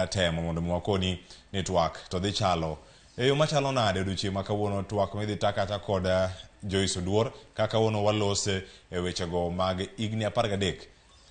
Temo mondo mi wakoni ni twak to dhi chalo e yo machalo nade odiochieng' ma kawuono. Twak midhi ta kata kod Joyce Oduor ka kawuono walose e wechego mag higni 13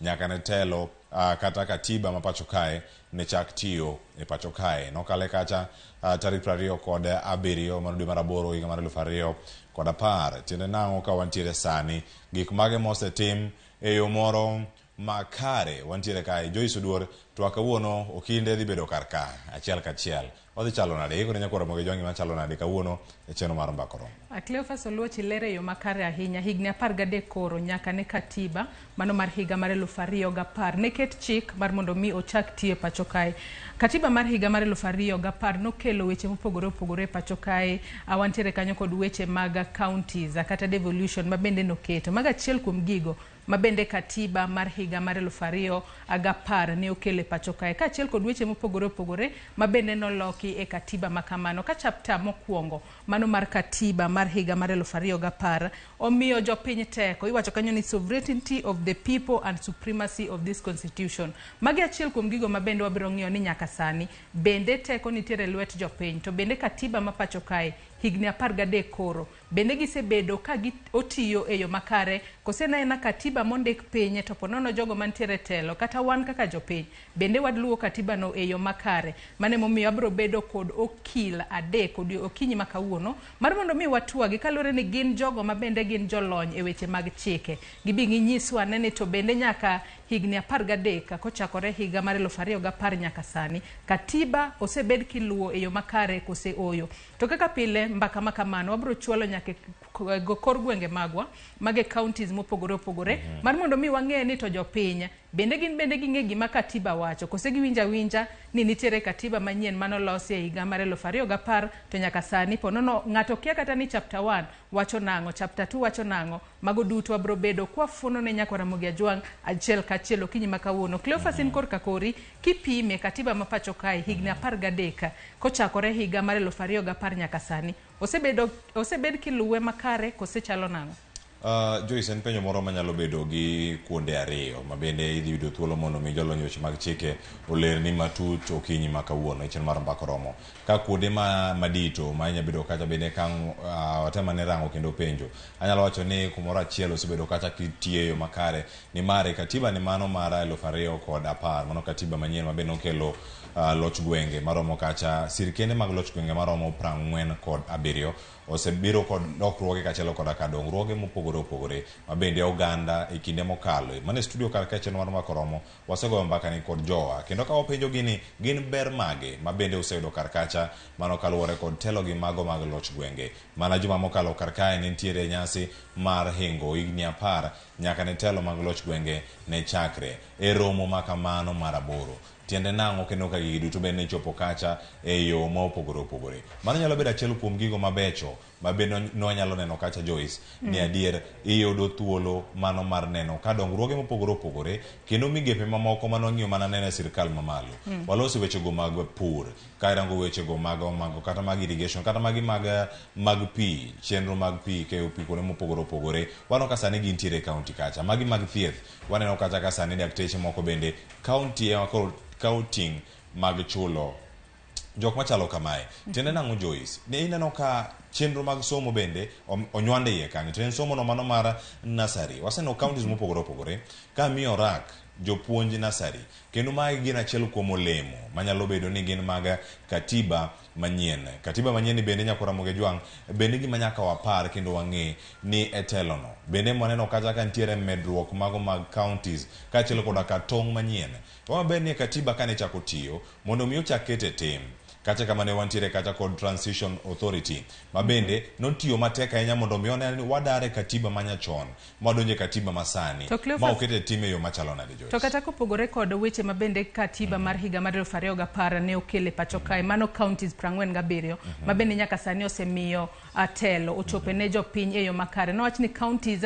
nyaka ne telo kata katiba ma pacho kae ne chak tiyo e pacho kae. Nokale kacha tarik 27 mar dwe mar aboro higa mar 2010. Tiende nang'o ka wantiere sani? Gik mage mosetim e yo moro makare? Wantiere kae Joyce Oduor. Twak kawuono okinde dhi bedo kar ka achiel kachiel. Odhi chalo nade? Ikore nyakwar Ramogi Jwangi machalo nade kawuono e chenro mar Mbaka Oromo? Cleophas Oluoch lere e yo makare ahinya. Higni 13 koro nyaka ne katiba mano mar higa mar 2010 ne ket chik mar mondo mi ochak tiyo e pacho kae. Katiba mar higa mar 2010 nokelo weche mopogore opogore e pacho kae. Wantiere kanyo kod weche mag counties kata devolution ma bende noketo. Mago achiel kuom gigo ma bende katiba mar higa mar 2010 ne okelo e pacho kae, kaachiel kod weche mopogore opogore ma bende noloki e katiba ma kamano. Ka chapter mokwongo mano mar katiba mar higa mar 2010 omiyo jopiny teko, iwacho kanyo ni sovereignty of the people and supremacy of this constitution. Magi achiel kuom gigo ma bende wabiro ng'iyo ni nyaka sani bende teko nitiere e lwet jopiny, to bende katiba ma pacho kae higni 13 koro bende gisebedo ka otiyo e yo makare, kose na ena katiba mondik piny to ponono jogo mantiere e telo kata wan kaka jopiny bende wadluwo katiba no e yo makare. Mano emomiyo abiro bedo kod okil adek okinyi ma kawuono mar mondo mi watwagi kaluwore ni gin jogo ma bende gin jolony e weche mag chike. Gibi ginyiswa ane ni to bende nyaka higni 13 kochakore higa mar 2010 nyaka sani katiba osebed kiluwo e yo makare kose oyo. To kaka pile mbaka ma kamano wabiro chwalo nyaka e kor gwenge magwa mage counties mopogore opogore mar mondo mi wang'e ni to jopiny bende gin bende ging'e gima katiba wacho, kose giwinjo awinja ni nitiere katiba manyien manolosi e higa mar 2010 to nyaka sani ponono ng'ato kia kata ni chapter 1 wacho nang'o, chapter 2 wacho nang'o. Mago duto wabiro bedo kwafuono ne nyakwar Ramogi Ajwang' achiel kachiel okinyi ma kawuono. Cleophas in korka kori kipime katiba ma pacho kae higni 13 kochakore higa mar 2010 nyaka sani osebedo osebed kiluwe makare kose chalo nang'o? Joyce, en penjo moro manyalo bedo gi kuonde ariyo ma bende idhi yudo thuolo mondo mi jolony weche mag chike olerni matut okinyi ma kawuono e chenro mar Mbaka Oromo. Ka kuonde ma madito ma inya bedo kacha bende ka watem ane rango kendo penjo. Anyalo wacho ni kumoro achiel osebedo kacha kitiyo e yo makare nimar e katiba ni mano mar 2010, mano katiba manyien ma bende nokelo loch gwenge maromo kacha sirkende mag loch gwenge maromo 47 osebiro kod lokruoge kaachiel koda ka dongruoge mopogore opogore ma bende oganda e kinde mokalo. Mana e studio kar ka chenro mar Mbaka Oromo wasegoyo mbaka ni kod jowa kendo ka wapenjogi ni gin ber mage ma bende useyudo kar kacha mano kaluwore kod telo gi mago mag loch gwenge. Mana juma mokalo kar kae ne nitiere nyasi mar hingo higni 10 nyaka ne telo mag loch gwenge ne chakre e romo ma kamano mar 8. Tiende nang'o kendo ka gigi duto bende ne chopo kacha e yo ma opogore opogore. Mano nyalo bedo achiel kuom gigo mabecho ma bende nwanyalo neno kacha Joyce, ni adier iyudo thuolo mano mar neno ka dongruoge mopogore opogore kendo migepe mamoko mane wang'iyo mana neno e sirkal mamalo. Waloso wechego mag pur, ka irango wechego mag kata mag irrigation kata magi mag pi, chenro mag pi, keyo pi kuonde mopogore opogore. Waneno ka sani gintiere e county kacha. Magi mag thieth, waneno kacha ka sani dakteche moko bende county ema koro kawo ting' mag chulo jok machalo kamae. Tiende nang'o Joyce? Ne ineno ka chenro mag somo bende onywande iye kanyo. To en somo no mano mar nursery. Waseneno counties mopogore opogore ka miyo rak jopuonj nursery. Kendo mae gin achiel kuom olemo manyalo bedo ni gin mag katiba manyien. Katiba manyien ni bende nyakwar Ramogi Ajwang' bende gima nyaka wapar kendo wang'e ni e telono. Bende mwaneno kacha ka nitiere medruok mago mag counties kaachiel koda ka tong' manyien. Wamaber ni e katiba kane chako tiyo mondo mi ochak kete tim. Kacha kama ne wantiere kacha kod Transition Authority ma bende notiyo matek ahinya mondo mi one ni wadar e katiba manyachon ma wadonjo e katiba masani To Cleophas, ma okete tim e yo machalo nade Joyce? To kata kopogore kod weche ma bende katiba mar higa mar 2010 ne okelo e pacho kae, mano counties 47 ma bende nyaka sani osemiyo telo ochope ne jopiny e yo makare. Nowach ni counties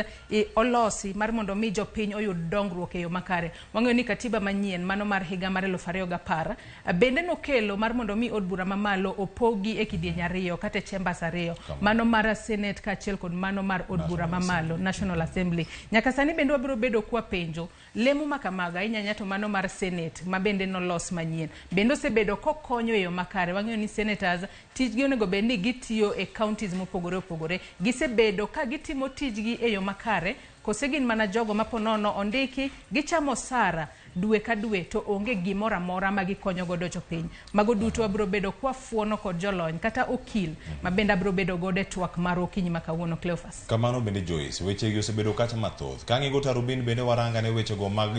olosi mar mondo mi jopiny oyud dongruok e yo makare. Wang'eyo ni katiba manyien mano mar higa mar 2010 bende nokelo mar mondo mi od bura mamalo opogi e kidieny ariyo kata e chambers ariyo, mano mar Senate kaachiel kod mano mar od bura mamalo, National Assembly. Nyaka sani bende wabiro bedo kwa penjo lemo ma kamago ahinya ahinya to mano mar Senate ma bende nolos manyien bende osebedo kokonyo e yo makare. Wang'eyo ni senators tijgi onego bed ni gitiyo e counties mopogore opogore. Gisebedo ka gitimo tijgi e yo makare kose gin mana jogo ma ponono ondiki gichamo osara dwe ka dwe to onge gimoro amora ma gikonyo godo jopiny. Mago duto wabiro bedo kwafuono kod jolony kata okil ma bende abiro bedo godo e twak mar okinyi ma kawuono, Cleophas. Kamano bende Joyce, wechegi osebedo kacha mathoth. Ka ang'igo Tarubin bende warangane wechego mag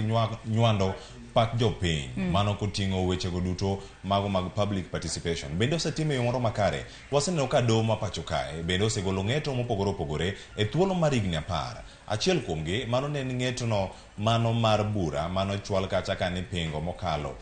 nywando pach jopiny. Mano koting'o wechego duto mago mag public participation. Bende osetim e yo moro makare. Waseneno ka doho ma pacho kae bende osegolo ng'eto mopogore opogore e thuolo mar higni 10. Achiel kuomgi mano ne en ng'etono mano mar bura mano chwal kacha ka nipingo mokalo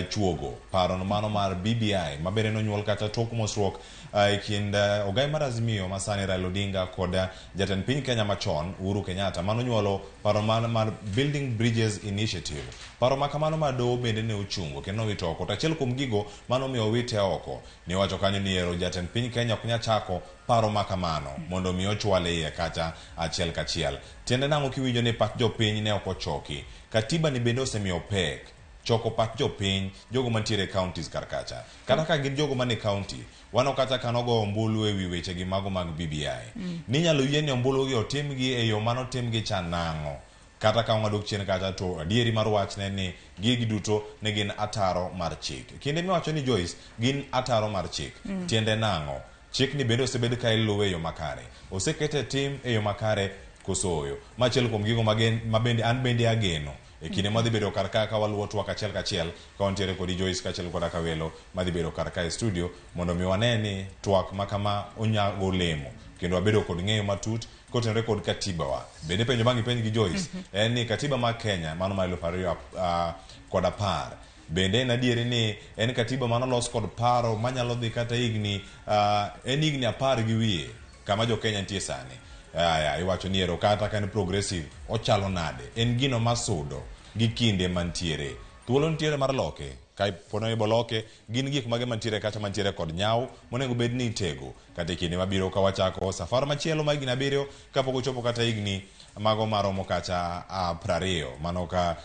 chuogo paro mano mar BBI ma bende nonyuol kacha tok mosruok e kind ogai mar Azimio masani Raila Odinga kod jatend piny Kenya machon Uhuru Kenyatta mano nyuolo paro mar Building Bridges Initiative. Paro ma kamano mar doho bende ne ochungo kendo nowito oko. To achiel kuom gigo mano omiyo owite oko ne wacho kanyo ni ero jatend piny Kenya ok nyal chako paro ma kamano mondo mi ochwale iye kacha achiel kachiel. Tiende nang'o kiwinjo ni pach jopiny ne ok ochoki? Katiba ni bende osemiyo pek choko pach jopiny jogo mantiere e counties kar kacha. Kata ka gin jogo mane county, wano kata ka nogo ombulu e wi weche gi mago mag BBI. Ninyalo yie ni ombulu gi otimgi e yo manotimgi cha nang'o? Kata ka wadok chien kacha to adieri mar wach ne ni gigi duto ne gin ataro mar chik. Kinde miwacho ni Joyce gin ataro mar chik, tiende nang'o? Chik ni bende osebed ka iluwe e yo makare. Osekete tim e yo makare koso ooyo. Ma achiel kuom gigo ma bende an bende ageno. E kinde madhi bedo kar ka ka waluwo twak achiel kachiel ka wantiere kodi Joyce kaachiel koda Kawelo madhi bedo kar ka e studio mondo mi wane ni twak ma kama onyago olemo kendo wabedo kod ng'eyo matut kotenore kod katiba wa. Bende penjo ma gipenj gi Joyce en ni katiba mar Kenya mano mar 2010 bende en adieri ni en katiba manolos kod paro manyalo dhi kata higni en higni 10 gi wiye kama jo Kenya nitie sani. Aya, iwacho ni ero kata ka en progressive ochalo nade? En gino masudo gi kinde mantiere. Thuolo nitiere mar loke. Ka pono ibo loke, gin gik mage mantiere kacha mantiere kod nyaw monego bed ni itego. Kata e kinde mabiro ka wachako safar machielo mar higni 7 kapok ochopo kata higni mago maromo kacha 20. Mano ka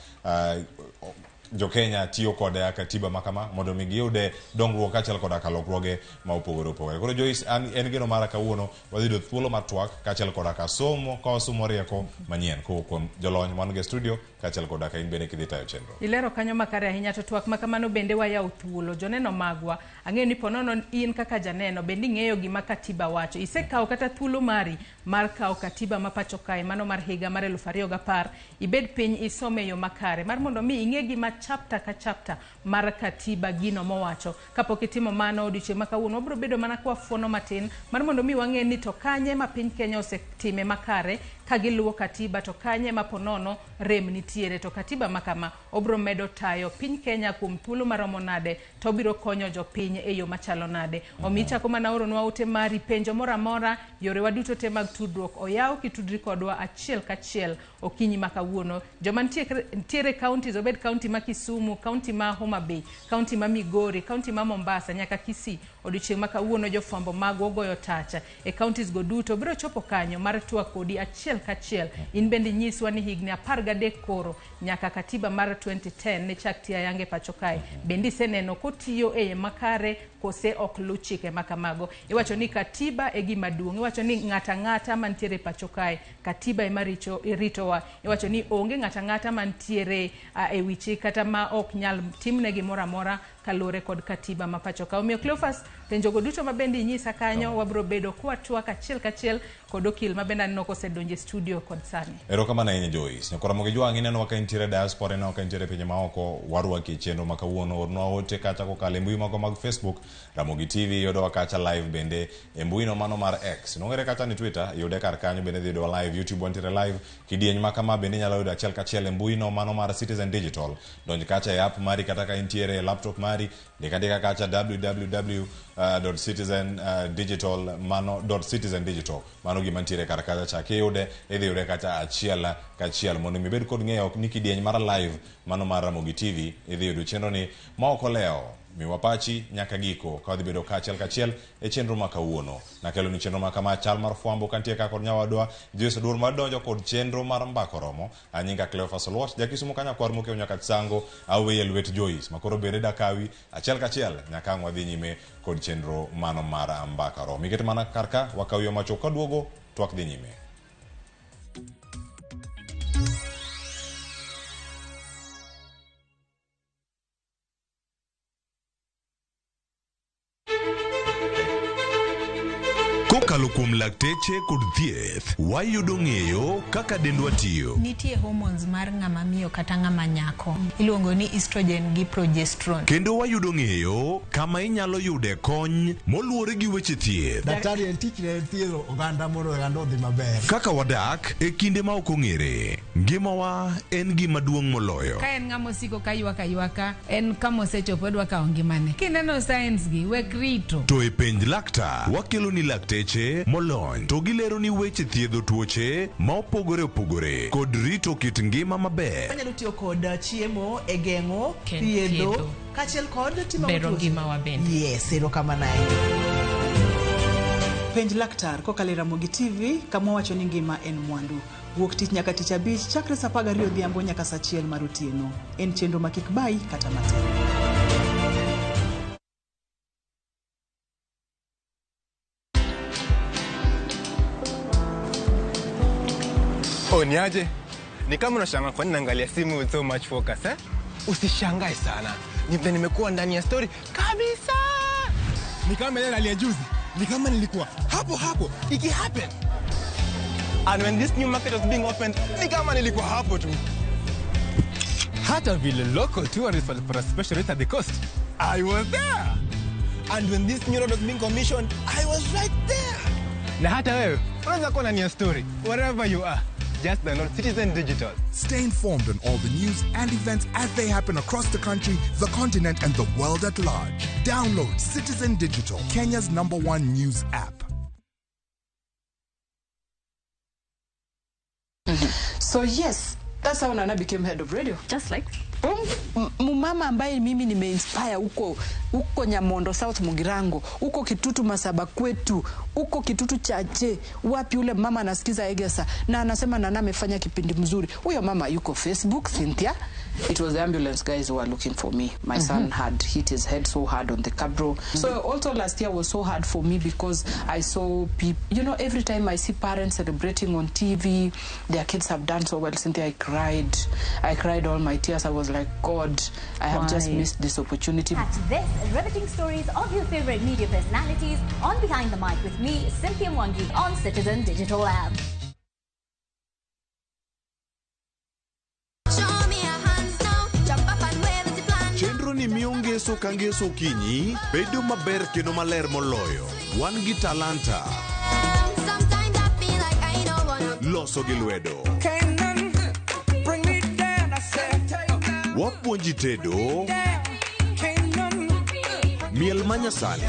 jo Kenya tiyo kod katiba ma kama mondo mi giyude dongruok kaachiel koda ka lokruoge ma opogore opogore. Koro Joyce, en geno mara kawuono wadhi yudo thuolo mar twak kaachiel koda ka somo ka wasomo rieko manyien kowuok kuom jolony man e studio kaachiel koda ka in bende kidhi tayo chenro. Ilero kanyo makare ahinya to twak ma kamano bende wayawo thuolo. Joneno magwa, ang'eyo ni ponono in kaka janeno bende ing'eyo gima katiba wacho. Isekawo kata thuolo mari mar kawo katiba ma pacho kae mano mar higa mar 2010 ibed piny isome e yo makare mar mondo mi ing'e gima chapter ka chapter mar katiba gino mowacho. Kapok itimo mano odiochieng' ma kawuono wabiro bedo mana kwafuono matin mar mondo mi wang'e ni to kanye ma piny Kenya osetime makare ka giluwo katiba to kanye ma ponono rem nitiere to katiba ma kama obiro medo tayo piny Kenya kuom thuolo maromo nade to obiro konyo jopiny e yo machalo nade. Omiyo ichako mana oronwa ote mari penjo moro amora yorewa duto te mag tudruok oyaw kitudri kodwa achiel kachiel okinyi ma kawuono. Joma nitiere counties, obed county ma Kisumu, county ma Homa Bay, county ma Migori, county ma Mombasa nyaka Kisii, odiochieng' ma kawuono jofwambo magwa ogoyo tacha e counties go duto biro chopo kanyo mar twak kodi achiel kachiel. In bende inyiswa ni higni 13 koro nyaka katiba mar 2010 ne chak tiyo ayanga e pacho kae. Bende iseneno kotiyo e yo makare kose ok lu chike ma kamago. Iwacho ni katiba e gima duong'. Iwacho ni ng'ata ang'ata mantiere e pacho kae katiba ema ritowa. Iwacho ni onge ng'ata ang'ata mantiere e wi chik kata ma ok nyal timne gimoro amora kaluwore kod katiba ma pacho ka. Omiyo Cleophas, penjogo duto ma bende inyisa kanyo wabiro bedo kwatwak achiel kachiel kod okil ma bende aneno kosedonjo e studio kod sani. Erokamano ahinya Joyce. Nyakora Ramogi Jwang' ineno ka intiere diaspora, ineno ka intiere pinje maoko, warwaki e chenro ma kawuono. Ornwa ote kata kokalo e mbui mago mag Facebook, Ramogi TV yudowa kacha live bende e mbui no mano mar X. Nong'ere kacha ni Twitter, yude kar kanyo bende dhi yudowa live, YouTube wantiere live. Kidieny ma kama bende inyalo yudo achiel kachiel e mbui no mano mar Citizen Digital. Donj kacha e app mari kata ka intiere e laptop mari, ndik andika kacha www.citizendigital mano .citizendigital mano gima nitiere kar kacha cha kiyude idhi yude kacha achiel kachiel mondo mi ibed kod ng'eyo ni kidieny mar live mano mar Ramogi TV idhi yudo chenro ni ma ok olewo. Miwa pachi nyaka giko ka wadhi bedo kaachiel kachiel e chenro ma kawuono. Nakelo ni chenro ma kama chal mar fwambo kantie ka kod nyawadwa Joyce Oduor madonjo kod chenro mar mbako romo. Anyinga Cleophas Oluoch, jakisumo ka nyakwar mokiewo nyaka Chisango, aweye lwet Joyce makoro bende dakawi achiel kachiel nyaka ang' wadhi nyime kod chenro mano mar mbaka romo. Iket mana kar ka wakawiyo machuok kaduogo twak dhi nyime. Kokalo kuom lakteche kod thieth, wayudo ng'eyo kaka dendwa tiyo. Nitie hormones mar ng'ama miyo kata ng'ama nyako. Iluongo ni estrogen gi progesterone. Kendo wayudo ng'eyo kama inyalo yude kony moluwore gi weche thieth. Daktari en tich ne thiedho oganda mondo oganda odhi maber. Kaka wadak e kinde ma ok ong'ere, ngimawa en gima duong' moloyo. Ka en ng'ama osiko ka ywak aywaka, en kama osechopo odwa kawo ngimane. Kineno signs gi, wek rito. To e penj laktar, wakelo ni lakteche molony to gilero ni weche thiedho tuoche ma opogore opogore kod rito kit ngima maber. Wanyalo tiyo kod chiemo e geng'o, Ken thiedho, thiedho. kaachiel kod timo Bero tuoche. ngimawa bende. Yes, erokamano ahinya. Penj laktar kokalo e Ramogi TV kama wacho ni ngima en mwandu. Wuok tich nyaka tich abich chakre saa 12 odhiambo nyaka saa 1 mar otieno. En chenro ma kik bayi kata matin. Oh, niaje? Ni kama unashangaa kwa nini naangalia simu with so much focus, eh? Usishangae sana. Ni vile nimekuwa ndani ya story kabisa. Ni kama ile ya juzi. Ni kama nilikuwa hapo hapo iki happen. And when this new market was being opened, ni kama nilikuwa hapo tu. Hata vile local tourists walipata special rate at the coast. I was there. And when this new road was being commissioned, I was right there. Na hata wewe unaweza kuwa ndani ya story wherever you are. Just download Citizen Digital. Stay informed on all the news and events as they happen across the country, the continent, and the world at large. Download Citizen Digital, Kenya's #1 news app. So yes, that's how Nana became head of radio. Just like boom. Mumama ambaye mimi nimeinspire huko huko Nyamondo South Mugirango, huko Kitutu Masaba kwetu, huko Kitutu Chache, wapi ule mama anasikiza Egesa na anasema Nana amefanya kipindi mzuri. Huyo mama yuko Facebook, Cynthia. It was the ambulance guys who were looking for me. My son had hit his head so hard on the cabro. So also last year was so hard for me because I saw people, you know, every time I see parents celebrating on TV, their kids have done so well. Cynthia, I cried. I cried all my tears. I was like, God, I have just Why? missed this opportunity. Catch this riveting stories of your favorite media personalities on Behind the Mic with me, Cynthia Mwangi, on Citizen Digital App. Chenro ni miyo ngeso ka ngeso okinyi bedo maber kendo maler moloyo. Wan gi talanta. Loso gi lwedo. Wapuonji tedo. Miel manyasani.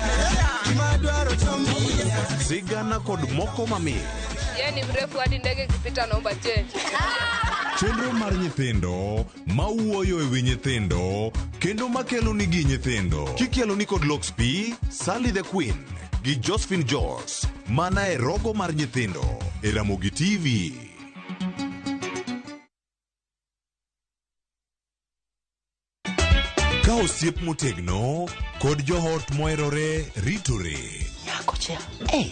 Sigana kod moko mamit. Yeye ni mrefu hadi ndege ikipita naomba change. Chenro mar nyithindo mawuoyo e wi nyithindo kendo makelo nigi nyithindo. Kikelo ni kod Lox P, Sally the Queen gi Josephine Jos mana e rogo mar nyithindo e Ramogi TV. Ka osiep motegno kod joot moherore ritore. Nyako cha, hey,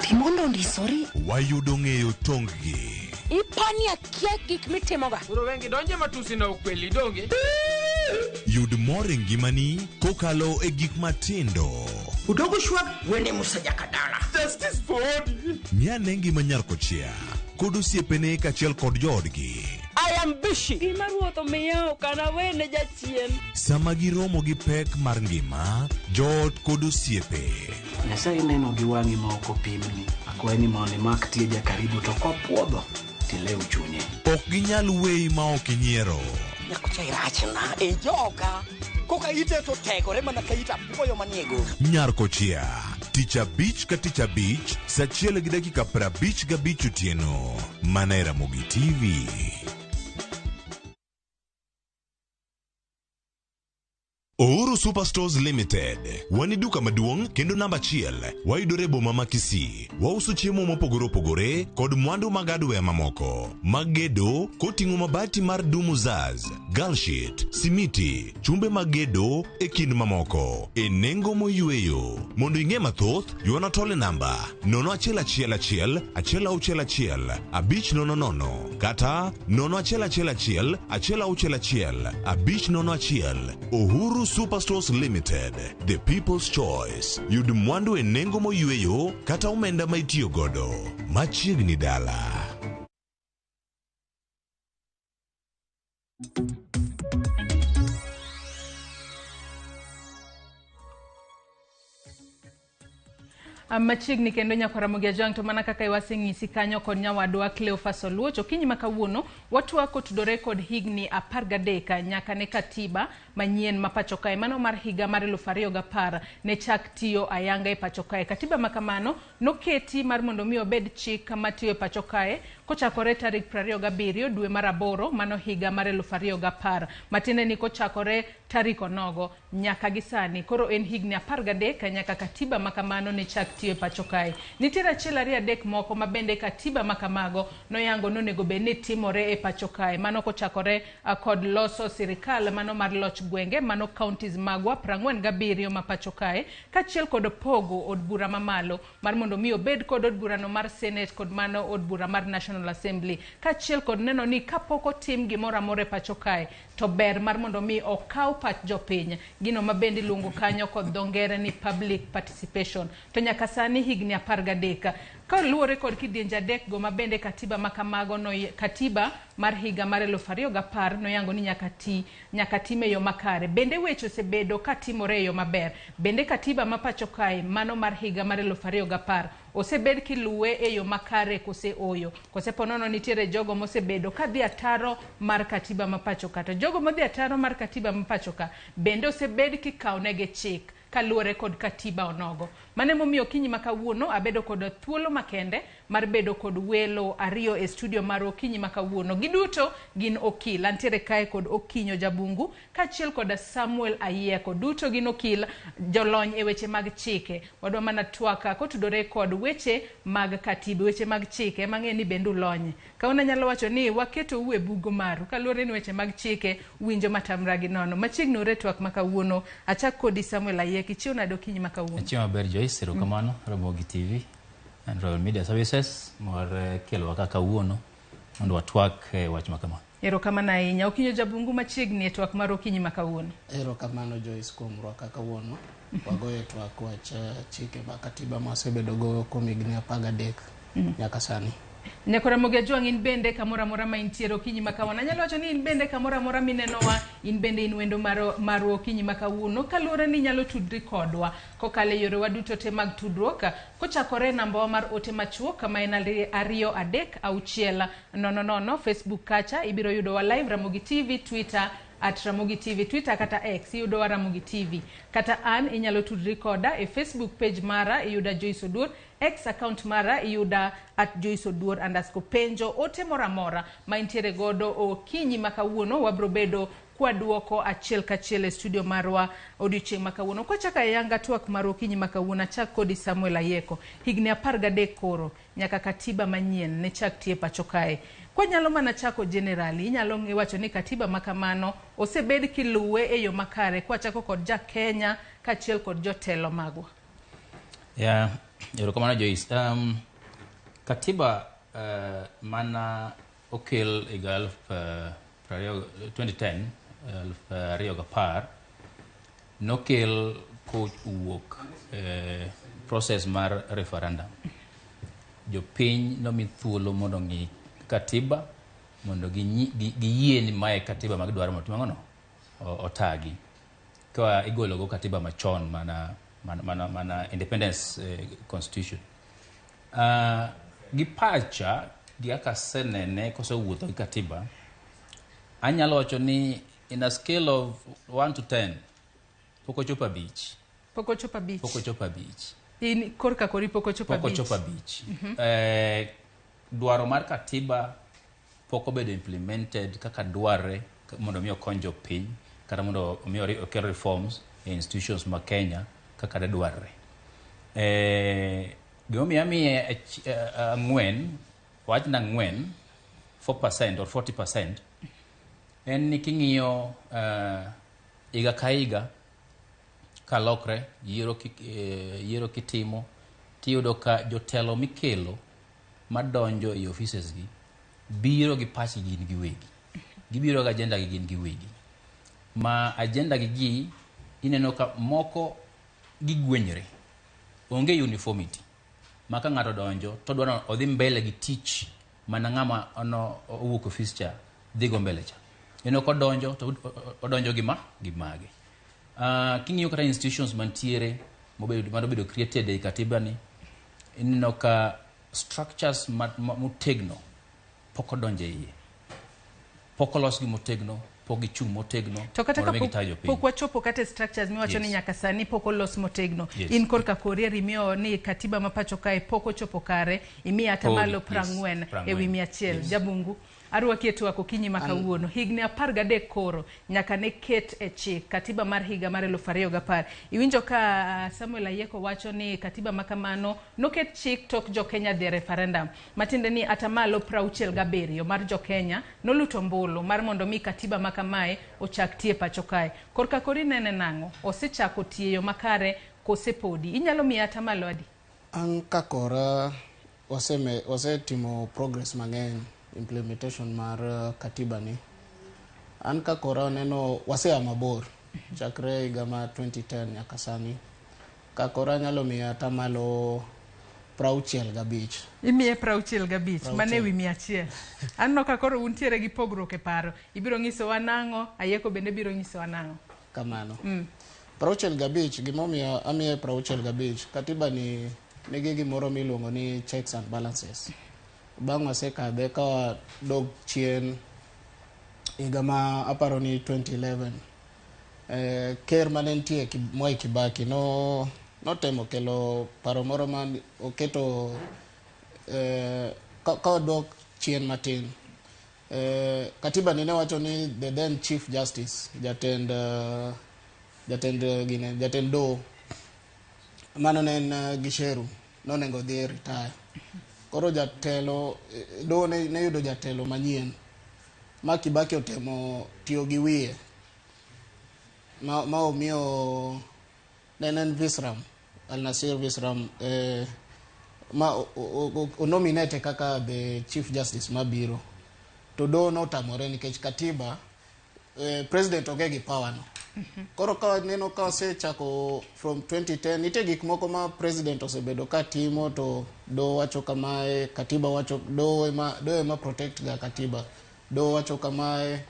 Timondo ndisori. Wayudo ng'eyo tong-gi. Ipani akia gik mitimoga. Koro wengi donje matusi na ukweli donge. Yud mor e ngimani kokalo e gik matindo. Udogo shwag wene Musa Jakadala. Justice for Odi. Ng'ane ngima nyar kochia kod osiepene kaachiel kod joodgi. I am busy. Gima ruoth omiya ok anawene jachien. Sama giromo gi pek mar ngima, joot kod osiepe. Nyasaye neno gi wang'i ma ok opimni. Akwayi ni mondo imak tieja karibu to kopuodho tilew chunye. Ok ginyal weyi ma ok inyiero. Nyakocha irachna e joka. Koka ite to tegore mana ka it apuoyo manie goro. Nyar kochia, tich abich ka tich abich, saa achiel gi dakika 55 otieno. Mana e Ramogi TV. Uhuru Superstores Limited. Wan e duka maduong' kendo namba achiel. Wayudore e boma ma Kisii. Wauso chiemo mopogore opogore kod mwandu mag hardware mamoko mag gedo koting'o mabati mar Dumuzaz, Galshit, simiti, chumbe mag gedo e kind mamoko e nengo moyweyo. Mondo ing'e mathoth, ywana tol e namba 0111 161 500 kata 0111 161 501. Uhuru Superstores Limited, the people's choice. Yud mwandu e nengo moyweyo kata omenda ma itiyo godo. Machiegni dala. Machiegni kendo nyakwar Ramogi Ajwang' to mana kaka waseng'isi kanyo kod nyawadwa Cleophas Oluoch, okinyi ma kawuono watwak kotudore kod higni 13 nyaka ne katiba manyien ma pacho kae, mano mar higa mar 2010 ne chak tiyo ayanga e pacho kae. Katiba ma kamano noketi mar mondo mi obed chik matiyo e pacho kae kochakore tarik 27 dwe mar aboro mano higa mar 2010, matiende ni kochakore tarik onogo nyaka gi sani koro en higni 13 nyaka katiba ma kamano ne chak tiyo e pacho kae. Nitiere achiel ariyo adek moko ma bende katiba ma kamago noyango nonego bed ni timore e pacho kae, mano kochakore kod loso sirikal mano mar loch gwenge mano counties magwa 47 ma pacho kae, kaachiel kod pogo od bura mamalo mar mondo mi obed kod od burano mar Senate kod mano od bura mar National Assembly, kaachiel kod neno ni kapok otim gimoro amora e pacho kae to ber mar mondo mi okaw pach jopiny, gino ma bende iluongo kanyo kod dho ngere ni public participation. To nyaka sani higni 13 kaluwore kod kidienje adek go ma bende katiba ma kamago no, katiba mar higa mar 2010 noyango ni nyaka tim e yo makare. Bende weche osebedo katimore e yo maber? Bende katiba ma pacho kae mano mar higa mar 2010 osebed kiluwe e yo makare kose oyo? Kose ponono nitiere jogo mosebedo kadhi ataro mar katiba ma pacho ka, to jogo modhi ataro mar katiba ma pacho ka bende osebed kikawnegi chik kaluwore kod katiba onogo. Mano emomiyo okinyi ma kawuono abedo kod thuolo makende mar bedo kod welo ariyo e studio mar okinyi ma kawuono. Giduto gin okil. Antiere kae kod Okinyo Jabungu kaachiel kod Samuel Ayieko. Duto gin okil, jolony e weche mag chike. Wadwa mana twak kotudore kod weche mag katiba, weche mag chike mang'e ni bende ulony. Kawuono anyalo wacho ni waketou e bugo maru kaluwore ni weche mag chike winjo matamra gi nono. Machiegni ore twak ma kawuono. Achak kodi Samuel Ayieko. Ichiew nade okinyi ma kawuono? Achiew maber Joyce, erokamano. Ramogi TV and Royal Media Services mar kelowa kaka kawuono mondo watwak wach ma kama. Erokamano ahinya. Okinyo Jabungu machiegni e twak mar okinyi ma kawuono. Erokamano Joyce kuom rwaka kawuono. Wagoyo twak wach chike mag katiba ma wasebedogo kuom higni 13 nyaka sani. Nyakwar Ramogi Ajwang' in bende kamoro amora ma intiere okinyi ma kawuono. Anyalo wacho ni in bende kamoro amora minenowa, in bende in wendo marwa okinyi ma kawuono. Kaluwore ni inyalo tudri kodwa kokalo e yorewa duto te mag tudruok, kochakore e nambawa mar ote machuok ma en 2 3 6 0 0. Facebook kacha ibiro yudowa live Ramogi TV, Twitter at Ramogi TV, Twitter kata X iyudowa Ramogi TV. Kata an inyalo tudri koda e Facebook page mara iyuda Joyce Oduor, X account mara iyuda at Joyce Oduor _ penjo ote moro amora ma intiere godo okinyi ma kawuono wabro bedo kwaduoko achiel kachiel e studio marwa odiochieng' ma kawuono. Kwachako ayanga twak mar okinyi ma kawuono, achak kodi Samuel Ayieko. Higni 13 koro nyaka katiba manyien ne chak tiyo e pacho kae. Kwanyalo mana chako generally, inyalo wacho ni katiba ma kamano osebed kiluwe e yo makare kwachako kod ja Kenya kaachiel kod jotelo magwa. Yeah, erokamano Joyce. Katiba mana okel higa 2010, 2010, nokel kowuok process mar referendum. Jopiny nomi thuolo mondo ng'i katiba mondo giyie ni mae katiba ma gidwaro mondo otim ang'ono? Otagi. Ka igologo katiba machon mana independence constitution. Gi pacha gi kaka asenene kosewuotho gi katiba, anyalo wacho ni in a scale of 1 to 10 pok ochopo 5. Pok ochopo 5. Pok ochopo 5. In korka kori pok ochopo 5. Pok ochopo 5. Dwaro mar katiba pok obedo implemented kaka dwarre mondo mi okony jopiny, kata mondo omi okel reforms e institutions ma Kenya kaka ne dwarre. Gimomiyo amiye 4, wachna 4, 4% or 40%, en ni king'iyo higa ka higa kalokre yiero, yiero kitimo tiyudo ka jotelo mikelo madonjo e offices gi biro gi pachgi gin giwegi, gibiro gi agenda gi gin giwegi, ma agenda gi ineno ka moko gigwenyre, onge uniformity ma ka ng'ato donjo to dwaro odhi mbele gi tich mana ng'ama ono owuok ofis cha dhigo mbele cha, ineno kodonjo to odonjo gi ma gi mage. King'iyo kata institutions mantiere manobedo created ei katiba ni, ineno ka structures motegno pok odonjo e iye, pok olosgi motegno, pok gichung' motegno To kata mondo ka mi pok, gita jopiny. pok wachopo kata e structures miwacho ni nyaka sani pok olos motegno. In korka korier imiyo ni katiba ma pacho kae pok ochopo kare, imiyo atamalo 40 ewi 100. Jabungu, arwaki e twak okinyi ma kawuono. Higni 13 koro nyaka ne ket e chik katiba mar higa mar 2010. Iwinjo ka Samuel Ayieko wacho ni katiba ma kamano noket chik tok jo-Kenya dhi e referendum. Matiende ni atamalo 67 mar jo-Kenya noluto ombulu mar mondo mi katiba ma kamae ochak tiye pacho kae. Korka kori nene nang'o? Osechako tiyo makare kose podi? Inyalo miye atamalo adi? An kakora wasetimo progress mang'eny implementation mar katiba ni. An kakora aneno wasea mabor chakre higa ma 2010 nyaka sani. Kakora nyalo miyo atamalo 65. Imiye 65, mano ewi 100. Aneno ka koro untiere gi pogruok e paro. Ibiro nyisowa nang'o? Ayieko bende biro nyisowa nang'o? Kamano. 65, gimomiyo amiye 65, katiba ni nigi gimoro miluongo ni checks and balances. Bang' wasekadhe ka wadok chien higa ma aparo ni 2011, ker mane nitie Mwai Kibaki notemo kelo paro moro ma oketo, ka wadok chien matin, katiba ni ne wacho ni the then Chief Justice, jatend gine, jatend doho mano ne en Gicheru, nonego dhi retire. Koro jatelo doho ne yudo jatelo manyien ma Kibaki otemo tiyo gi wiye ma omiyo ne en Visram, Al-Nasir Visram, ma onominate kaka the Chief Justice mabiro. To doho notamore nikech katiba president onge gi power no. Koro ka neno ka osechako from 2010, nitie gik moko ma president osebedo ka timo to doho wacho kamae, katiba wacho doho ema protect ga katiba. Doho wacho kamae,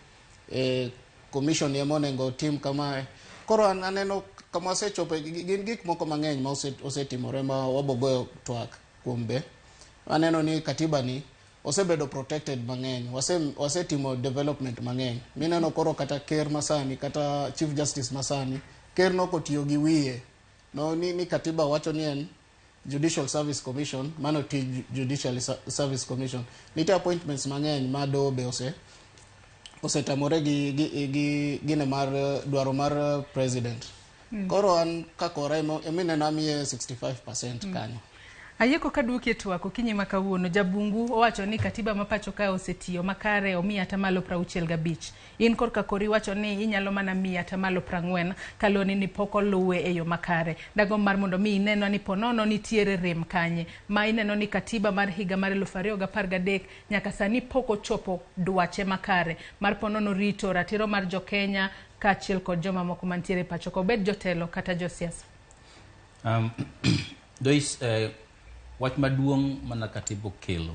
commission ema onego otim kamae. Koro an aneno kama wasechopo, gin gik moko mang'eny ma osetimore ma wabogoyo twak kuom be. Aneno ni katiba ni osebedo protected mang'eny, wasetimo development mang'eny. Mineno koro kata ker masani, kata Chief Justice masani, ker nokotiyo gi wiye. No, ni katiba wacho ni en Judicial Service Commission, mano tij Judicial Service Commission. Nitie appointments mang'eny ma doho be osetamore gi gine mar dwaro mar president. Koro an kakora emineno amiye 65% kanyo. Ayieko kaduoki e twak okinyi ma kawuono, Jabungu owacho ni katiba ma pacho kae osetiyo makare, omiyo atamalo 65. In korka kori wacho ni inyalo mana miyo atamalo 40 kaluwore ni pok oluwe e yo makare. Dagomb mar mondo mi inenwa ni ponono nitiere rem kanye ma ineno ni katiba mar higa mar 2013 nyaka sani pok ochopo dwache makare mar ponono rito ratiro mar jo-Kenya kaachiel kod joma moko mantiere pacho ka, obed jotelo kata josiasa. Dois, wach maduong' mana katiba okelo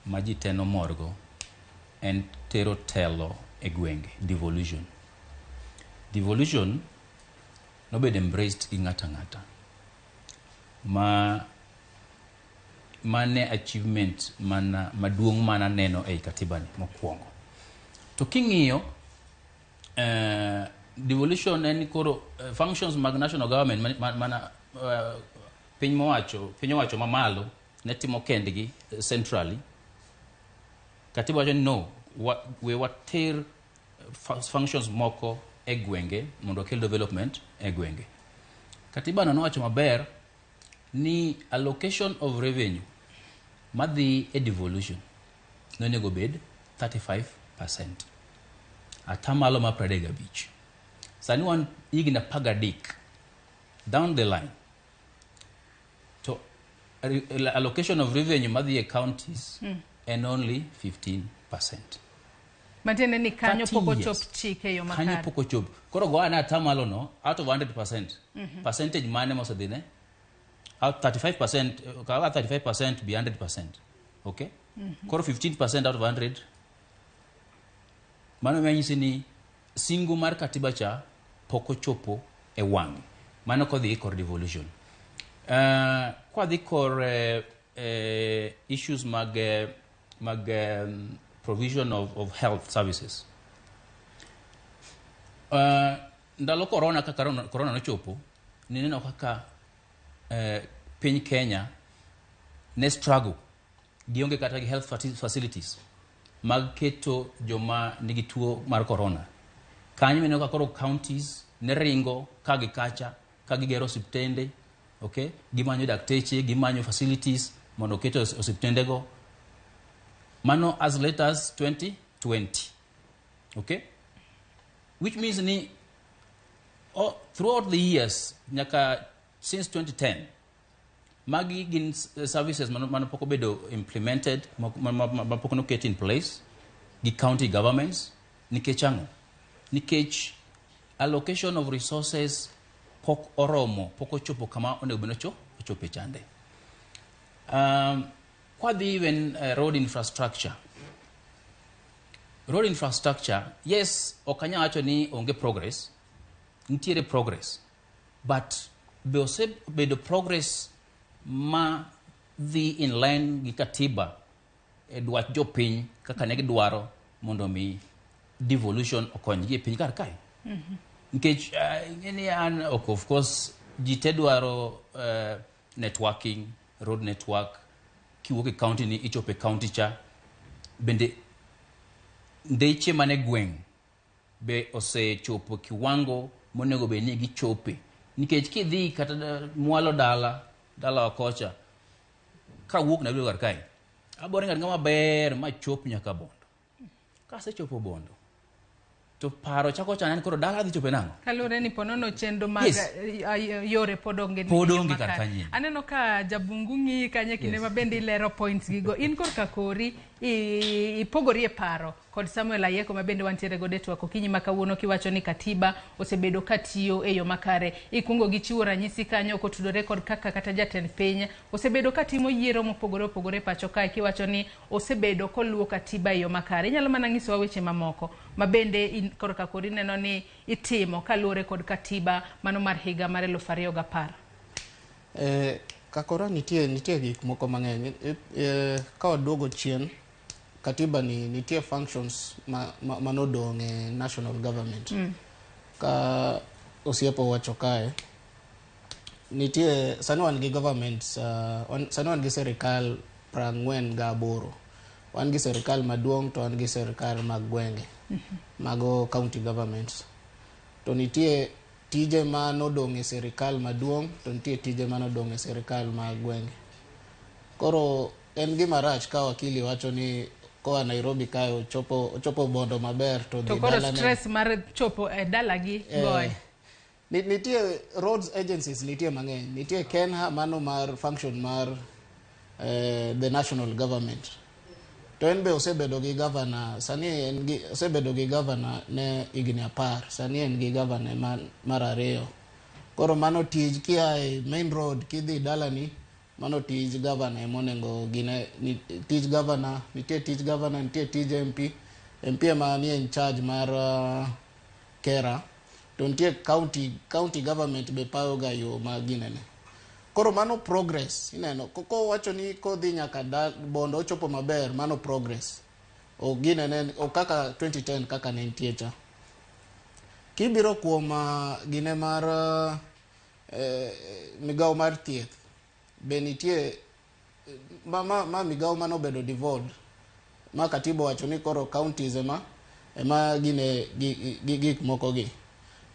ma ji te nomorgo en tero telo e gwenge, devolution. Devolution nobedo embraced gi ng'ato ang'ata mane achievement mana maduong' mana neno ei katiba ni mokwongo. To king'iyo devolution en koro functions mag national government mana piny owacho mamalo ne timo kendgi centrally. Katiba wacho ni no, we water functions moko e gwenge mondo okel development e gwenge. Katiba no nowacho maber ni allocation of revenue madhi e devolution nonego bed 35%. Atamalo ma 35. Sani wan higni 13 down the line to allocation of revenue madhi e counties en only 15%. Matiende ni kanyo 30 pok years. ochop chik e yo Kanyo makare. pok ochop. Koro go ane atamalo no out of 100%. Percentage mane mosedhine? Out 35%, kawa 35% be 100%. Okay? Koro 15% out of 100. Mano manyisi ni singo mar katiba cha pok ochopo e wang'e. Mano kodhi kor devolution. Kwadhi kor issues mag provision of health services. Ndalo corona kaka corona nochopo, nineno kaka piny Kenya ne struggle gionge kata gi health facilities mag keto joma nigi tuo mar corona. Kanyo mineno ka koro counties ne ringo ka gi kacha ka gigero osiptende, okay? Gimanyo dakteche, gimanyo facilities mondo oket osiptendego. Mano as late as 2020, okay? Which means ni throughout the years, nyaka since 2010, magi gin services mano pok obedo implemented, ma pok noket in place gi county governments. Nikech ang'o? Nikech allocation of resources pok oromo, pok ochopo kama onego bed ni ochope chande. Kwadhi even road infrastructure. Road infrastructure, yes, ok anyal wacho ni onge progress, nitiere progress, but be osebedo progress ma dhi in line gi katiba e dwach jopiny kaka ne gidwaro mondo mi devolution okonygi e piny kar kae. Nikech ing'e ni an ok, of course ji te dwaro networking, road network, kiwuok e county ni ichopo e county cha, bende ndeche mane gweng' be osechopo kiwango monego bed ni gichope. Nikech kidhi kata mwalo dalawa kocha, kawuok Nairobi kar kae, abiro ringo aringa maber machop nyaka Bondo. Kasechopo Bondo, to paro chako chana ni koro dala dhi chope nang'o? Kaluwore ni ponono chenro mag Yes. yore pod onge Pod ni onge kar makare. kanyo. Aneno ka jabungu ng'iyi kanyo e kinde Yes. ma bende ilero points gigo. In korka kori ipogori e paro kod Samuel Ayieko ma bende wantiere godo e twak okinyi ma kawuono kiwacho ni katiba osebedo katiyo e yo makare. Ikwongo gi chiwo ranyisi kanyo kotudore kod kaka kata jatend piny osebedo katimo yiero mopogore opogore pacho kae kiwacho ni osebedo koluwo katiba e yo makare. Inyalo mana nyisowa weche mamoko ma bende in korka kori neno ni itimo kaluwore kod katiba mano mar higa mar 2010. Kakora nitie gik moko mang'eny. Ka waduogo chien, katiba ni nitie functions manodong' e national government. Ka osiepo wacho kae, nitie sani wan gi governments, sani wan gi serikal 48. Wan gi serikal maduong' to wan gi serikal mag gwenge, mago county governments. To nitie tije manodong' e serikal maduong' to nitie tije manodong' e serikal mag gwenge. Koro en gima rach ka wakili wacho ni koa Nairobi kae ochopo Bondo maber to To dhi koro dalane. stress mar chopo e dalagi goye. Nitie roads agencies nitie mang'eny. Nitie KENHA mano mar function mar the national government. To en be osebedo gi governor, sani en gi osebedo gi governor ne higni 10, sani en gi governor mar 2. Koro mano tij kia e main road kidhi dalani, mano tij governor emonego gine, tij governor, nitie tij governor, nitie tij MP, MP ema nie in charge mar KERA. To nitie county government be payo ga yo ma ginene. Koro mano progress, ineno, kowacho ni kodhi nyaka Bondo ochopo maber, mano progress. O ginene, o kaka 2010 kaka ne nitie cha. Kibiro kuom gine mar migawo mar thieth, be nitie ma migawo manobedo devolved, ma katiba owacho ni koro counties ema gine gi gik moko gi.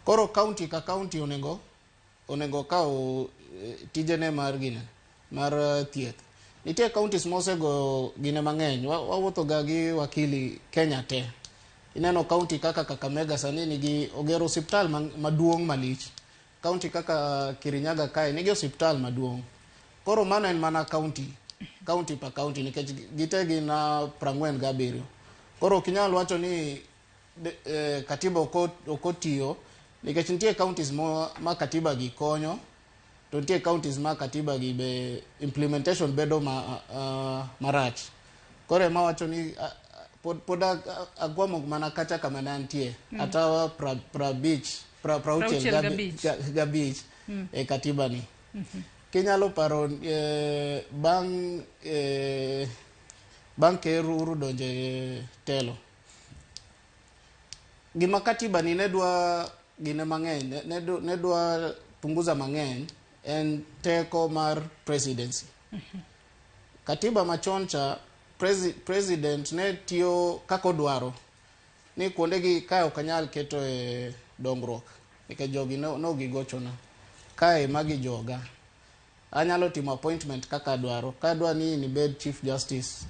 Koro county ka county onego onego kaw tijene mar gine mar thieth. Nitie counties mosego gine mang'eny. Wawuotho ga gi wakili Kenya te. Ineno county kaka Kakamega sani nigi ogero osiptal maduong' malich. County kaka Kirinyaga kae nigi osiptal maduong'. Koro mano en mana county, county per county nikech gite gin 47. Koro ok inyal wacho ni katiba ok otiyo nikech nitie counties ma katiba gi konyo to nitie counties ma katiba gi be implementation bedo marach. Koro ema wacho ni pod agwamo mana kacha kama ne antie. Atawa prabich prauchiel gabich e katiba ni. Kinyalo paro bang' ker Uhuru donjo e telo. Gima katiba ni ne dwa gine mang'eny, ne dwa punguza mang'eny en teko mar presidency. Katiba machon cha president ne tiyo kaka odwaro ni kuondegi kae ok anyal keto e dongruok nikech jogi no gigochona kae magi joga anyalo timo appointment kaka adwaro ka adwa ni nibed chief justice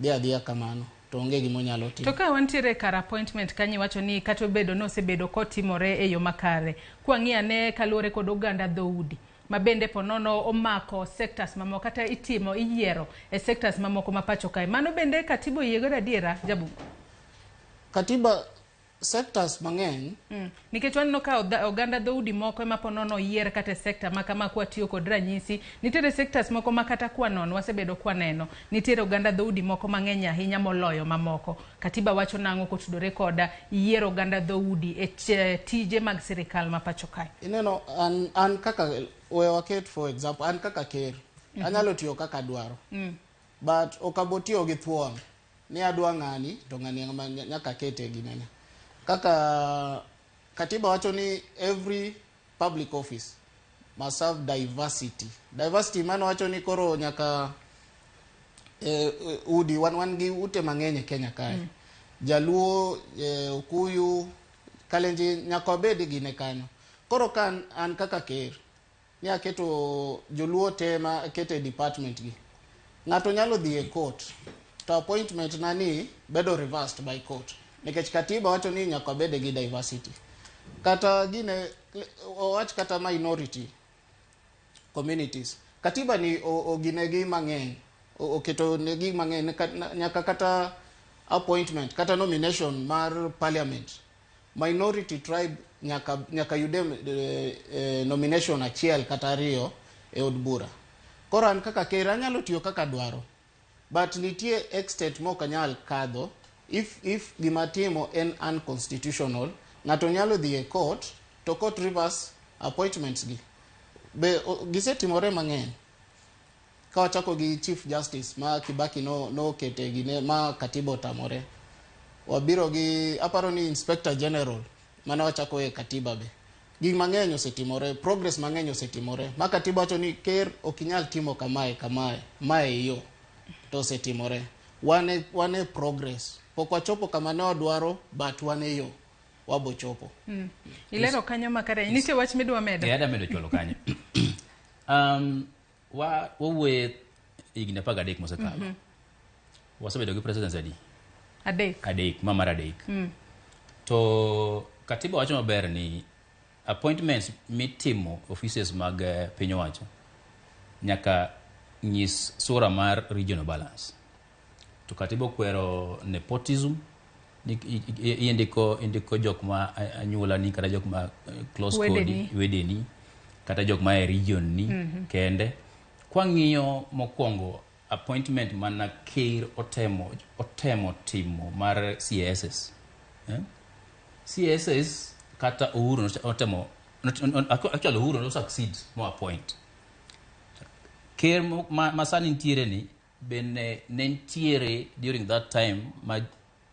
dhi adhiya kamano to onge gima onyalo timo. To ka wantiere kar appointment kanyo iwacho ni kata obedo ni osebedo kotimore e yo makare, kwang'iyo ane kaluwore kod oganda dhoudi ma bende ponono omako sectors mamoko kata itimo iyiero e sectors mamoko ma pacho kae, mano bende katiba oyie godo adiera Jabungo? Katiba sectors mang'eny Nikech waneno ka oganda dhoudi moko ema ponono oyier kata e sector ma kama kwatiyo kod ranyisi, nitiere sectors moko ma kata kwanono wasebedo kwaneno nitiere oganda dhoudi moko mang'eny ahinya moloyo mamoko. Katiba wacho nang'o kotudore koda yiero oganda dhoudi e tije mag sirikal ma pacho kae? Ineno an kaka we waket for example an kaka ker anyalo tiyo kaka adwaro but ok abo tiyo gi thuon ni adwa ng'ani to ng'ani ema nyaka kete ginene. Kaka katiba wacho ni every public office must have diversity. Diversity mano wacho ni koro nyaka udi wan gi ute mang'eny e Kenya kae. Jaluo, Okuyu, Kalenjin nyaka wabed gine kanyo. Koro ka an kaka ker ni aketo joluo te ma akete department gi. Ng'ato nyalo dhi e court to appointment na ni bedo reversed by court nikech katiba wacho ni nyaka wabed gi diversity. Kata gine owach kata minority communities. Katiba ni oginegi mang'eny, oketo negi mang'eny nyaka kata appointment kata nomination mar parliament. Minority tribe nyaka yude nomination achiel kata ariyo e od bura. Koro an kaka ker anyalo tiyo kaka dwaro but nitie extent mok anyal kadho if gima timo en unconstitutional. Ng'ato nyalo dhi e court to court reverse appointments gi. Be gisetimore mang'eny. Ka wachako gi Chief Justice ma Kibaki no kete gine ma katiba otamore. Wabiro gi aparo ni Inspector General mane wachako e katiba be. Gik mang'eny osetimore, progress mang'eny osetimore. Ma katiba wacho ni ker ok inyal timo kamae kamae, mae yo to osetimore. Wan e progress. Pok wachopo kama ne wadwaro but wan e yo wabo chopo. Ilero kanyo makare. Nitie wach midwa medo? Adwa medo chwalo kanyo. Wawuoye higni 13 mosekalo. Wasebedo gi presidents adi? Adek, ma mar adek. To katiba wacho maber ni appointments mitimo offices mag piny owacho nyaka nyis sura mar regional balance. To katiba okwero nepotism, indiko jok ma anyuola ni kata jok ma close kodi, wedeni, kata jok ma e region ni kende. Kwang'iyo mokwongo appointment mana ker otemo timo mar CSS. CSS kata Uhuru otemo, actually Uhuru no succeed mo appoint. Ker ma sani nitiere ni bende ne nitiere during that time ma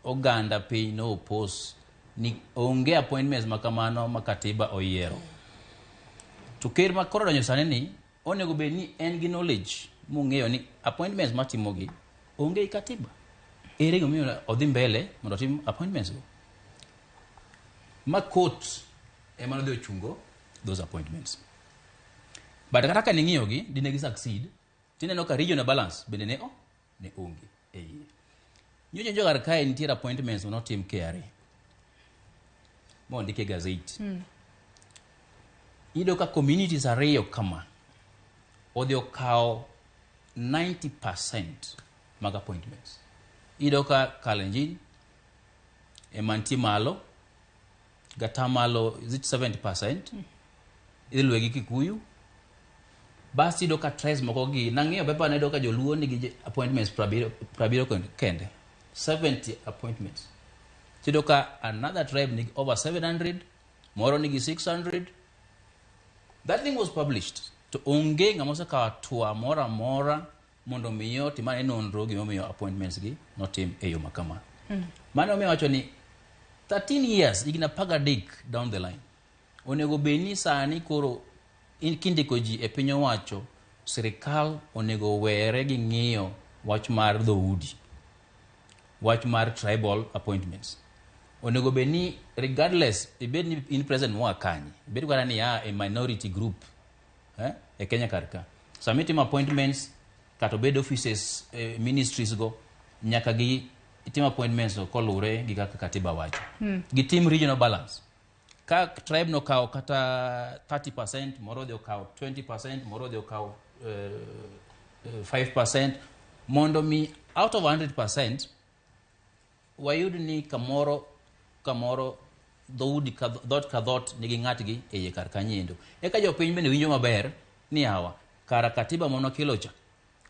oganda piny no oppose ni onge appointments ma kamano ma katiba oyiero. To ker ma koro donjo sani ni onego bed ni en gi knowledge mong'eyo ni appointments matimogi onge e katiba. Ere gimomiyo odhi mbele mondo otim appointments go? Ma court ema nodhi ochungo those appointments. But kata ka ning'iyogi, dine gi succeed, tineno ka regional balance bende ne ne onge e iye. Nyocha njo kar kae nitiere appointments manotim KRA mondiki e gazette. Iyudo ka communities ariyo kama odhi okawo 90% mag appointments. Iyudo ka Kalenjin ema nitie malo, gatamalo is it 70%? Iluwe gi Kikuyu. Bas iyudo ka tribes moko gi nang'iyo paper nayudo ka joluo nigi appointments 70 kende. 70 appointments. Iyudo ka another tribe nigi over 700, moro nigi 600. That thing was published. To onge ng'ama osekawo hatua moro amora mondo miyo timane nonro gimomiyo appointments gi notim e yo ma kama. Mano omiyo wacho ni 13 years, higni 13 down the line, onego bed ni sani koro in kindiko ji e piny owacho, sirikal onego were gi ng'iyo wach mar dhoudi, wach mar tribal appointments. Onego bed ni regardless, ibed ni in president moa kanye, ibed kata ni ya e minority group e Kenya kar ka. Sama itimo appointments, kata obed offices, ministries go, nyaka gi itim appointments go koluwore gi kaka katiba wacho. Gitim regional balance. Ka tribe no okawo kata 30%, moro odhi okawo 20%, moro odhi okawo 5%, mondo mi out of 100% wayud ni kamoro kamoro dhoudi ka dhoot ka dhoot nigi ng'atgi e iye kar kanyo. Eka jopiny bende winjo maber ni hawa kara katiba manokelo cha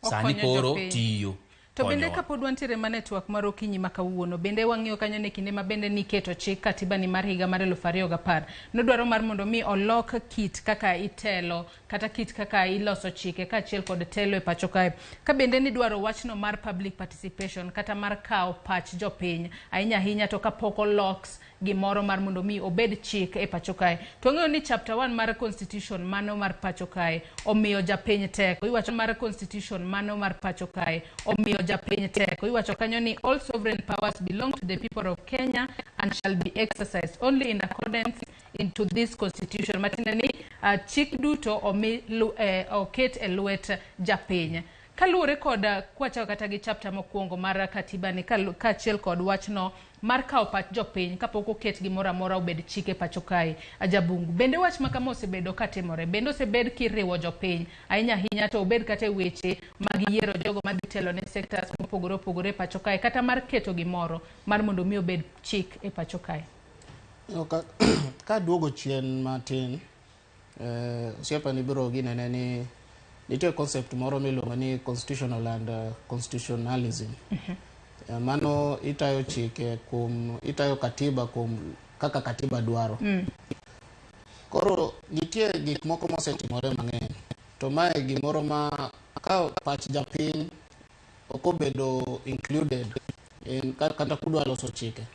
sani Okonyo koro jopiny. tiyo. To bende konyowa. kapod wantiere mana e twak mar okinyi ma kawuono, bende wang'iyo kanyo ne kinde ma bende niketo chik katiba ni mar higa mar 2010 nodwaro mar mondo mi olok kit kaka itelo kata kit kaka iloso chike kaachiel kod telo e pacho kae. Ka bende nidwaro wachno mar public participation kata mar kawo pach jopiny ahinya ahinya to kapok oloks gimoro mar mondo mi obed chik e pacho kae. To wang'eyo ni chapter 1 mar constitution mano mar pacho kae omiyo japiny teko. Iwacho mar constitution mano mar pacho kae omiyo japiny teko. Iwacho kanyo ni all sovereign powers belong to the people of Kenya and shall be exercised only in accordance into this constitution. Matiende ni chik duto omi oket e lwet japiny. Kaluwore kod kwachako kata gi chapter mokwongo mar katiba ni kaachiel kod wachno mar kawo pach jopiny kapok oket gimoro amora obed chik e pacho kae. Ajabungu, bende wach ma kama osebedo katimore, bende osebed kiriwo jopiny ahinya ahinya to obed kata e weche mag yiero jogo madhi telo ne sectors mopogore opogore e pacho kae kata mar keto gimoro mar mondo mi obed chik e pacho kae. Ka duogo chien matin, osiepani biro ginene ni nitie concept moro miluongo ni constitutional and constitutionalism. Mano itayo chike kuom itayo katiba kuom kaka katiba dwaro. Koro nitie gik moko mosetimore mang'eny. To mae gimoro ma ka pach japiny ok obedo included in kata kudwa loso chike.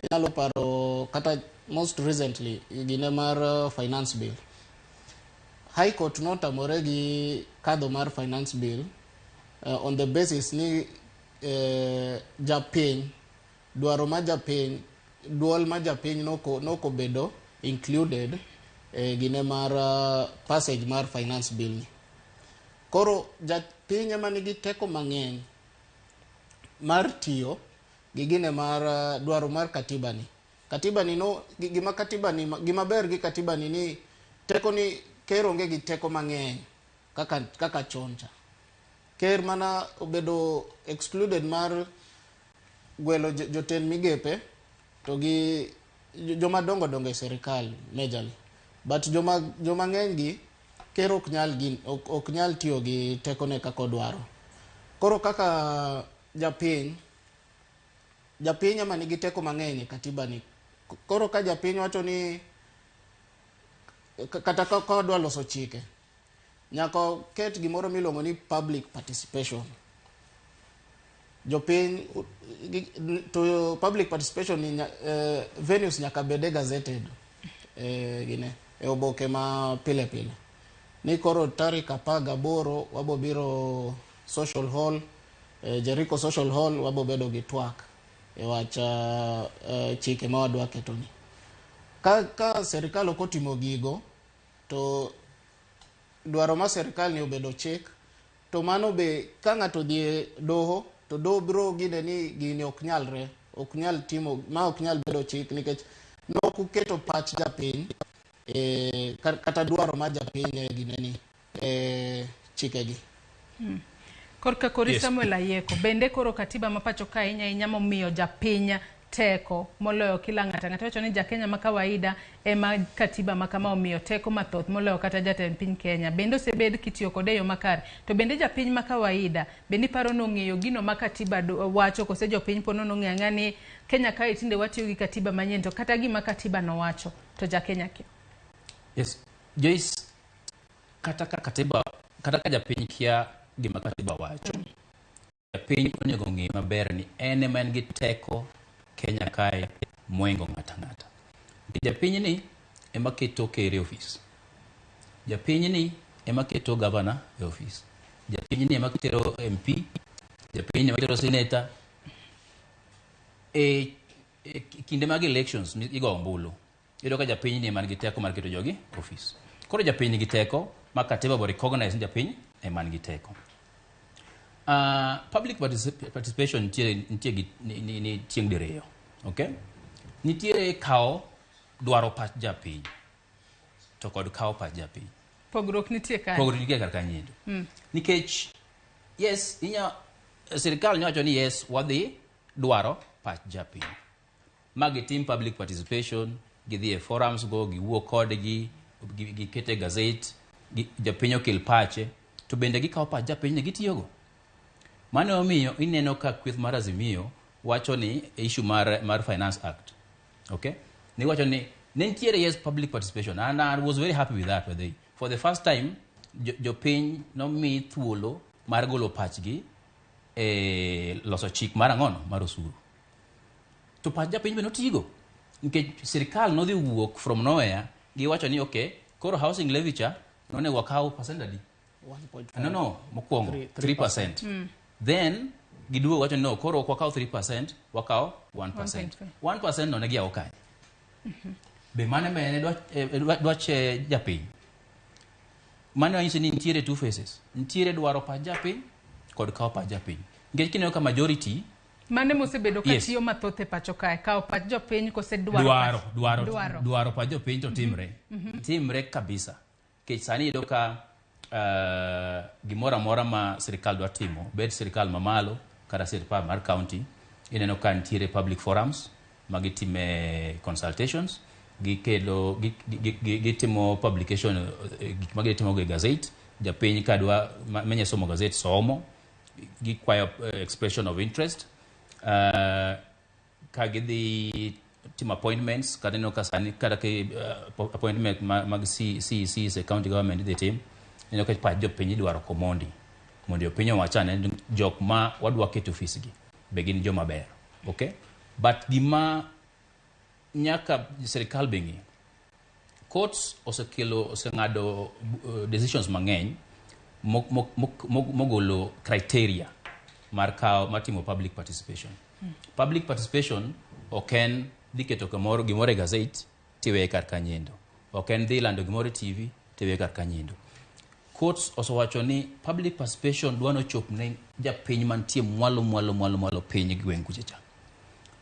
Inyalo paro kata most recently gine mar finance bill. High Court notamore gi kadho mar finance bill on the basis ni japiny dwaro ma japiny duol ma japiny nokobedo included gine mar passage mar finance bill ni. Koro japiny ema nigi teko mang'eny mar tiyo gi gine mar dwaro mar katiba ni. Katiba ni no gima katiba ni gima ber gi katiba ni ni teko ni ker onge gi teko mang'eny kaka chon cha. Ker mana obedo excluded mar gwelo jotend migepe to gi joma dongo dongo e sirikal majorly. But joma ng'eny gi ker ok nyal tiyo gi tekone kaka odwaro. Koro kaka japiny ema nigi teko mang'eny e katiba ni. Koro ka japiny wacho ni kata ka odwa loso chike, nyaka oket gimoro miluongo ni public participation. Jopiny to public participation ni venues nyaka bede gazetted gine e oboke ma pile pile. Ni koro tarik 18 wabo biro social hall, Jericho social hall wabo bedo gi twak e wach chike ma wadwa keto ni. Ka serikal ok otimo gigo to dwaro mar serikal ni obedo chik to mano be ka ng'ato odhi e doho to doho biro gine ni gini ok nyalre, ok nyal timo ma, ok nyal bedo chik nikech nok uketo pach japiny e, kata dwaro mar japiny e gine ni e chikegi. Korka kori. Yes. Samuel Ayieko, bende koro katiba ma pacho ka ahinya ahinya momiyo japiny teko moloyo kila ng'ato ang'ata wacho ni jakenya ma kawaida ema katiba ma kama omiyo teko mathoth moloyo kata jatend piny Kenya. Bende osebed kitiyo kode e yo makare? To bende japiny ma kawaida bende iparo nong'eyo gino ma katiba wacho, kose jopiny pod nong'eyo ang'eya ni Kenya kae tinde watiyo gi katiba manyien to kata gima katiba nowacho to jakenya kia? Yes. Joyce, kata ka katiba, kata ka japiny kia gima katiba wacho, japiny onego ng'e maber ni en ema en gi teko Kenya kae moingo ng'ata ng'ata. Japiny ni ema keto ker e ofis. Japiny ni ema keto gavana e ofis. Japiny ni ema tero MP, japiny ni ema tero senator. E kinde mag elections igo ombulu, iyudo ka japiny ni ema nigi teko mar keto jogi e ofis. Koro japiny nigi teko ma katiba bo recognize ni japiny ema nigi teko. Public participation nitie gi ni tieng' diriyo. Okay? Nitiere kawo dwaro pach japiny to kod kawo pach japiny. Pogruok nitie kae. Pogruok nitie kar kanyo. Nikech yes, inya sirikal nyawacho ni yes, wadhi dwaro pach japiny. Ma gitim public participation, gidhi e forums go, giwuo kodgi, gikete e gazette, japiny okel pache, to bende gikawo pach japiny ni gitiyogo. Mano omiyo ineno ka kweth mar Azimio wacho ni issue mar Finance Act. Okay? Ni wacho ni ne nitiere, yes, public participation and I was very happy with that, by the way. For the first time jopiny nomi thuolo mar golo pachgi e loso chik mar ang'ono mar osuru. To pach japiny be notigo nikech sirikal nodhi wuok from nowhere giwacho ni okay, koro housing levy cha nonego wakaw percent adi? 1.5. No, mokwongo 3%. 3%. Then giduogo wacho ni no, koro ok wakaw 3%, wakaw 1%. 1% no ne giyawo kanye? Be mano ema en dwach japiny? Mano nyiso ni nitiere two faces. Nitiere dwaro pach japiny kod kawo pach japiny. Nikech kineno ka majority Mane mosebedo ka Yes. tiyo mathoth e pacho kae, kawo pach jopiny kose dwaro dwaro dwaro dwaro. Dwaro pach jopiny to timre. Timre kabisa. Nikech sani iyudo ka gimoro amora ma sirikal dwa timo, bed sirikal mamalo kata sirikal mar county, ineno ka nitiere public forums ma gitime consultations, gikelo gitimo publication gik ma gitimo e gazette. Japiny ka dwa menye somo gazette somo, gikwayo expression of interest ka gidhi timo appointments, kata ineno ka sani kata ki appointment mag CECs e county government idhi tim, ineno ka pach jopiny idwaro komondi mondo jopiny owach ane ni jok ma wadwa keto ofis gi be gin joma ber. Okay, but gima nyaka sirikal be ng'i, courts osekelo oseng'ado decisions mang'eny mogolo criteria mar kawo mar timo public participation. Public participation ok en dhi keto kamoro gimoro e gazette tiweye kar kanyendo, ok en dhi lando gimoro e TV tiweye kar kanyendo. Courts osewacho ni public participation dwa nochop ne japiny mantie mwalo mwalo mwalo mwalo piny e gweng' kucha cha.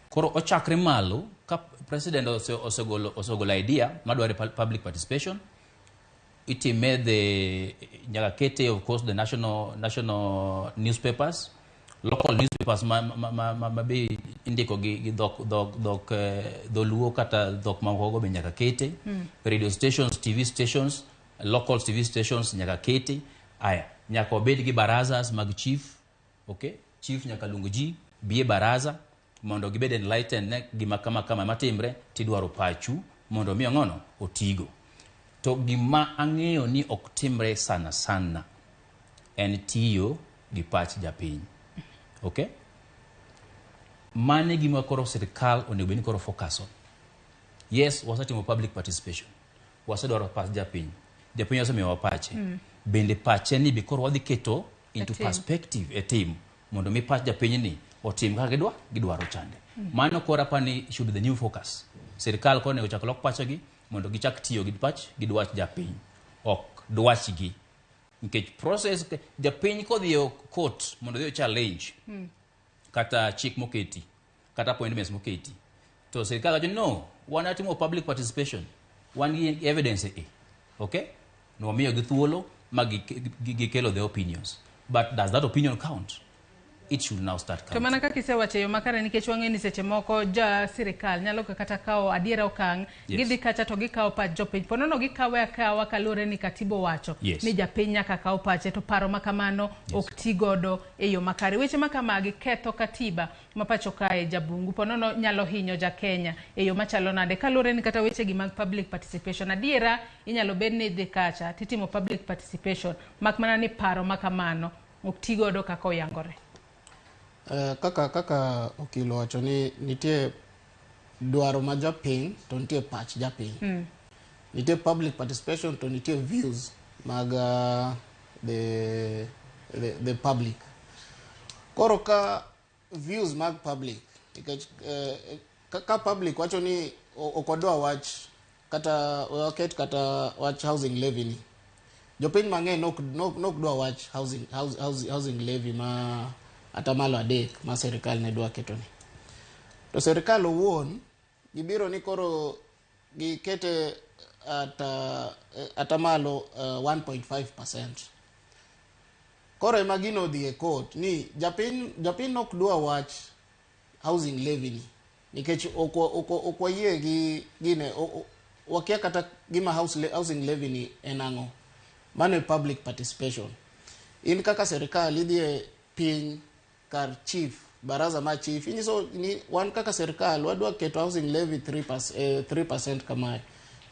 Koro ochakre malo ka president osegolo idea madwaro public participation, itime the nyaka kete, of course, the national newspapers, local newspapers ma be indiko gi dhok dholuo kata dhok mamoko go be nyaka kete. Radio stations, TV stations, local TV stations nyaka kete. Aya, nyaka wabed gi barazas mag chief. Okay, chief nyaka luong ji bi e baraza mondo gibed enlightened ne gima kama kama matimre tidwaro pachu mondo mi ang'ono otigo. To gima ang'eyo ni ok timre sana sana en tiyo gi pach japiny. Okay, mane gima koro sirikal onego bed ni koro focus on. Yes, wasetimo public participation, wasedwaro pach japiny, japiny osemiyowa pache. Bende pache ni be koro wadhi keto into E tim. perspective e tim mondo mi pach japiny ni otim kaka gidwaro chande. Mano koro apani should be the new focus. Sirkal koro onego chak lok pachgi mondo gichak tiyo gi pach gi dwach japiny, ok dwachgi. Nikech process japiny kodhi e court mondo odhi o challenge kata chik moketi kata appointments moketi to sirkal wacho ni no wan atimo public participation wan gi evidence e okay nwamiyo gi thuolo ma gikelo their opinions but does that opinion count it should now start To counting mana kaka isewacho e yo makare nikech wang'eyo ni seche moko ja sirikal nyalo kata kawo adiera okang' Yes. gidhi kacha to gikawo pach jopiny po nono gikawe akawa kaluwore ni katiba owacho Yes. ni japiny nyaka kaw pache to paro ma kamano ok ti godo e yo makare weche ma kamagi ketho katiba ma pacho kae jabungu po nono nyalo hinyo ja Kenya e yo machalo nade kaluwore ni kata weche gi mag public participation adiera inyalo bed ni idhi kacha titimo public participation mak mana ni paro ma kamano ok ti godo kaka oyangore Kaka kaka okil owacho ni nitie dwaro ma japiny to nitie pach japiny. Nitie public participation to nitie views mag the public. Koro ka views mag public nikech ka public wacho ni ok wadwa wach kata waket kata wach housing levy ni jopiny mang'eny nok dwa wach housing levy ma atamalo 3 ma sirikal ne dwa keto ni to sirikal owuon gibiro ni koro gikete atamalo 1.5%. Koro ema gino odhi e court ni japiny nok dwa wach housing levy ni nikech ok wayie gi gine wakia kata gima housing levy ni en ang'o. Mano e public participation. In kaka sirikal idhi e piny kar chief, baraza mar chief, inyiso ni wan kaka sirikal wadwa keto housing levy 3% kamae.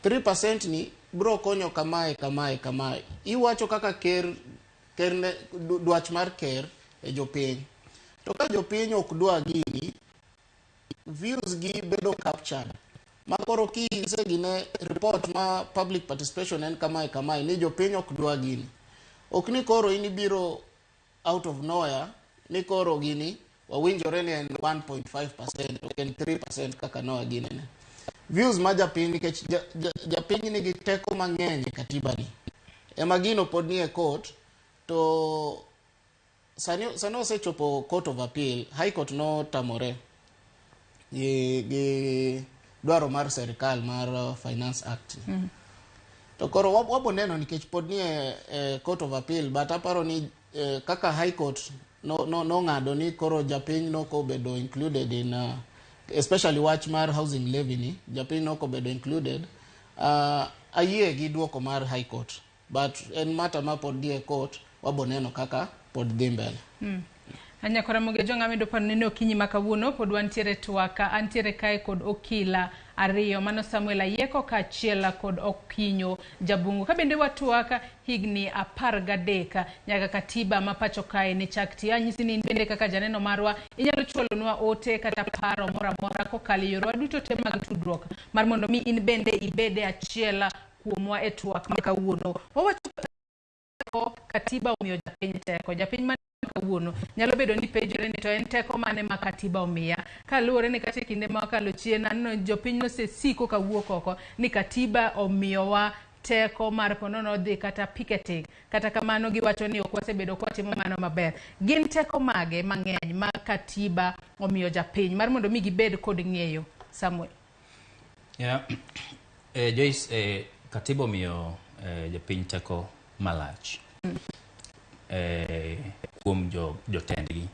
3% ni bro konyo kamae kamae kamae. Iwacho kaka ker ne dwach mar ker e jopiny. To ka jopiny ok dwa gini, views gi bedo captured. Ma koro kisegine report ma public participation en kamae kamae ni jopiny ok dwa gini. Ok ni koro in ibiro out of nowhere ni koro gini wawinjore ni en 1.5% ok en 3% kaka noa ginene. Views ma japiny nikech japiny nigi teko mang'eny e katiba ni. Ema gino pod ni e court to sani osechopo court of appeal, High Court notamore gi dwaro mar sirikal mar Finance Act. To koro wabo neno nikech pod ni e court of appeal, but aparo ni kaka High Court nong'ado ni koro japiny nokobedo included in especially wach mar housing levy ni japiny nokobedo included, ayie gi duoko mar High Court, but en matter ma pod ni e court, wabo neno kaka pod dhi mbele. Anyakora Moge Jong amedo paro nene okinyi ma kawuono pod wantiere twaka antiere kae kod okila ariyo mano Samuel Ayieko kaachiel kod Okinyo Jabungu ka bende watwaka higni 13 nyaka katiba ma pacho kae ne chak tiyo. Anyisi ni in bende kaka janeno marwa inyalo chwalonwa ote kata paro moro amora kokalo e yorewa duto te mag tudruok mar mondo mi in bende ibede achiel kuomwa e twak ma kawuono. Wawacho katiba omiyo japiny teko. Japiny ma kawuono nyalo bedo ni penjore ni to en teko mane ma katiba omiya, kaluwore ni kata e kinde ma wakalo chien aneno jopiny nosesiko kawuok oko ni katiba omiyowa teko mar ponono dhi kata picketing, kata kamano giwacho ni ok wasebedo kwatimo mano maber. Gin teko mage mang'eny ma katiba omiyo japiny mar mondo mi gibed kod ng'eyo? Samuel. Yeah. Joyce, katiba omiyo japiny teko malach kuom jotendgi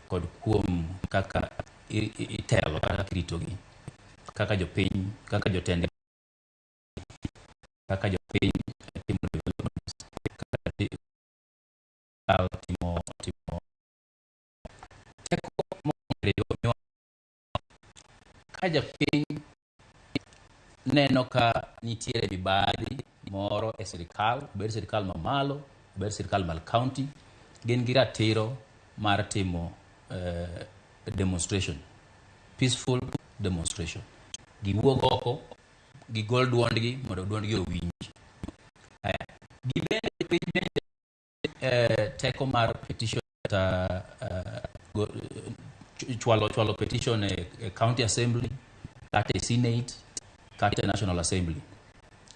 kod kuom kaka itelo kata kiritogi kaka jopiny, kaka jotendgi, kaka jopiny timo development, kaka timo teko mong'ere. Ka japiny neno ka nitiere mibadhi moro e sirikal, obed sirikal mamalo, obed sirikal mar county, gin gi ratiro mar timo demonstration, peaceful demonstration. Giwuog oko, gigol duondgi mondo duondgi owinji. Gibende piny bende teko mar petition kata chwalo petition e county assembly, Kata e Senate, kata e National Assembly.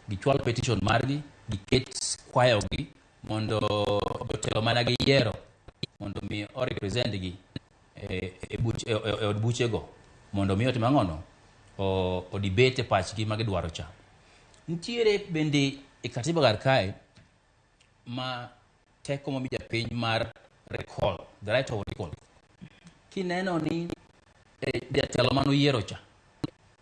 Gichwal petition margi, giket kwayogi mondo jotelo mana giyiero mondo mi o represent gi e od buchego mondo mi otim ang'ono o debate pachgi ma gidwaro cha. Nitiere bende e katiba kar kae ma teko momi japiny mar recall, the right of recall. Kineno ni jatelo manoyiero cha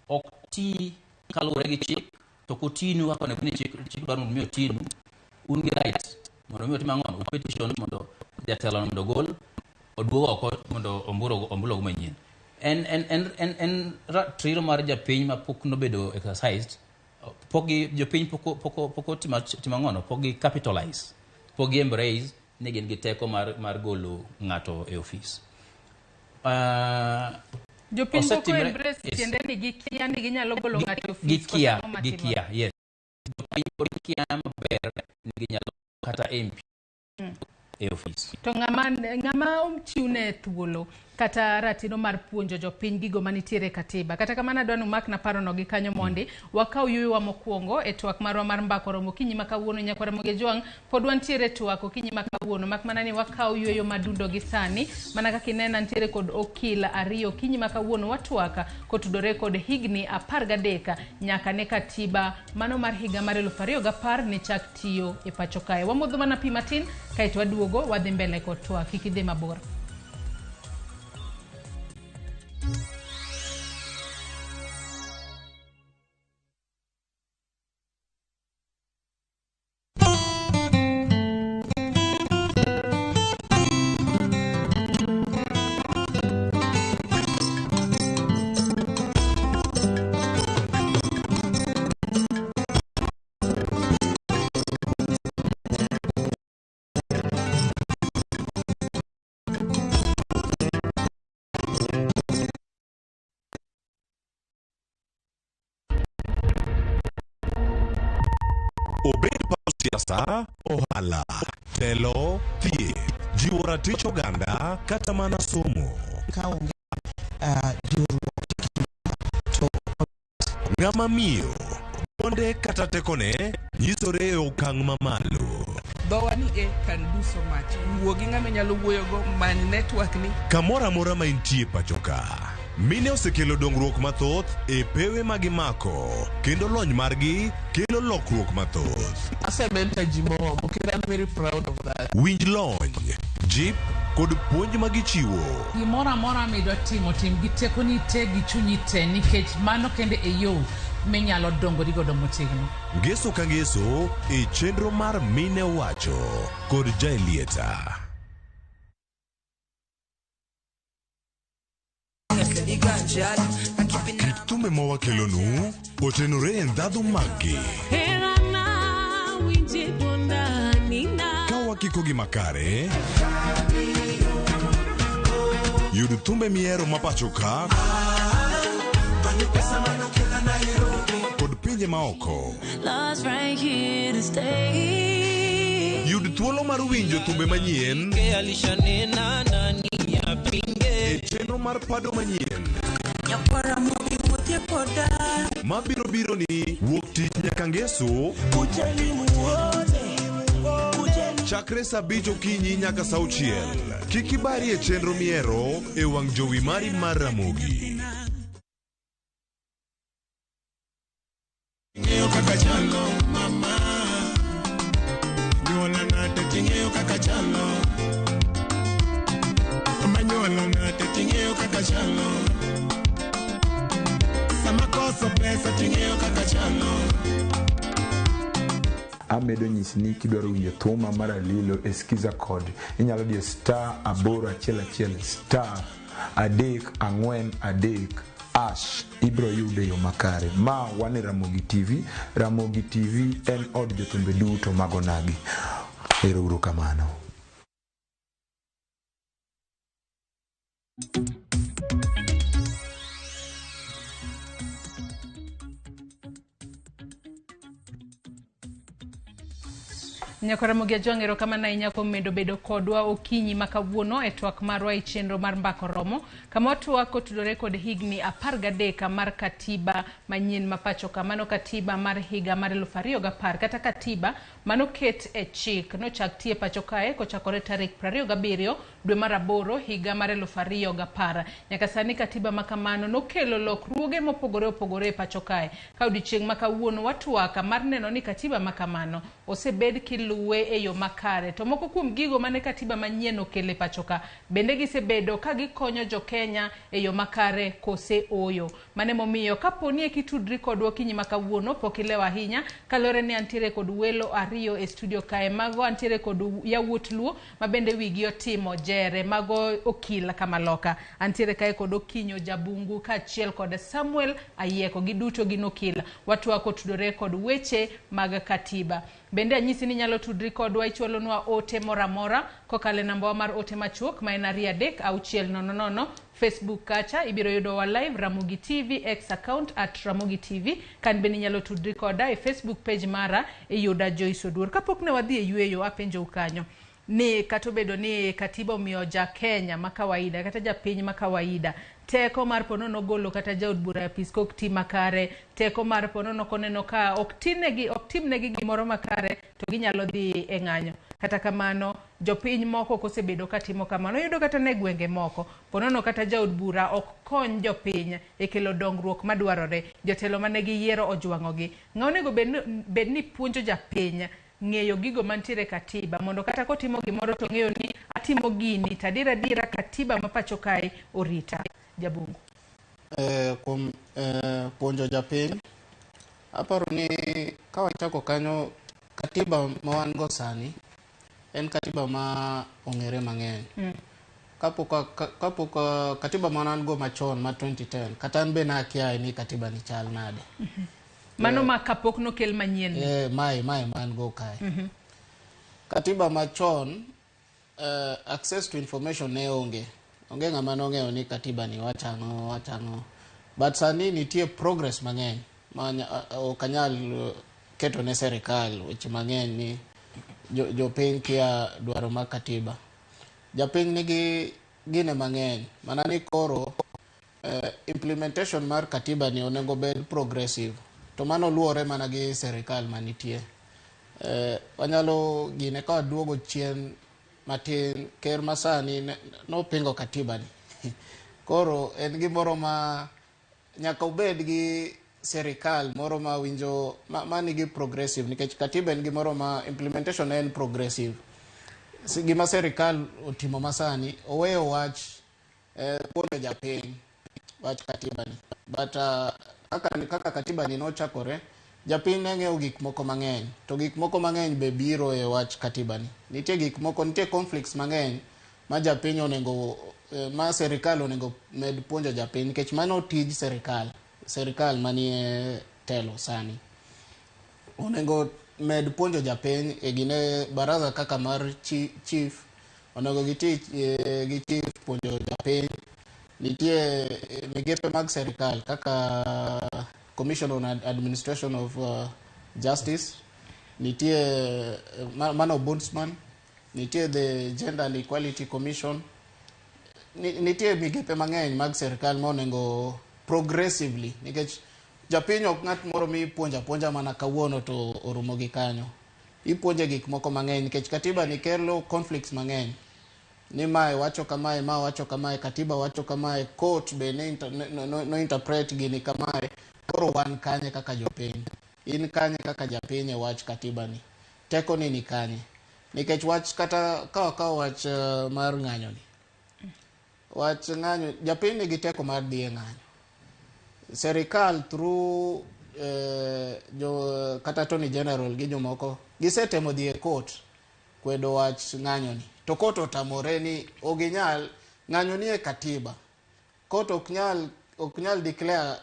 ok ti kaluwore gi chik to ok otinu kaka onego ni chik dwaro mondo mi otinu, un gi right mondo mi otim ang'ono, petition mondo jatelo mondo ogol oduog oko mondo ombulu ogo manyien. En ratiro mar japiny ma pok nobedo exercised, pok gi jopiny pok otimo timo ang'ono, pok gi capitalize, pok gi embrace ni gin gi teko mar golo ng'ato e ofis. Jopiny pok embrace tiende ni gikia ni ginyalo golo ng'ato e ofis. Gikia, gikia, yes. Jopiny pod kia maber ni ginyalo kata MP e ofis. To ng'ama ochiwne thuolo kata ratiro mar puonjo jopiny gigo manitiere e katiba. Kata kamano adwa ni umak na parono gi kanyo mondi wakaw yueyowa mokwongo e twak marwa mar mbaka oromo okinyi ma kawuono. Nyakwar Ramogi Ojwang' pod wantiere e twak okinyi ma kawuono mak mana ni wakaw yueyo madundo gi sani mana kaka inena nitiere kod okil ariyo okinyi ma kawuono watwak kotudore kod higni 13 nyaka ne katiba mano mar higa mar 2010 ne chak tiyo e pacho kae. Wamodho mana pi matin kaeto waduogo wadhi mbele kod twak. Kik idhi mabor. Obed paw siasa, ohala, telo, thieth, jiwo ratich oganda kata mana somo. Ka onge jiwruok to Ng'ama miyo, duonde kata tekone nyisore e okang' mamalo. Dhowa ni e can do so much. Wuo gi ng'ama inyalo wuoyogo, many network ni. Kamoro amora ma intie pacho ka, mine osekelo dongruok mathoth e pewe ma gimako kendo lony margi kelo lokruok mathoth. Asementor ji moromo kendo I'm very proud of that. Winj lony, jip kod puonj ma gichiwo. Gimoro amora midwa timo, tim gi tekoni te gi chunyi te nikech mano kende e yo minyalo dongori godo motegno. Ngeso ka ngeso e chenro mar Mine Wacho kod Jaelieta. Kit thumbe ma wakelonu otenore e ndhadhu maggi. Ka wakikogi makare, yud thumbe mihero ma pacho ka kod pinje maoko. Love's right here to stay. Yud thuolo mar winjo thumbe manyien e chenro mar pado manyien mabiro biro ni wuok tich nyaka ngeso chakre saa 5 okinyi nyaka saa 6. Kik ibari e chenro mihero e wang' jowi mari mar Ramogi. Ng'eyo kaka chalo mama nyuola nade ting'eyo kaka chalo mama nyuola nade ting'eyo kaka chalo sama koso pesa ting'eyo kaka chalo. Amedo nyisi ni kidwaro winjo thuma mar Alilo e Skiza kod inyalo diyo star 811 star 3 4 3 hash ibro yude yo makare. Ma wan e Ramogi TV. Ramogi TV en od jothumbe duto mag onagi. Ero uru kamano. Nyako Ramogi Ajwang', erokamano ahinya kuom medo bedo kodwa okinyi ma kawuono e twak marwa e chenro mar Mbaka Oromo, kama watwak kotudore kod higni 13 mar katiba manyien ma pacho ka. Mano katiba mar higa mar 2010 kata katiba manoket e chik nochak tiye pacho kae kochakore tarik 27 dwe mar aboro higa mar 2010. Nyaka sani katiba ma kamano nokelo lokruoge mopogore opogore e pacho kae. Ka odiochieng' ma kawuono watwak mar neno ni katiba ma kamano osebed kiluwe e yo makare. To moko kuom gigo mane katiba manyien okelo e pacho ka bende gisebedo ka gikonyo jo-Kenya e yo makare kose ooyo. Mano emomiyo kapo ni eki tudri kodwa okinyi ma kawuono pok ilewo ahinya kaluwore ni antiere kod welo ariyo e studio kae. Mago antiere kod yawuot Luo ma bende wigi otimo jere, mago okil kamaloka. Antiere kae kod Okinyo Jabungu kaachiel kod Samuel Ayieko, giduto gin okil. Watwak otudore kod weche mag katiba. Bende anyisi ni inyalo tudri kodwa ichwalonwa ote moro amora kokalo e nambawa mar ote machuok ma en 23600. Facebook kacha ibiro yudowa live Ramogi TV, X account at Ramogi TV. Kan bende inyalo tudri koda e Facebook page mara iyuda Joyce Oduor. Kapok ne wadhi e yweyo apenjou kanyo ni kata obedo ni katiba omiyo ja Kenya ma kawaida kata japiny ma kawaida teko mar ponono golo kata jaod bura e apis kok ti makare, teko mar ponono koneno ka ok timnegi gimoro makare to ginyalo dhi e ng'anyo. Kata kamano jopiny moko ok osebedo katimo kamano. Iyudo kata ne gwenge moko ponono kata jaod bura ok kony jopiny e kelo dongruok madwarore. Jotelo mane giyiero ojwang'ogi. Ng'a onego bed ni puonjo japiny ng'eyo gigo mantiere e katiba mondo kata kotimo gimoro to ng'eyo ni atimo gini to adier adiera katiba ma pacho kae orita. Jabungu. Kuom puonjo japiny, aparo ni ka wachako kanyo, katiba ma wan go sani en katiba ma ong'ere mang'eny. Kapok katiba ma wan go machon ma 2010, kata an be nakia ni katiba ni chal nade. Mano ma kapok nokel manyien ni. Mae man go kae. Katiba machon, access to information ne onge. Onge ng'ama nong'eyo ni katiba ni wachang'o. But sani nitie progress mang'eny ma ok anyal keto ne serikal weche mang'eny ni jopiny kia dwaro mag katiba. Japiny nigi gine mang'eny mana ni koro implementation mar katiba ni onego bed progressive. To mano luwore mana gi serikal manitie. Wanyalo gine ka waduogo chien matin, ker masani nopingo katiba ni. Koro en gimoro ma nyaka obed gi serikal moro ma winjo ma nigi progressive, nikech katiba en gimoro ma implementation en progressive. Gima serikal otimo masani, oweyo wach puonjo japiny wach katiba ni. But kaka katiba ni nochakore, japiny ne ng'eyo gik moko mang'eny, to gik moko mang'eny be biro e wach katiba ni. Nitie gik moko, nitie conflicts mang'eny ma japiny onego, ma serikal onego med puonjo japiny, nikech mano tij serikal. Serikal manie telo sani onego med puonjo japiny e gine baraza kaka mar chief, onego giti gi chief puonjo japiny. Nitie migepe mag serikal kaka Commission on Administration of Justice, nitie mano ombudsman, nitie the Gender and Equality Commission, nitie migepe mang'eny mag serikal ma onego progressively, nikech japiny ok ng'at moro mipuonjo apuonja mana kawuono to orumo gi kanyo. Ipuonje gik moko mang'eny nikech katiba ni kelo conflicts mang'eny. Ni mae wacho kamae, ma wacho kamae, katiba wacho kamae, court be ne no interpret gini kamae. Koro wan kanye kaka jopiny? In kanye kaka japiny e wach katiba ni? Teko ni ni kanye? Nikech wach kata ka wakawo wach mar ng'anyo ni. Wach ng'anyo, japiny nigi teko mar dhi e ng'anyo. Serikal through jo kata Attorney General gi jomoko gisetemo dhi e court kwedo wach ng'anyo ni. To court otamore ni oginyal ng'anyo ni e katiba. Court ok nyal declare,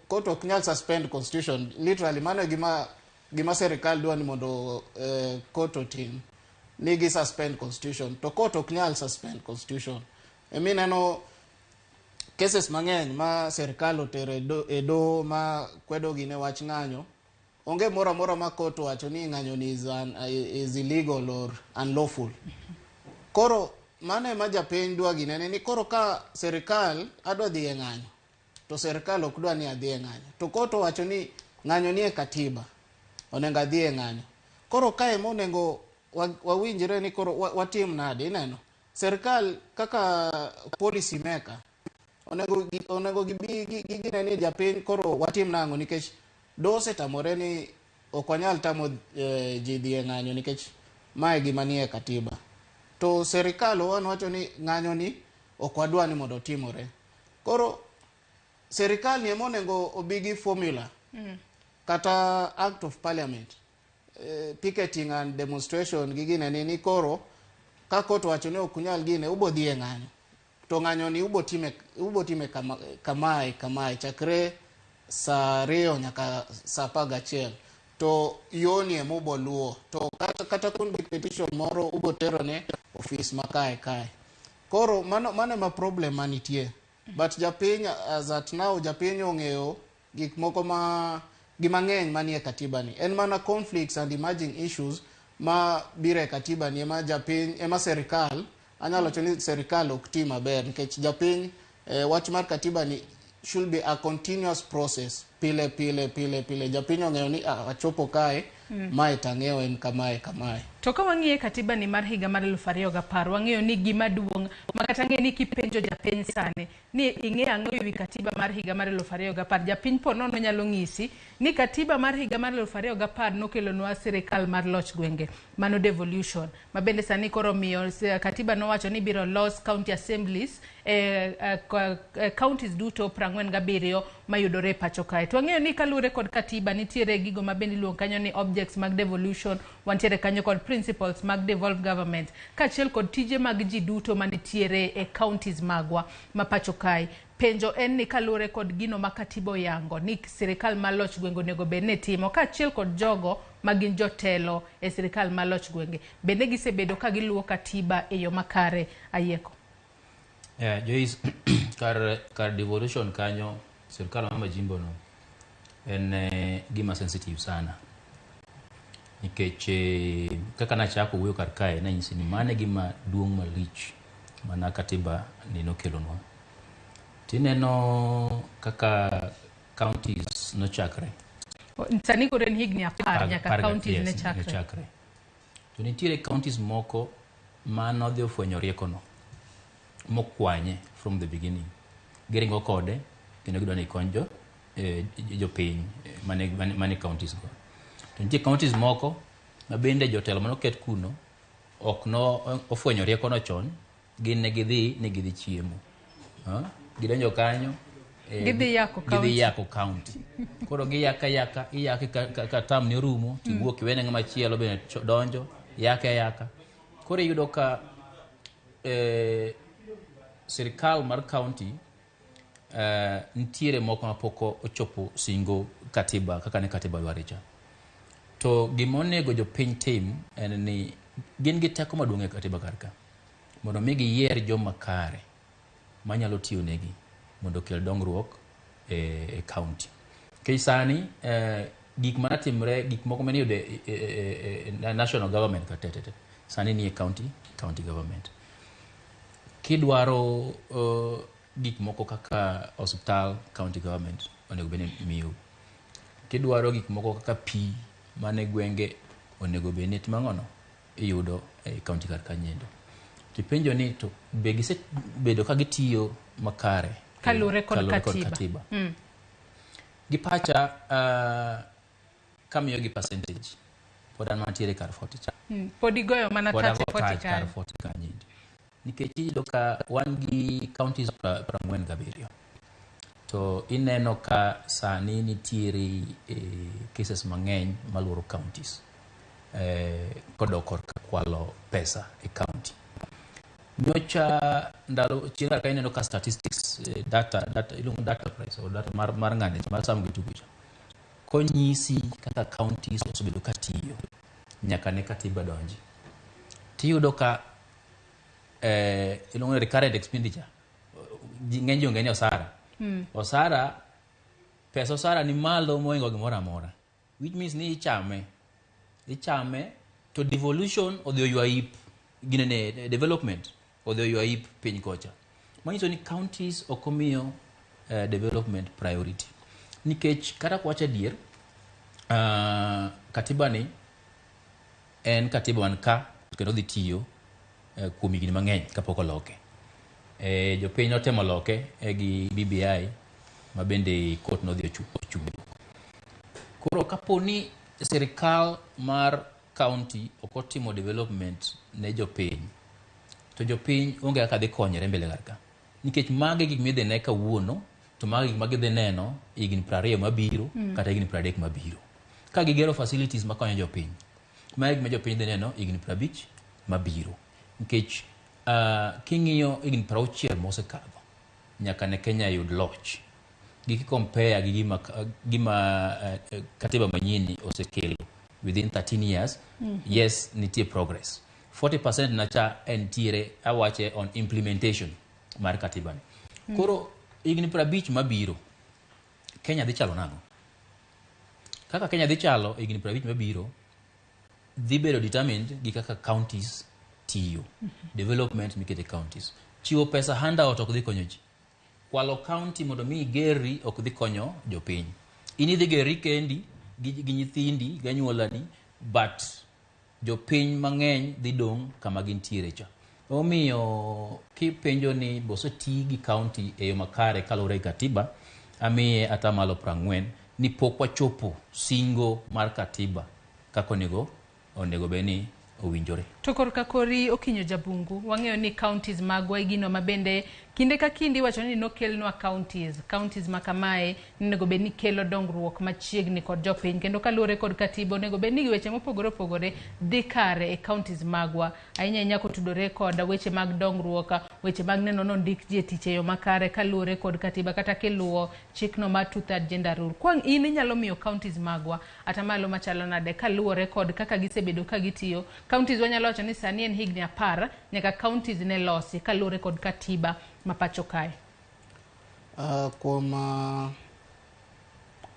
court ok nyal suspend constitution. Literally mano e gima serikal dwa ni mondo court otim. Ni gi suspend constitution. To court ok nyal suspend constitution. Emineno cases mang'eny ma serikal otero e doho ma kwedo gine wach ng'anyo Onge moro amora ma court owacho ni ng'anyo ni is illegal or unlawful. Koro mano ema japiny dwa ginene ni koro ka serikal adwa dhi e ng'anyo to serikal ok dwa ni adhi e ng'anyo, to court owacho ni ng'anyo ni e katiba, onego adhi e ng'anyo. Koro kae monego wawinjre ni koro watim nade? Ineno serikal kaka policy maker onego gibi gine ni japiny koro watim nang'o, nikech do osetamore ni ok wanyal tamo ji dhi e ng'anyo nikech mae gima nie katiba, to serikal owuon wacho ni ng'anyo ni ok wadwa ni mondo otimore. Koro serikal ni ema onego obi gi formula kata act of parliament, picketing and demonstration gi gine ni koro ka court owacho ni ok unyal gine, ubo dhi e ng'anyo, to ng'anyo ni ubo time kamae kamae chakre saa 2 nyaka saa 11, to yoni ema ubo luwo, to kata kun gi petition moro ubo tero ne ofis ma kae kae. Koro mano ema problem manitie. But japiny as at now, japiny ong'eyo gik moko ma gimang'eny manie katiba ni en mana conflicts and emerging issues ma biro e katiba ni ema japiny ema serikal anyalo wacho ni serikal ok ti maber, nikech japiny wach mar katiba ni should be a continuous process, pile pile pile pile japiny ong'eyo ni achopo kae, mae tang'eyo en kamae kamae. To ka wang'iye katiba ni mar higa mar 2010, wang'eyo ni gima duong' ma kata ng'e ni kipenjo japiny sani ni ing'e ang'o ewi katiba mar higa mar 2010, japiny po nono nyalo ng'isi ni katiba mar higa mar 2010 nokelonwa sirikal mar loch gwenge, mano devolution, ma bende sani koro miyo katiba nowacho ni biro los county assemblies counties duto 47 mayudore e pacho kae. To wang'eyo ni kaluwore kod katiba nitiere gigo ma bende iluongo kanyo ni objects mag devolution, wantiere kanyo kod principles mag devolved government, kaachiel kod tije mag ji duto manitiere e counties magwa ma pacho kae. Penjo en ni kaluwore kod gino ma katiba oyango ni sirikal mar loch gwenge onego bed ni timo, kaachiel kod jogo ma gin jotelo e sirikal mar loch gwenge, bende gisebedo ka giluwo katiba e yo makare? Ayieko. Joyce, kar devolution kanyo, sirikal ma majimbo no en gima sensitive sana, nikech kaka nachako wuoyo kar kae nanyisi ni mano e gima duong' malich mana katiba ni nokelonwa. Tineno kaka counties nochakre. Sani koro en higni 10 nyaka counties ne chakre. To nitiere counties moko manodhi ofwenyo riekono mokwanye from the beginning. Giringo kode kendo gidwa ni ikony jopiny mane counties go. To nitie counties moko ma bende jotelo manoket kuno ok no ofwenyo riekono chon, gin ne gidhi ni gidhi chiemo. Gidonjo kanyo, gidhi yako county. Koro giyaka yaka, iyake ka tam ni orumo, tiwuok iwene ng'ama chielo bende donjo, yake yaka. Koro iyudo ka sirikal mar county nitiere moko mapok ochopo singo katiba kaka ne katiba dware cha. To gima onego jopiny tim en ni gin gi teko maduong' e katiba kar ka, mondo mi giyier joma kare manyalo tiyo negi mondo okel dongruok e county. Nikech sani gik manatimre, gik moko maniyudo e national government kata tete sani nie county government. Kidwaro gik moko kaka osiptal, county government onego bed ni miyo. Kidwaro gik moko kaka pi mane gwenge onego bed ni timo ang'ono, iyudo e county kar kanyendo. Tipenjo ni to be gisebedo ka gitiyo makare kaluwore kod katiba. Gi pacha kamiyo gi percentage pod an mantiere kar 40 cha. Pod igoyo mana touch 40 kar 40 kanyo. Nikech iyudo ka wan gi counties 47 to ineno ka sani nitiere cases mang'eny maluoro counties kodok korka kwalo pesa e county. Nyocha ndalo chien ka ineno ka statistics data iluongo data price or data mar ng'ane mar Sam Gituku cha konyisi kaka counties osebedo ka tiyo nyaka ne katiba donji, tiyudo ka iluongo ni recurrent expenditure, ng'eny ji ong'e ni osara. Osara, pesa osara ni malo mohingo gimoro amora. Which means ni ichame. Ichame to devolution odhi oywa ip ginene development odhi oywa ip piny kocha. Manyiso ni counties ok omiyo development priority. Nikech kata kwacho adier, katiba ni en katiba man ka kendo dhi tiyo kuom higni mang'eny kapok oloke. Jopiny notemo loke gi BBI ma bende court nodhi ochungo. Koro kapo ni sirikal mar county ok otimo development ne jopiny, to jopiny onge kaka dhi konyore mbele kar ka. Nikech magi gik midhi ne kawuono, to magi gik ma gidhi neno higni 20 mabiro kata higni 30 mabiro. Ka gigero facilities makonyo jopiny, magi gik ma jopiny dhi neno higni 50 mabiro. Nikech king'iyo higni 60 mosekadho nyaka ne Kenya yud loch, gi compare gi gima katiba manyien osekelo within 13 years, yes, nitie progress. 40% nacha entiere awache on implementation mar katiba ni. Koro higni 50 mabiro Kenya dhi chalo nang'o? Kaka Kenya dhi chalo higni 50 mabiro dhi bedo determined gi kaka counties tiyo. Development mikete counties. Chiwo pesa handout ok dhi konyo ji. Kwalo county mondo mi igerri ok dhi konyo jopiny. In idhi gerri kendi gi nyithindi gi anyuolani, but jopiny mang'eny dhi dong' kama gintiere cha. Omiyo kipenjo ni boseti gi county e yo makare kaluwore gi katiba, amiye atamalo 40 ni pok wachopo singo mar katiba kaka onego bed ni owinjore. To korka kori Okinyo Jabungu, wang'eyo ni counties magwa gino ma bende kinde ka kinde iwacho ni nokelnwa counties ma kamae onego bed ni kelo dongruok machiegni kod jopiny, kendo kaluwore kod katiba onego bed ni weche mopogore opogore dhi kare e counties magwa, ahinya ahinya kotudore kod weche mag dongruok, weche mag neno ni ondik ji e tich e yo makare kaluwore kod katiba kata kiluwo chikno mar two-third gender rule. Kwang' in inyalo miyo counties magwa atamalo machalo nade kaluwore kod kaka gisebedo ka gitiyo? Counties wanyalo wacho ni sani en higni 10 nyaka counties ne losi kaluwore kod katiba ma pacho kae. Kuom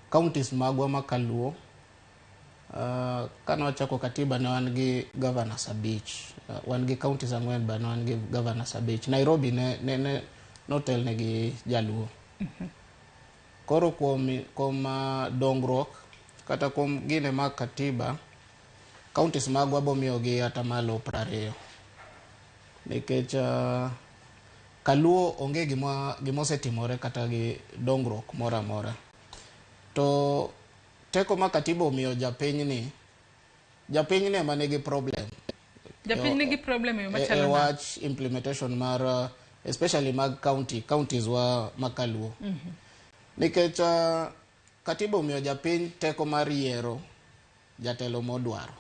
counties magwa ma kaluo, kane wachako katiba ne wan gi governors 5, wan gi counties 4 ba ne wan gi governors 5. Nairobi ne notelne gi jaluo. Koro kuom dongruok kata kuom gine mag katiba, counties magwa bomiyogi atamalo 20. Nikech kaluo onge gima osetimore kata gi dongruok moro amora. To teko ma katiba omiyo japiny ni ema nigi problem. Japiny nigi problem e yo machalo nade? Wach implementation mar especially mag counties wa makaluo. Nikech katiba omiyo japiny teko mar yiero jatelo modwaro.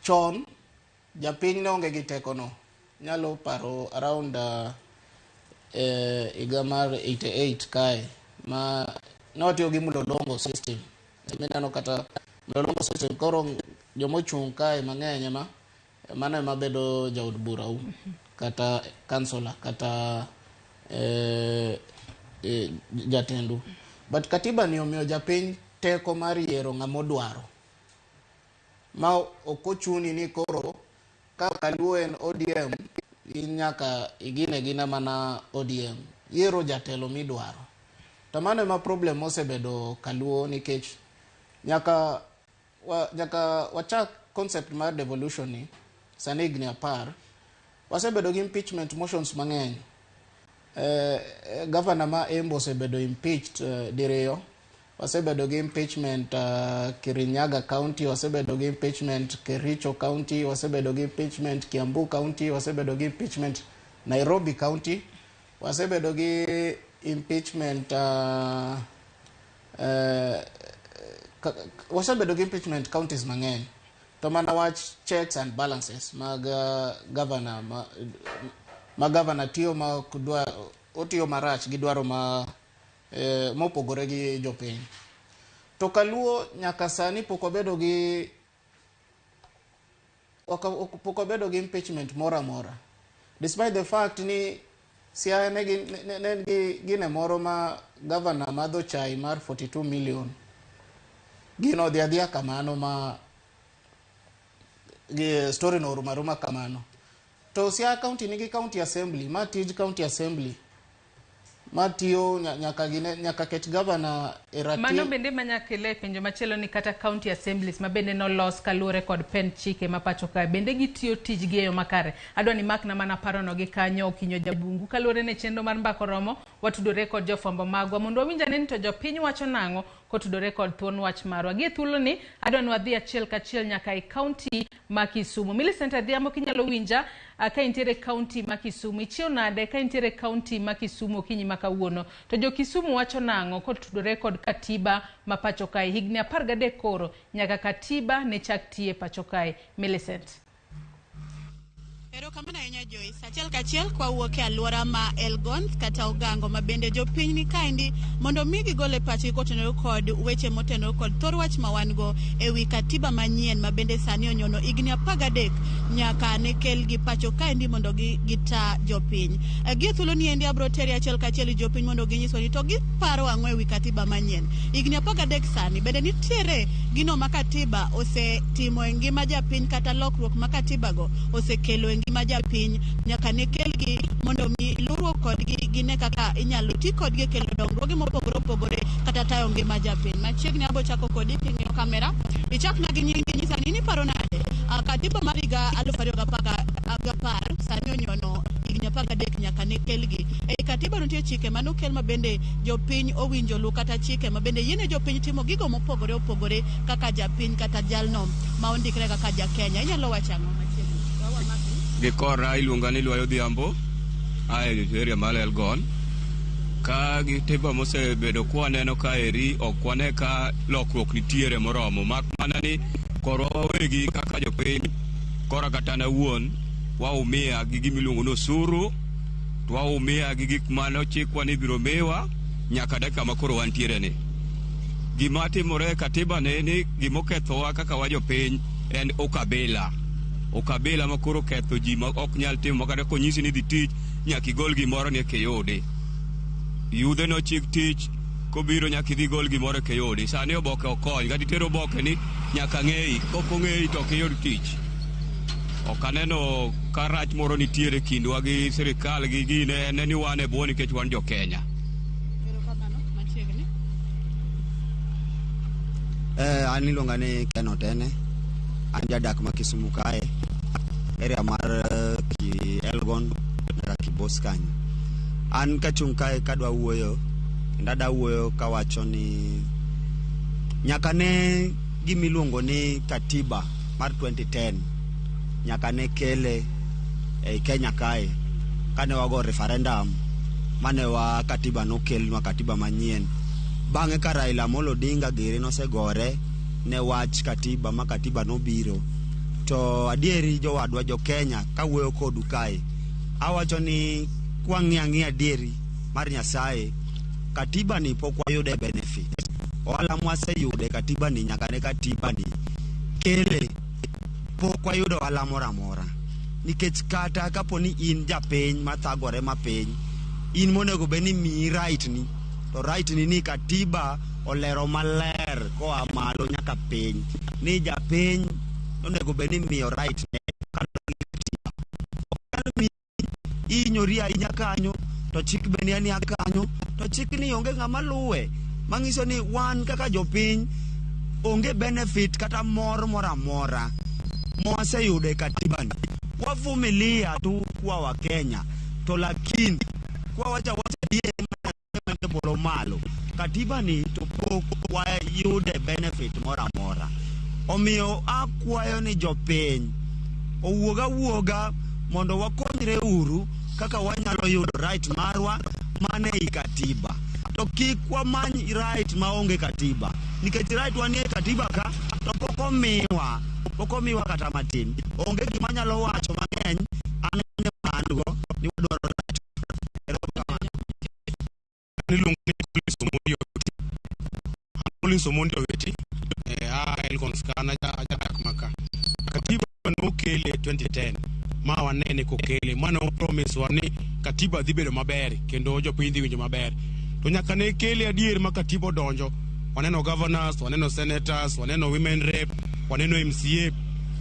Chon japiny ne onge gi tekono. Nyalo paro around higa mar 88 kae ma ne watiyo gi mlolongo system. Mineno kata mlolongo system, koro jomochung' kae mang'eny ema mano ema bedo jaod bura u kata councillor kata jatendu. But katiba ni omiyo japiny teko mar yiero ng'ama odwaro. Ma ok ochuni ni koro ka kaluo en ODM, in nyaka igine gina mana ODM. Yiero jatelo midwaro. To mano ema problem osebedo kaluo, nikech nyaka wachak concept mar devolution ni sani higni 10 wasebedo gi impeachment motions mang'eny. Governor ma Embu osebedo impeached diriyo. Wasebedo gi impeachment Kirinyaga County, wasebedo gi impeachment Kericho County, wasebedo gi impeachment Kiambu County, wasebedo gi impeachment Nairobi County, wasebedo gi impeachment wasebedo gi impeachment counties mang'eny. To mana wach checks and balances mag governor ma governor tiyo ma otiyo marach gi dwaro ma mopogore gi jopiny. To kaluo nyaka sani pok wabedo gi impeachment moro amora, despite the fact ni Siaya ne gi ne gi gine moro ma gavana madho chai mar 42 million. Gino odhi adhiya kamano ma gi story no orumo aruma kamano. To Siaya County nigi county assembly, ma tij county assembly matiyo nyaka gine nyaka ket gavana e rati. Mano bende manyakele e penjo machielo ni kata county assemblies ma bende nolos kaluwore kod pend chike ma pacho kae bende gitiyo tijgi e yo makare. Adwa ni makna mana parono gi kanyo Okinyo Jabungu kaluwore ne chenro mar Mbaka Oromo watudore kod jofwambo magwa mondo wawinj ane ni to jopiny wacho nang'o kotudore kod thuon wach marwa. Gie thuoloni adwa ni wadhi achiel kachiel nyaka e county ma Kisumu. Millicent Adhiambo kinyalo winja ka intiere e county ma Kisumu. Ichiew nade ka intiere e county ma Kisumu okinyi ma kawuono? To jo Kisumu wacho nang'o kotudore kod katiba ma pacho kae? Higni 13 koro nyaka katiba ne chak tiye pacho kae. Millicent. Erokamano ahinya Joyce. Achiel kachiel kwawuok e alwora ma Elgon kata Ogango ma bende jopiny ni kaendi mondo mi gigol e pachgi kotenore kod weche motenore kod thor wach ma wan go e wi katiba manyien ma bende sani onyono higni 13 nyaka ne kelgi pacho kaendi mondo gita jopiny. Gie thuolo ni endi abro teri achiel kachiel ir jopiny mondo ginyiswa ni to giparo ang'o e wi katiba manyien. Higni 13 sani bende nitiere gino ma katiba osetimo e ngima japiny kata lokruok ma katiba go osekelo e ngima japiny nyaka ne kelgi mondo mi luruok kodgi gine kaka inyalo ti kodgi e kelo dongruoge mopogore opogore kata tayo ngima japiny. Machiegni abo chako kodi king'iyo kamera. Ichakna gi nyingi nyisa ni niparo nade katiba mar higa 2010 sani onyono higni 13 nyaka ne kelgi. Ei katiba nitie chike manokel ma bende jopiny owinjo lu kata chike ma bende yiene jopiny timo gigo mopogore opogore kaka japiny kata jalno ma ondikre kaka ja Kenya. Inyalo wacho ang'o machiegni? Gikora iluonga ni Lwayo Odhiambo, ae area mar Elgon. Ka gitiba mosebedo kwaneno kaeri ok wane ka lokruok nitiere moromo mak mana ni korwa wawegi kaka jopiny kora kata an awuon waumia gi gima iluongo ni osuru to waumia gi gik mane ochikwa ni ibiro miwa nyaka dakika ma koro wantiere ni. Gima timore e katiba ni ni gimokethowa kaka wa jopiny en ukabila. Ukabila ma koro ketho ji ma ok nyal timo makata konyisi ni dhi tich nyaka igol gimoro ni eka iyudi. Yudhe nochik tich kobiro nyaka idhi igol gimoro eka iyudi. Sani oboke ok kony kata itero oboke ni nyaka ng'eyi kok ong'eyi to ok iyud tich. Ok aneno ka rach moro nitiere kindwa gi sirikal gi gine en ni wan e bwo nikech wan jo Kenya. Erokamano machiegni. An iluonga ni Ken Otene. An jadak ma Kisumu kae, area mar Elgon nyaka Kibos kanyo. An kachung' kae kadwa wuoyo, kendo adwa wuoyo kawacho ni nyaka ne gimiluongo ni katiba mar 2010 nyaka ne kele ei Kenya kae kane wago referendum mane wa katiba nokelnwa katiba manyien. Bang'e ka Raila Amolo Odinga giri nosegore ne wach katiba ma katiba nobiro. To adieri jowadwa jo Kenya kawuoyo kodu kae, awacho ni kwang'iyo ang'iya adieri mar Nyasaye, katiba ni pok wayude benefit. Ohala mwaseyude katiba ni nyaka ne katiba ni kele pok wayudo ohala moro amora. Nikech kata kapo ni in japiny mathagore mapiny, in monego bed ni miyi right ni, to right ni ni katiba olero maler koa malo nyaka piny ni japiny onego bed ni miyo right ne kaluwore gi katiba. Ok nyal miyi ihinyori ahinya kanyo to chik be ni ania kanyo to chik ni onge ng'ama luwe manyiso ni wan kaka jopiny onge benefit kata mor moro amora mwaseyudo e katiba ni. Wavumilia tu kuwa wa Kenya to lakini kwa wacha wacha adier manie polo malo katiba ni to pok wayude benefit moro amora. Omiyo akwayo ni jopiny owuog awuoga mondo wakonyre uru kaka wanyalo yudo right marwa mane ei katiba. To kik wamany right maonge katiba. Nikech right wanie katiba ka to pok omiwa kata matin. Onge gima anyalo wacho mang'eny, an ema an go ni wadwaro right. Erokamano. Iluongo ni Collins Omondi Owiti. An Collins Omondi Owiti, a Elgon ka, an jadak ma ka. Katiba nokele 2010 ma wanene kokele, mane o promise wa ni katiba dhi bedo maber kendo jopiny dhi winjo maber. To nyaka ne kele adier ma katiba odonjo, waneno governors, waneno senators, waneno women rep, waneno MCA.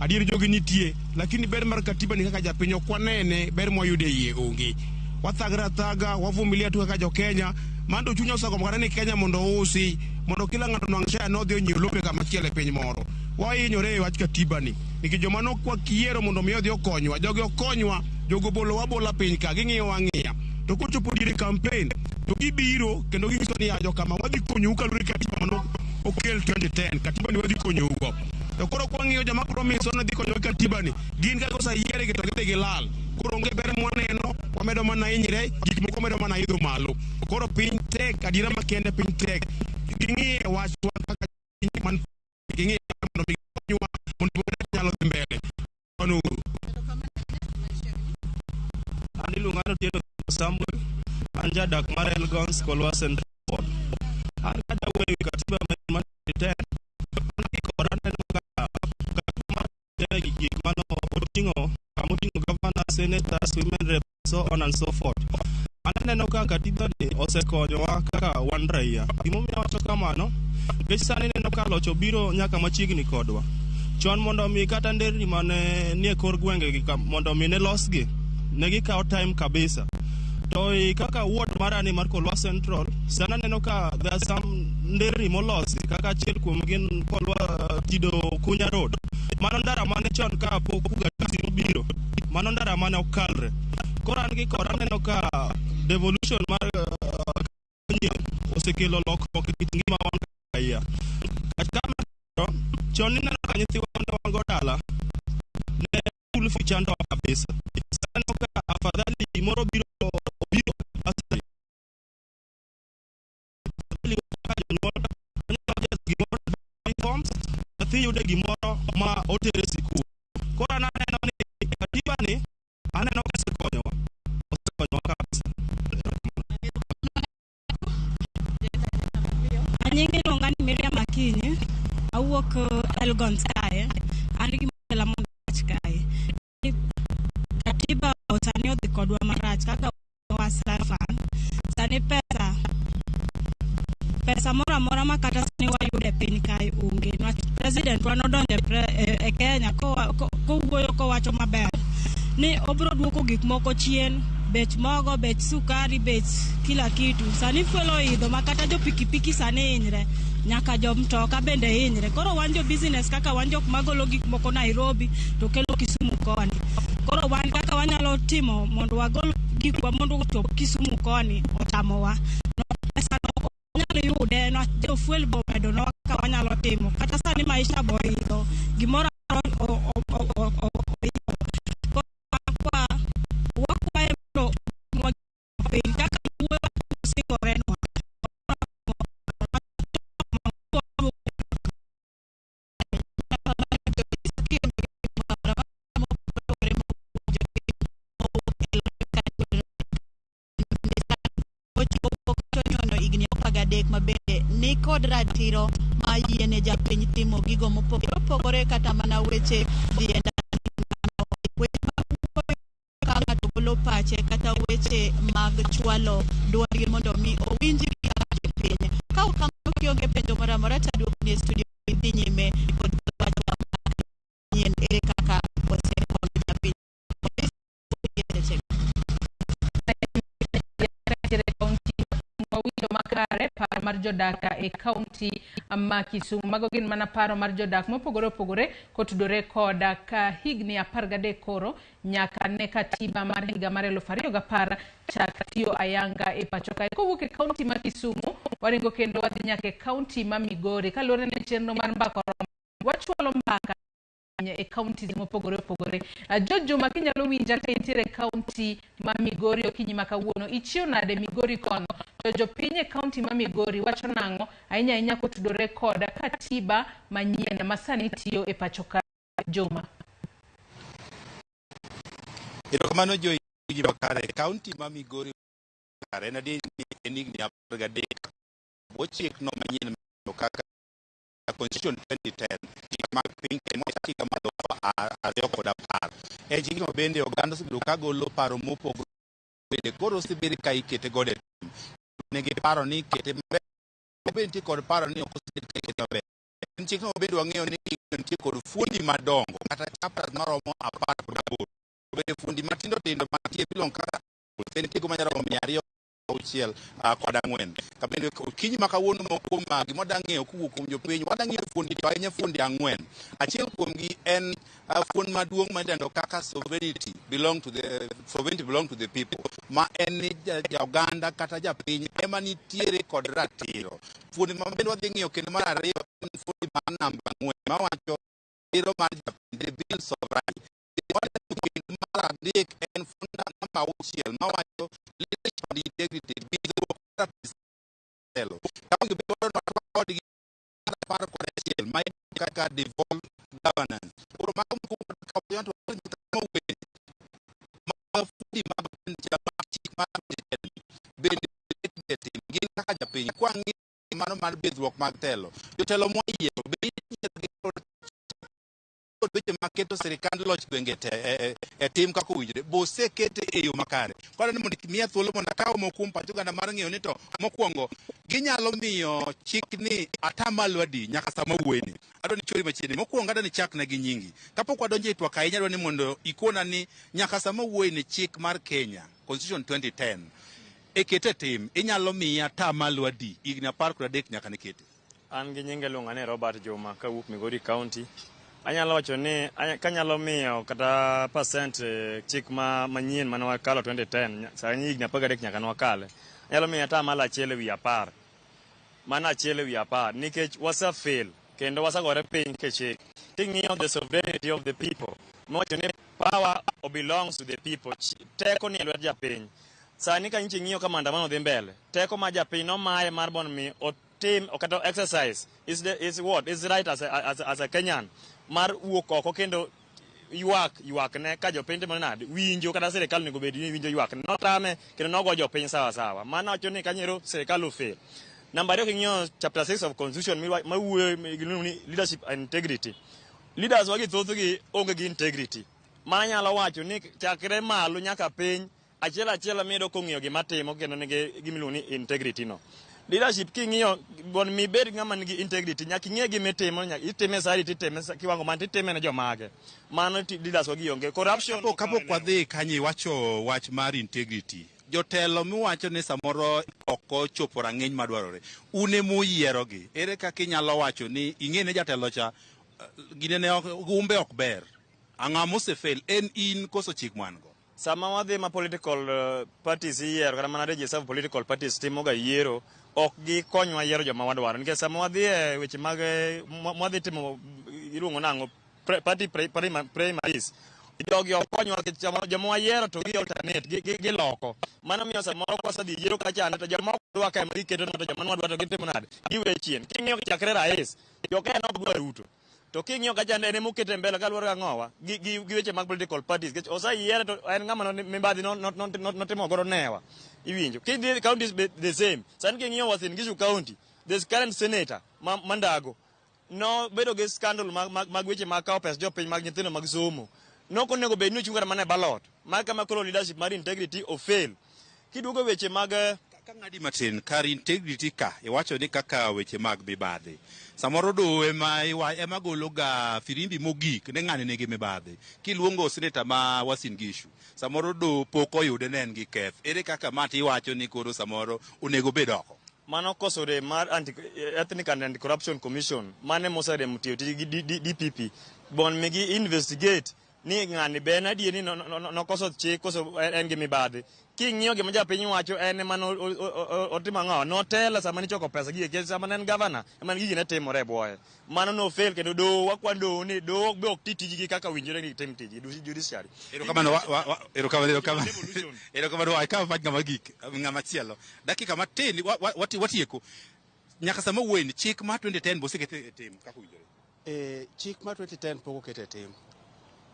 Adier jogi nitie, lakini ber mar katiba ni kaka japiny ok wanene, ber mwayudo e iye onge. Wathagre athaga, wavumilia tu kaka jo-Kenya, mando chuny osegombo kata ni Kenya mondo ousi, mondo kila ng'ato nwang' share nodhi onyiew lope kama chielo e piny moro. Wahinyore e wach katiba ni, nikech joma nokwakiero mondo mi odhi okonywa, jogi okonywa, jogo bolowa abola piny ka, ging'iyowa ang'iya. To kochopo diere campaign, to gibiro kendo ginyiso ni ya jokama wadhi konyou kaluwore gi katiba mano okel 2010, katiba ni wadhi konyougo. To koro kwang'iyo joma promise ni dhi konyowa gi katiba ni, gin kaka oseyiergi to gidhi gilal. Koro onge ber mwaneno, wamedo mana hinyre, gik moko medo mana idho malo. Koro piny tek, adiera makende piny tek. Ging'iye wachwa kaka piny man ging'iye mondo mi gikonywa mondo nyalo dhi mbele. Mano uru. An iluonga ni Otieno Samuel, an jadak mar Elgons Kolwa Central Ward. An kada wuoyo ewi katiba manyien mar 2010, an kikora aneno ka katiba mar 2010 gi gik mano oting'o kamoting'o governor, senators, women rep, so on and so forth. An aneno ka katiba ni osekonyowa kaka wan raia. Gimomiyo awacho kamano, nikech sani ineno ka loch obiro nyaka machiegni kodwa. Chon mondo mi kata nderni mane nie kor gwenge gi mondo mi ne losgi, ne gikawo time kabisa. To i kaka ward mara ni mar Kolwa Central, sani aneno ka there are some nderni molosi kaka achiel kuom gin Kolwa Tido Kunya Road. Mano ndara mane chon ka pok ugatuzi nobiro, mano ndara mane ok kalre. Koro an gi kora aneno ka devolution mar manyien osekelo lokruok e kit ngima wan kaka raia. Kata kamano, chon ineno ka nyithiwa mane wan go dala ne school fee chandowa kabisa. Sani aneno ka afadhali moro biro obiro bursary. Afadhali kaka jonyuol wanyalo jazo gimoro forms, nyathi yude gimoro ma otere sikul. Koro an aneno ni katiba ni aneno ka osekonyowa, osekonyowa kabisa. Anyinge iluonga ni Miriam Akinyi, awuok Elgon kae, an gi gimoro mondo awach kae. Katiba sani odhi kodwa marach kaka wasafan, sani pesa pesa moro amora ma kata sani wayudo e piny kae onge. Niwach president wa nodonjo e Kenya kowuoyo kowacho maber ni obiro duoko gik moko chien, bech mogo, bech sukari, bech kila kitu. Sani fuel oidho ma kata jo pikipiki sani hinyre, nyaka jo mtoka bende hinyre. Koro wan jo business kaka wan jok magolo gik moko Nairobi to kelo Kisumu koni. Koro wan kaka wanyalo timo mondo wagol gikwa mondo ochop Kisumu koni otamowa. Pesa no ok wanyal yude, jo fuel bo omedonwa kaka wanyalo timo. Kata sani maisha bo oidho, gimoro oidho. Koro wakwaye mondo piny kaka wuoyo osingorenwa. Onyono higni 13 ma bende ni kod ratiro ma yiene japiny timo gigo mopogore opogore kata mana weche dhi e weche mag wuoyo ka ng'ato golo pache kata weche mag chwalo dwondgi mondo mi owinjgi kaka jopiny. Ka ok kamano kionge penjo moro amora to aduokoni e studio idhi nyime kod wachwa manyien ere kaka osekonyo japiny. Wawinjo makare paro mar jodak e kaunti ma Kisumu. Mago gin mana paro mar jodak mopogore opogore kotudore koda ka higni 13 koro nyaka ne katiba mar higa mar 2010 chak tiyo ayanga e pacho kae. Kowuok e kaunti ma Kisumu, waringo kendo wadhi nyaka e kaunti ma Migori. Kaluwore ne chenro mar mbaka oromo, wachwalo mbaka e counties mopogore opogore. George Juma, kinyalo winja ka intiere e kaunti ma Migori okinyi ma kawuono, ichiew nade Migori kono? To jopiny e kaunti ma Migori wacho nang'o ahinya ahinya kotudore koda katiba manyien ma sani tiyo e pacho ka? Juma. Erokamano Joy makare. Kaunti ma Migori kare en adier ni en higni 13 bwo chikno manyien kaka Constitution 2010 chik mag piny Kenya mochak higa mar 2010. En chikno bende oganda osebedo ka golo paro mopogore bende koro osebed ka ikete godo e tim. Nigi paro ni ikete maber, bende nitie kod paro ni ok osebed ka ikete maber. En chikno bende wang'eyo ni nitie kod fuondi madongo kata chapters maromo 18. Bende fuondi matindo tindo mantie miluongo kaka nitie go manyalo romo 264. Kabende okinyi ma kawuono moko kuom gima wadwa ng'eyo kowuok kuom jopiny, wadwa ng'eyo fuondi to ahinya fuondi 4. Achiel kuomgi en fuond maduong' ma idendo kaka sovereignty belong to the sovereignty belong to the people, ma en ni ja oganda kata japiny ema nitiere kod ratiro. Fuondi ma bende wadhi ng'iyo kendo mar ariyo en fuondi mar namba 4 mawacho ratiro mar japiny, the Bill of Rights. Kendo mar adek en fuond namba 6 mawacho leadership and integrity, bidhruok mar telo. Kaonge bende wadwa kodgi mar 11 ma kaka devolved governance. Koro mago moko ka to mag fundi mag chik mar bende tim gin kaka japiny kwa ng'iyo mano mar bidhruok mag telo. Jotelo mwayiero be iyiero gi kod weche mag keto sirikand loch gwenge e tim kaka owinjore bosekete e yo makare. Koro ni mondo miya thuolo mondo akaw moko kuom pach oganda mar ng'eyo ni to mokwongo ginyalo miyo chik ni atamalo adi nyaka sama wuoyeni. Adwa ni chori machiegni. Mokwongo adwa ni chakna gi nyingi. Kapok wadonjo e twak ahinya adwa ni mondo ikona ni nyaka sama wuoyeni chik mar Kenya Constitution 2010 e kete tim inyalo miya atamalo adi higni 13 nyaka ne kete. An gi nyinga iluonga ni Robert Juma kawuok Migori County. Anyalo wacho ni kanyalo miyo kata percent chik ma manyien mane wakalo 2010 sani higni 13 nyaka ne wakale. Anyalo miyo atamalo 1/10. Mano 1/10 nikech wase fail kendo wasagore piny ke chik. King'iyo the sovereignty of the people, mowacho ni power belongs to the people. Teko ni e lwet japiny. Sani ka nyicha ing'iyo ka maandamano dhi mbele, teko ma japiny nomaye mar mondo mi otim kata exercise is the is what is right as a Kenyan mar wuok oko kendo ywak ywakne ka jopiny timo nade winjo kata sirikal onego bed ni winjo ywakne notame kendo nogo jopiny sawa sawa. Mano wacho ni kanyero sirikal ofail. Namba 2 king'iyo chapter 6 of constitution mawuoyo giluongo ni leadership and integrity. Leaders wagi thothgi onge gi integrity. Mano anyalo wacho ni chakre malo nyaka piny achiel achiel miyudo kong'iyo gima timo kendo nigi gima iluongo ni integrity no. Leadership king'iyo mondo mi ibed ng'ama nigi integrity nyaka ing'e gima itimo, nyaka itime sari titime kiwango mane titime ne jomage. Mano leaders wagi onge. Corruption Kapok wadhi kanyo iwacho wach mar integrity. Jotelo miwacho ni samoro ok ochopo rang'iny madwarore. Un emuyierogi. Ere kaka inyalo wacho ni ing'e ni jatelo cha gine ne umbe ok ber. Ang'o mosefail en in koso chik man go? Sama wadhi ma political parties iyiero kata mana register of political parties timo ga yiero ok gikonywa yiero joma wadwaro nikech sama wadhi e weche mag mwadhi timo iluongo nang'o party primaries jogi ok konywa nikech joma wayiero to gi alternate giloko. Mano miyo samoro kwasedhi yiero kachande to joma ok dwa ka ema giketo to joma nwadwa to gitimo nade giwe chien. King'iyo chakre rais jo Kenya ne ok dwa Ruto. To king'iyo kachande en emokete mbele kaluwore gang'owa gi weche mag political parties nikech oseyiere to en ng'ama mibadhi notimo godo newa. Iwinjo. Kidhi counties the same. Sani king'iyo Uasin Gishu County, this current senator Mandago no bedo gi scandal mag weche mag kawo pes jopiny mag nyithindo mag somo. Nok onego bed ni ochung' kata mana e ballot. Mar kama koro leadership mar integrity ofail. Kiduogo weche mag Ka ng'adi matin kar integrity ka iwacho ni kaka weche mag mibadhi. Samoro doho ema golo ga firimbi mogik ne ng'ani nigi mibadhi. Kiluongo seneta ma Uasin Gishu, samoro doho pok oyude ne en gi keth. Ere kaka ma tiwacho ni koro samoro onego bed oko? Mano koso rem mar Ethnic and Anti-Corruption Commission mane moseremo tiyo tij gi DPP bon mi gi investigate ni ng'ani be en adier ni nokoso chik koso en gi mibadhi. King'iyo gima japiny wacho en ema otimo ang'o? Notelo sama nichoko pesa gi nikech sama ne en governor ema gigi ne timore e bwoye. Mano no fail kendo doho wakwa doho ni doho be ok ti tijgi kaka owinjore ni gitim tijgi judiciary. Erokamano erokamano erokamano akawo pach ng'ama gik ng'ama chielo. Dakika matin watieko. Nyaka sama wuoyeni chik mar 2010 bosekete e tim kaka owinjore. Chik mar 2010 pok okete e tim.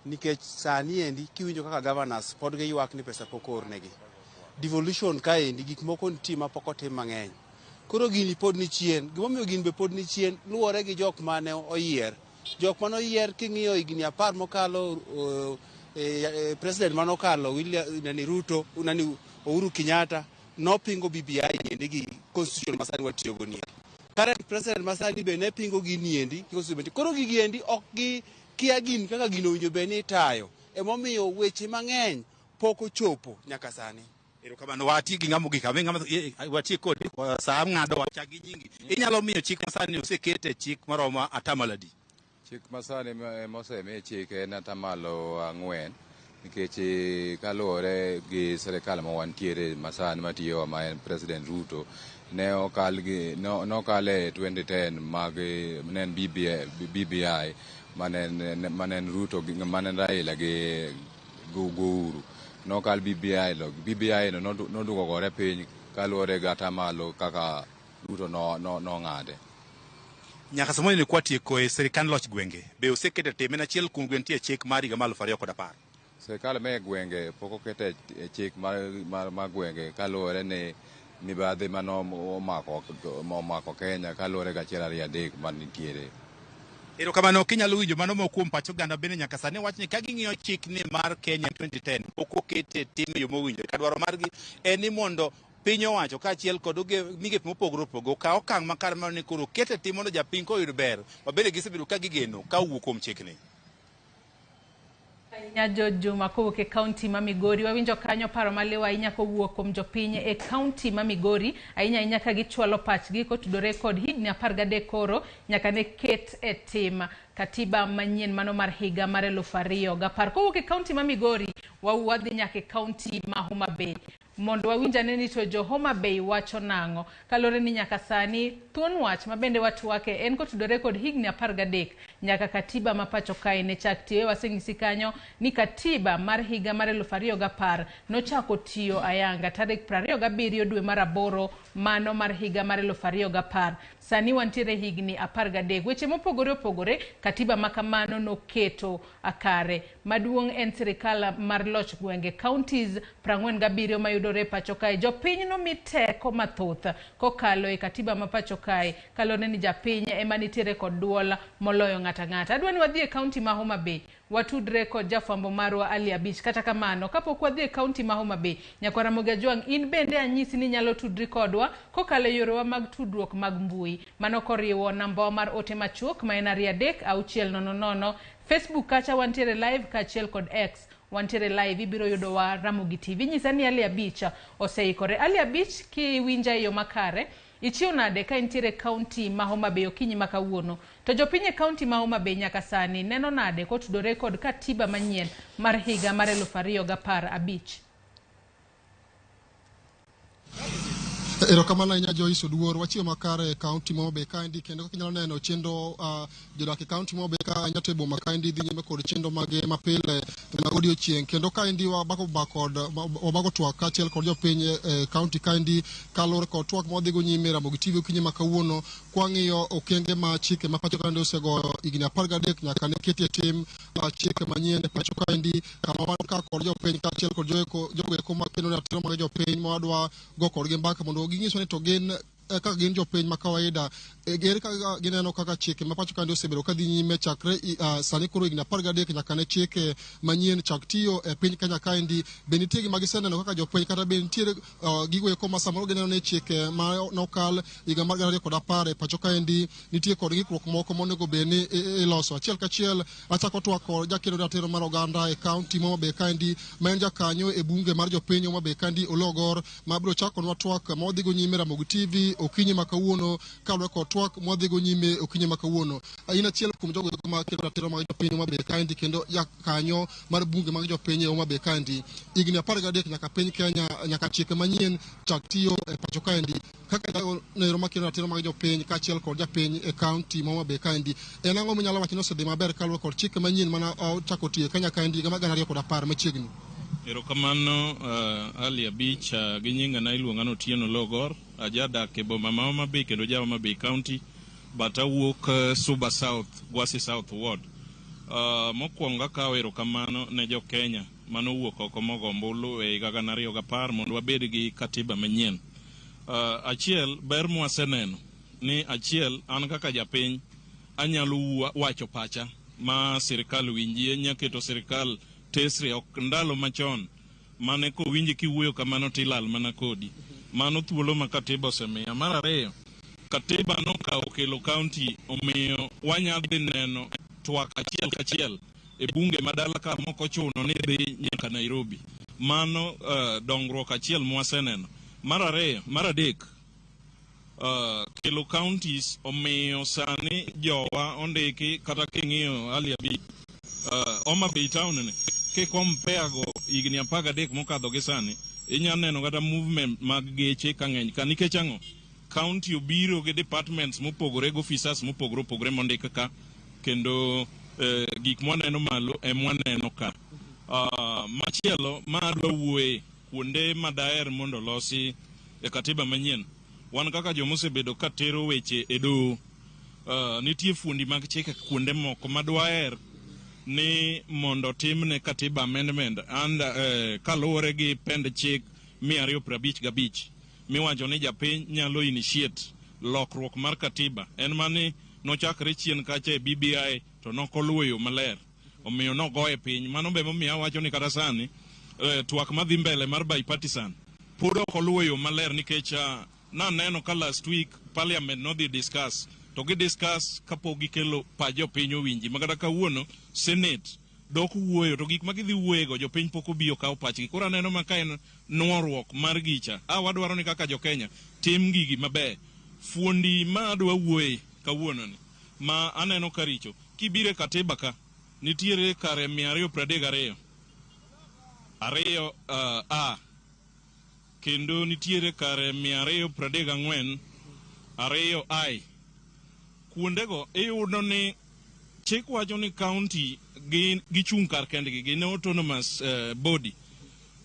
Nikech sani endi kiwinjo kaka governors pod giywak ni pesa pok oornegi. Devolution kaendi gik moko nitie ma pok otim mang'eny. Koro gini pod ni chien. Gimomiyo gini be pod ni chien luwore gi jok mane oyier. Jok mane oyier king'iyo higni 10 mokalo president mane okalo William nani Ruto nani Uhuru Kenyatta nopingo BBI niendi gi constitution masani watiyogo niendi. Current president masani be ne pingo gini endi gi constitution. Koro gigi endi ok gi kia gin kaka gino owinjo bed ni itayo. Emomiyo weche mang'eny pok ochopo nyaka sani. Erokamano wati gi ng'ama ogik ame ng'ama wati kodi sa ng'ado wachak gi nyingi. Inyalo miyo chik masani osekete chik maromo atamalo adi? Chik masani mosemi chik en atamalo 4 nikech kaluwore gi sirikal ma wantiere masani matiyowa ma en President Ruto ne okal gi nokal e 2010 mag ne en BBI mane en Ruto mane en Raila gi Uhuru nokal BBI no BBI no noduogo gore piny kaluwore gi atamalo kaka Ruto nong'ade. Nyaka samoro ni kwa tieko e sirikand loch gwenge be osekete tim en achiel kuom gweng' nitie chik mar higa mar 2010. Sirikal me gwenge pok okete e chik mar gwenge kaluwore ni mibadhi mano omako Kenya kaluwore gi 1 2 3 manitiere. Erokamano kinyalo winjo mano moko kuom pach oganda bende nyaka sani wach ni ka ging'iyo chik ni mar Kenya 2010 pok okete tim e yo mowinjore. Ka dwaro margi en ni mondo piny owacho kaachiel kod migepe mopogore opogore okaw okang' makare mar ni koro okete tim mondo japiny koyud ber ma bende gisebedo ka gigeno ka owuok kuom chikni. Ahinya George Juma kowuok e kaunti ma Migori. Wawinjo kanyo paro maliw ahinya kowuok kuom jopiny e kaunti ma Migori, ahinya ahinya ka gichwalo pachgi kotudore kod higni 13 koro nyaka ne ket e tim katiba manyien mano mar higa mar 2010. Kowuok e kaunti ma Migori, wadhi nyaka e kaunti ma Homa Bay mondo wawinj ane ni to jo Homa Bay wacho nang'o. Kaluwore ni nyaka sani thuon wach ma bende watwake en kotudore kod higni 13 nyaka katiba ma pacho kae ne chak tiyo. Waseng'isi kanyo ni katiba mar higa mar 2010 nochako tiyo ayanga tarik 27 dwe mar 8 mano mar higa mar 2010. Sani wantiere higni 13. Weche mopogore opogore katiba ma kamano noketo akare. Maduong' en sirikal mar loch gwenge counties 47 mayudore pacho kae. Jopiny nomi teko mathoth kokalo e katiba ma pacho kae, kaluwore ni japiny ema nitiere kod duol moloyo ng'ata ng'ata. Adwa ni wadhi e kaunti ma Homa Bay watudre kod jafwambo marwa Ali Abich. Kata kamano kapok wadhi e kaunti ma Homa Bay, Nyakwar Ramogi Ajwang', in bende anyisi ni inyalo tudri kodwa kokalo e yorewa mag tudruok mag mbui. Mano koriwo nambawa mar ote machuok ma en 2 3 6 0 0. Facebook kacha wantiere live kaachiel kod X wantiere live, ibiro yudowa Ramogi TV. Nyisa ni Ali Abich oseikore. Ali Abich, kiwinja e yo makare, ichiew nade ka intiere kaunti ma Homa Bay okinyi ma kawuono? To jopiny e kaunti ma Homa Bay nyaka sani neno nade kotudore kod katiba manyien mar higa mar 2015? Erokamano ahinya Joyce Oduor. Wachiew makare e kaunti ma Homa Bay kaendi, kendo kaka inyalo neno chenro jodak e kaunti ma Homa Bay ka ahinya to e boma kaendi dhi nyime kod chenro mage mapile mag odiochieng'. Kendo kaendi wabago twak kaachiel kod jopiny e kaunti kaendi kaluwore kod twak ma wadhigo nyime Ramogi TV okinyi ma kawuono, kwang'iyo okenge ma chike ma pacho kaendi osegoyo higni 13 nyaka ne ketie tim chike manyien e pacho kaendi, kama wan ka kod jopiny kaachiel kod jogo eko makendo ratiro mag jopiny ma wadwa go kodgi mbaka mondo ginyiswa ni to gin kaka gin jopiny ma kawaida ere kaka gineno kaka chike ma pacho kaendi osebedo kadhi nyime chakre sani koro higni 13 nyaka ne chike manyien chak tiyo e piny Kenya kaendi. Be nitie gima giseneno kaka jopiny, kata be nitiere gigo eko ma samoro gineno ni chike ma nokal higa mar 2010 e pacho kaendi nitie kod ng'ikruok moko monego bed ni iloso. Achiel kachiel achako twak kod jakedo ratiro mar oganda e kaunti ma Homa Bay kaendi ma en jakanyo e bunge mar jopiny Homa Bay kaendi Oloo Ogor, ma biro chakonwa twak ma wadhigo nyime Ramogi TV okinyi ma kawuono kaluwore kod twak ma wadhigo nyime okinyi ma kawuono. In achiel kuom jogo ma kedo ratiro mag jopiny Homa Bay kaendi kendo jakanyo mar bunge mag jopiny e Homa Bay kaendi. Higni 13 nyaka piny Kenya nyaka chike manyien chak tiyo e pacho kaendi. Kaka jago nero makedo ratiro mag jopiny kaachiel kod japiny e kaunti ma Homa Bay kaendi, en ang'o minyalo wacho ni osedhi maber kaluwore kod chike manyien mana ochako tiyo e Kenya kaendi higa mar 2010 machiegni? Erokamano Ali Abich, gi nyinga na iluonga ni Otieno Oloo Ogor, ajadak e boma ma Homa Bay kendo ja Homa Bay County, but awuok Suba South, Gwasi South Ward. Mokwongo akawo erokamano ne jo Kenya manowuok oko mogo ombulu e higa 2010 mondo wabed gi katiba manyien. Achiel ber mwaseneno ni achiel an kaka japiny anyalo wacho pacha ma sirikal winjie, nya keto sirikal tesre ok ndalo machon Mane kowinji kiwuoyo kamano tilal mana kodi. Mano thuolo ma katiba osemiya. Mar ariyo, katiba nokawo kelo county, omiyo wanya dhi neno twak achiel kachiel e bunge madala ka mok ochuno ni dhi nyaka Nairobi. Mano dongruok achiel mwaseneno. Mar ariyo, mar adek, kelo counties omiyo sani jowa ondiki kata king'iyo Ali Abi, Homa Bay town ni kikompare go higni 13 mokadho gi sani, inya neno kata movement mag geche ka ng'eny ka. Nikech ang'o? County obiro gi departments mopogore gi officers mopogore opogore mondik ka, kendo gik mwaneno malo emwaneno ka. Machielo ma adwa wuoye kuonde ma daher mondo olosi e katiba manyien, wan kaka joma osebedo ka tero weche e doho, nitie fuondi mag chike kuonde moko ma dwaher ni mondo timne katiba amendment and kaluwore gi pend chik 255 miwacho ni japiny nyalo initiate lokruok mar katiba. En mani nochakre chien kacha e BBI to nokoluwo yo maler, omiyo nogoye piny. Mano be momiyo awacho ni kata sani twak madhi mbele mar bipartisan pod ok oluwo yo maler, nikech naneno ka last week parliament nodhi discuss to gi discuss kapok gikelo pach jopiny owinji, ma kata kawuono senate dok wuoyo to gik ma gidhi wuoyego jopiny pok obiyo kawo pachgi. Koro aneno ma ka en nuoruok mar gicha. A wadwaro ni kaka jokenya tim gigi maber. Fuondi ma adwa wuoye kawuono ni ma aneno ka richo kibiro e katiba ka nitiere kare 232 2 a kendo nitiere kare 234 2 i. Kuondego iyudo ni chik wacho ni county gin gichung' kar kendgi, gin autonomous body,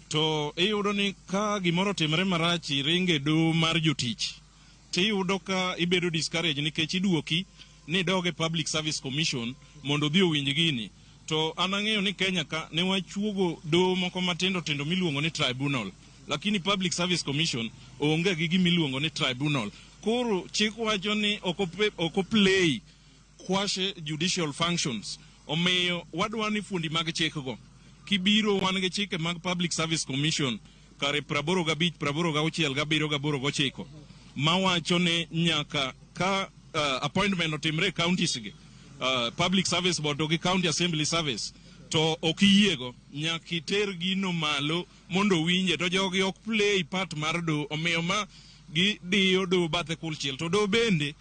to iyudo ni ka gimoro otimore marach iringe doho mar jotich tiyudo ka ibedo discourage nikech iduoki ni idog e Public Service Commission mondo odhi owinj gini. To an ang'eyo ni Kenya ka ne wachuogo doho moko matindo tindo miluongo ni tribunal, lakini Public Service Commission onge gi gimiluongo ni tribunal. Koro chik wacho ni ok oplay quasi judicial functions, omiyo wadwa ni fuondi mag chik go kibiro wan gi chike mag Public Service Commission kare 85, 86, 7, 8, 9 mawacho ni nyaka ka appointment otimre e counties gi, Public Service Board to gi County Assembly Service to ok iyiego, nyaka iter gino malo mondo owinje. To jogi ok play part mar doho, omiyo ma gidiyo doho bathe kulchiel. To doho bende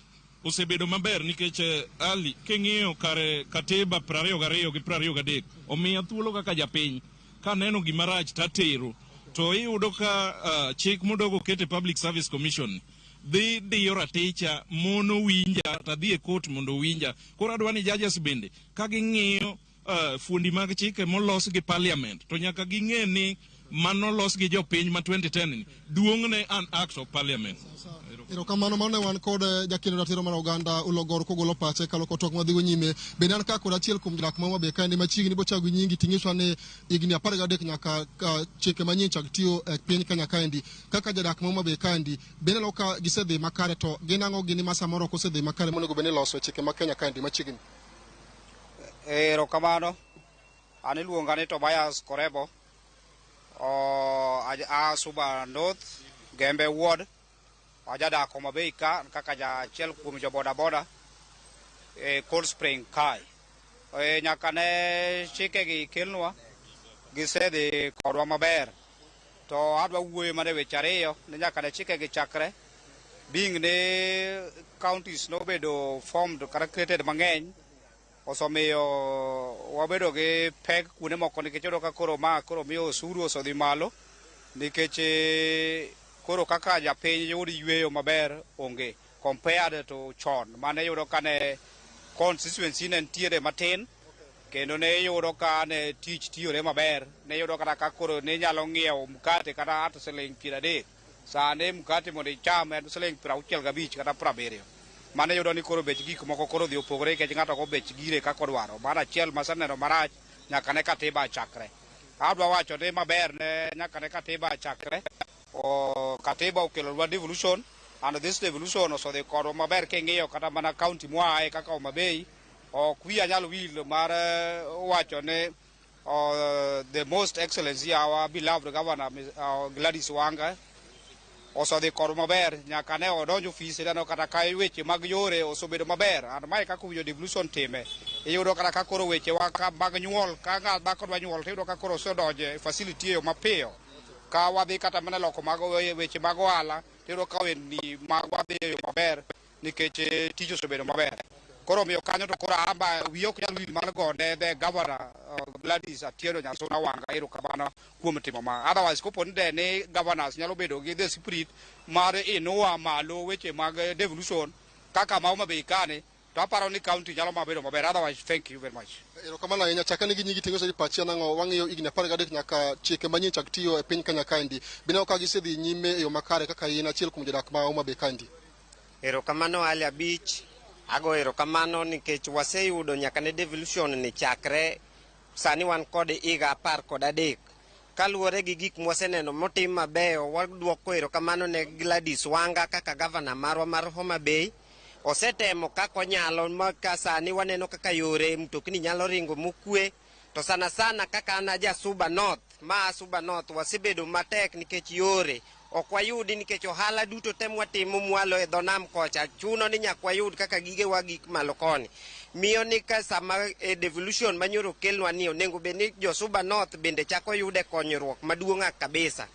osebedo maber nikech Ali, king'iyo kare katiba 22 gi 23 omiya thuolo kaka japiny kaneno gima rach tatero, to iyudo ka chik modogo ket e Public Service Commission dhi diyo raticha mono winja tadhi e court mondo owinja. Koro adwa ni judges bende ka ging'iyo fuondi mag chike molos gi parliament to nyaka ging'e ni mano los gi jopiny ma 2010 ni duong'ne an act of parliament. Erokamano. Mano ne wan kod jakendo ratiro mar oganda Ulogor kogolo pache kaloko tok madhigo nyime. Bende an ka kod achiel kuom jodak ma Homa Bay kaendi machiegni bochago gi nyingi ting'iswa ni higni 13 nyaka chike manyien chak tiyo e piny Kenya kaendi. Kaka jadak ma Homa Bay kaendi, bende neno ka gisedhi makare, to gin ang'o gini ma samoro ok osedhi makare monego bed ni iloso e chike ma Kenya kaendi machiegni? Erokamano. An iluonga ni Tobias Korebo. A Suba North, Gembe Ward. Ajadak Homa Bay ka kaka ja achiel kuom jo boda boda e Cold Spring kae. Nyaka ne chikegi kelnwa, gisedhi kodwa maber. To adwa wuoyo mana e weche ariyo ni nyaka ne chikegi chakre. Being ni counties nobedo formed kata created mang'eny, osemiyo wabedo gi pek kuonde moko nikech iyudo ka koro ma koro miyo osuru osedhi malo nikech koro kaka japiny yud yweyo maber onge compared to chon mane iyudo ka ne constituency ne nitiere matin kendo ne iyudo ka ne tich tiyore maber. Ne iyudo kata ka koro ne inyalo ng'iewo mkate kata at siling 30, sani mkate mondo icham en siling 65 kata 70. Mano iyudo ni koro bech gik moko koro odhi opogore nikech ng'ato go bech gire kaka odwaro. Mano achiel maseneno marach nyaka ne katiba chakre. Adwa wacho ni maber ne nyaka ne katiba chakre, katiba okelonwa devolution, and this devolution osedhi kodwa maber. King'iyo kata mana county mwaaye kaka Homa Bay, ok wiya nyal wil mar wacho ni The most excellency our beloved governor Gladys Wanga osedhi kodwa maber nyaka ne odonjo ofis ineno kata ka weche mag yore osebedo maber and mae kaka owinjo devolution time iyudo kata ka koro weche wa ka mag nyuol ka ng'a dhako dwa nyuol tiyudo ka koro osedonje facility e yo mapiyo ka wadhi kata mana loko mag weche mag ohala tiyudo ka wendni magwa dhi e yo maber nikech tich osebedo maber. Koro omiyo kanyo to koro amba wiya ok nyal wil mar gone the governor Gladys Atieno Nyasuna Wanga erokamano kuom timo ma. Otherwise kopo ni de ni governors nyalo bedo gi the spirit mar inua malo weche mag devolution kaka ma Homa Bay kani to aparo ni county nyalo mabedo maber. Otherwise thank you very much. Erokamano ahinya. Chakani gi nyingi ting'o sadi pachi en ang'o? Wang'iyo higni 13 nyaka chike manyien chak tiyo e piny Kenya kaendi. Bineno ka gisedhi nyime e yo makare kaka in achiel kuom jodak ma Homa Bay kaendi. Erokamano Ali Abich. Ago erokamano nikech waseyudo nyaka ne devolution ni chakre sani wan kod higa 13. Kaluwore gi gik mwaseneno motim mabeyo, waduoko erokamano ne Gladys Wanga kaka gavana marwa mar Homa Bay. Osetemo kaka onyalo ma ka sani waneno kaka yore mtokni nyalo ringo mokwe. To sana sana kaka an aja Suba North, ma Suba North wasebedo matek nikech yore ok wayudi nikech ohala duto te mwatimo mwalo e dho nam kocha chuno ni nyaka wayud kaka gigewa gik malo koni. Miyo ni ka sama devolution manyoro okelnwa ni onego bed ni jo Suba North bende chako yude konyruok maduong' kabisa.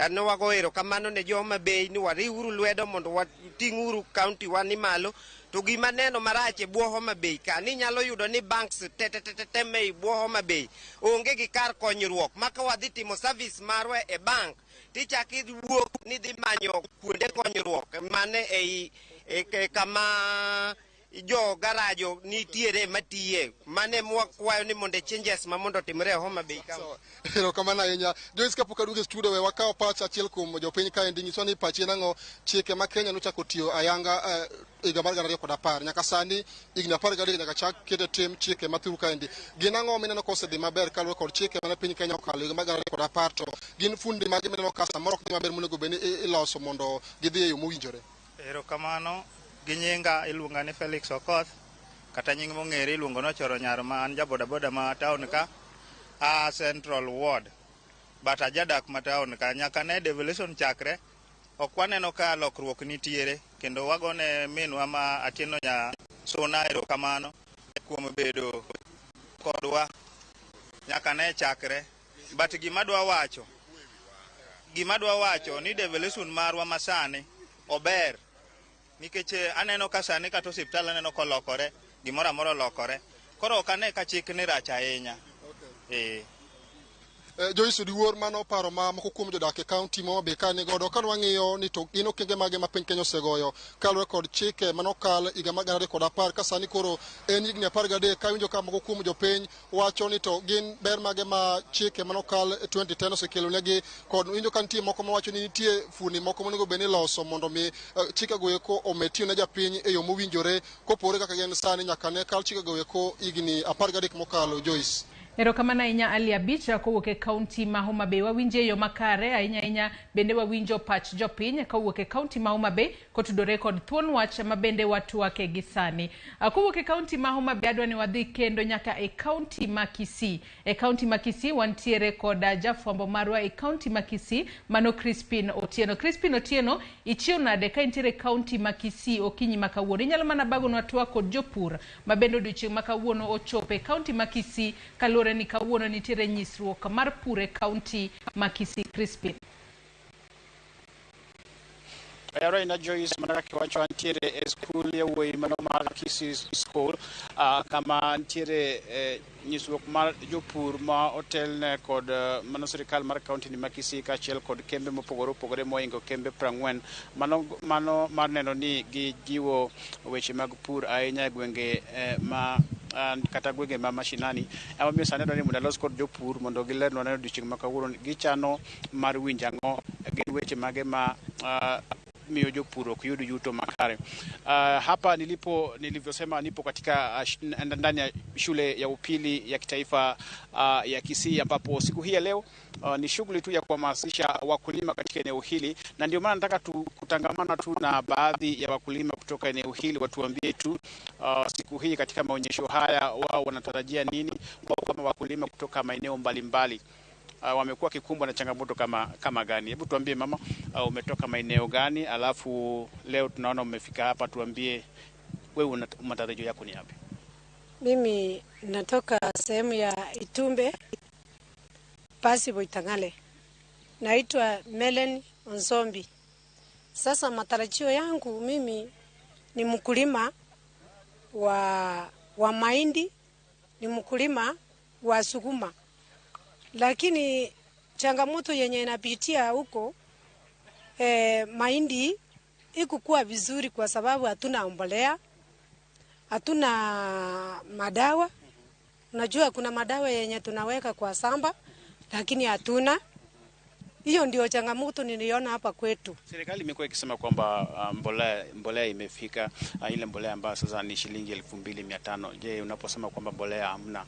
Ne wago erokamano ne jo Homa Bay ni wariwuru lwedo mondo wating'uru county wa ni malo. To gima neno marach e bwo Homa Bay ka ni nyalo yudo ni banks te te te te me e bwo Homa Bay onge gi kar konyruok ma ka wadhi timo service marwa e bank tichak iwuok ni dhi manyo kuonde konyruok mane ei kama jo garajo nitiere matiye mane mwakwayo ni mondo changes ma mondo otimre e Homa Bay County. Erokamano ahinya. Joyce, kapok aduogo e studio we wakaw pach achiel kuom jopiny kaendi nyiswa ni pachi en ang'o chike ma Kenya nochako tiyo ayanga higa mar 2010 nyaka sani higni 13 nyaka chak kete tim chike mathuru kaendi. Gin ang'o mineno ka osedhi maber kaluwore kod chike mane piny Kenya okalo higa mar 2010 to gin fundi mage mineno ka samoro ok dhi maber monego bed ni iloso mondo gidhi e yo mowinjore? Erokamano. Gi nyinga iluonga ni Felix Okoth, kata nying mong'ere iluongo ni Ochoro Nyar ma an ja bodaboda ma town ka, a Central Ward. But ajadak ma town ka, nyaka ne devolution chakre, ok waneno ka lokruok nitiere, kendo wagone minwa ma Atieno Nyasuna erokamano kuom bedo kodwa nyaka ne chakre. But gima dwa wacho ni devolution marwa masani ober. Nikech aneno ka sani kata osiptal aneno kolokore, gimoro amora olokore. Koro ok ane ka chik ni rach ahinya. Okay. Joyce Odiwuor, mano paro ma moko kuom jodak e kaunti ma Homa Bay ka nigodo. Ka wang'iyo ni to gin okenge mage ma piny Kenya osegoyo kaluwore kod chike manokal higa mar 2010 ka sani koro en higni 13 ka winjo ka moko kuom jopiny wacho ni to gin ber mage ma chike manokal 2010 osekelo negi kod winjo ka nitie moko mawacho ni nitie fuoni moko monego bed ni iloso mondo mi chikego eko omed tiyo ne japiny e yo mowinjore kopogore kaka gin sani nyaka ne kal chikego eko higni 13 mokalo. Joyce. Erokamano ahinya Ali Abich kowuok e kaunti ma Homa Bay. Wawinjo e yo makare ahinya ahinya bende wawinjo pach jopiny kowuok e kaunti ma Homa Bay kotudore kod thuon wach ma bende watwake gi sani. Kowuok e kaunti ma Homa Bay adwa ni wadhi kendo nyaka e kaunti ma Kisii. E kaunti ma Kisii wantiere kod jafwambo marwa e kaunti ma Kisii mano Crispin Otieno. Crispin Otieno, ichiew nade ka intiere e kaunti ma Kisii okinyi ma kawuono? Inyalo mana bagonwa twak kod jopur ma bende odiochieng' ma kawuono ochopo e kaunti ma Kisii kaluwore ni kawuono nitiere nyisruok mar pur e kaunti ma Kisii. Crispin. Ayaro ahinya Joyce, mana kaka iwacho antiere e skul yawuoyi mano mar Kisii School kama nitiere nyisruok mar jopur ma otelne kod mano sirikal mar kaunti ni ma Kisii kaachiel kod kembe mopogore opogore mohingo kembe 40 mano mar neno ni gijiwo weche mag pur ahinya e gwenge ma kata gwenge ma mashinani. Emomiyo sani adwaro ni mondo alos kod jopur mondo gilernwa ne odiochieng' ma kawuono gichano mar winjo ang'o, gin weche mage ma miyo jopur ok yud yuto makare. Hapa nilipo, nilivyosema, nipo katika ndani ya shule ya upili ya kitaifa ya Kisii ambapo siku hii ya leo ni shughuli tu ya kuhamasisha wakulima katika eneo hili, na ndio maana nataka kutangamana tu na baadhi ya wakulima kutoka kutoka eneo hili watuambie tu siku hii katika maonyesho haya wao wanatarajia nini, wao kama wakulima kutoka maeneo mbalimbali wamekuwa kikumbwa na changamoto kama gani? Hebu tuambie mama, umetoka maeneo gani? Alafu leo tunaona umefika hapa, tuambie wewe matarajio yako ni yapi? Mimi natoka sehemu ya Itumbe pasi Boitangale. Naitwa Melen Onzombi. Sasa matarajio yangu mimi ni mkulima wa mahindi, ni mkulima wa sukuma. Lakini changamoto yenye inapitia huko mahindi ikukua vizuri kwa sababu hatuna mbolea, hatuna madawa. Unajua kuna madawa yenye tunaweka kwa samba lakini hatuna. Hiyo ndio changamoto niliona hapa kwetu. Serikali imekuwa ikisema kwamba mbolea imefika, ile mbolea ambayo sasa ni shilingi 2500. Je, unaposema kwamba mbolea hamna,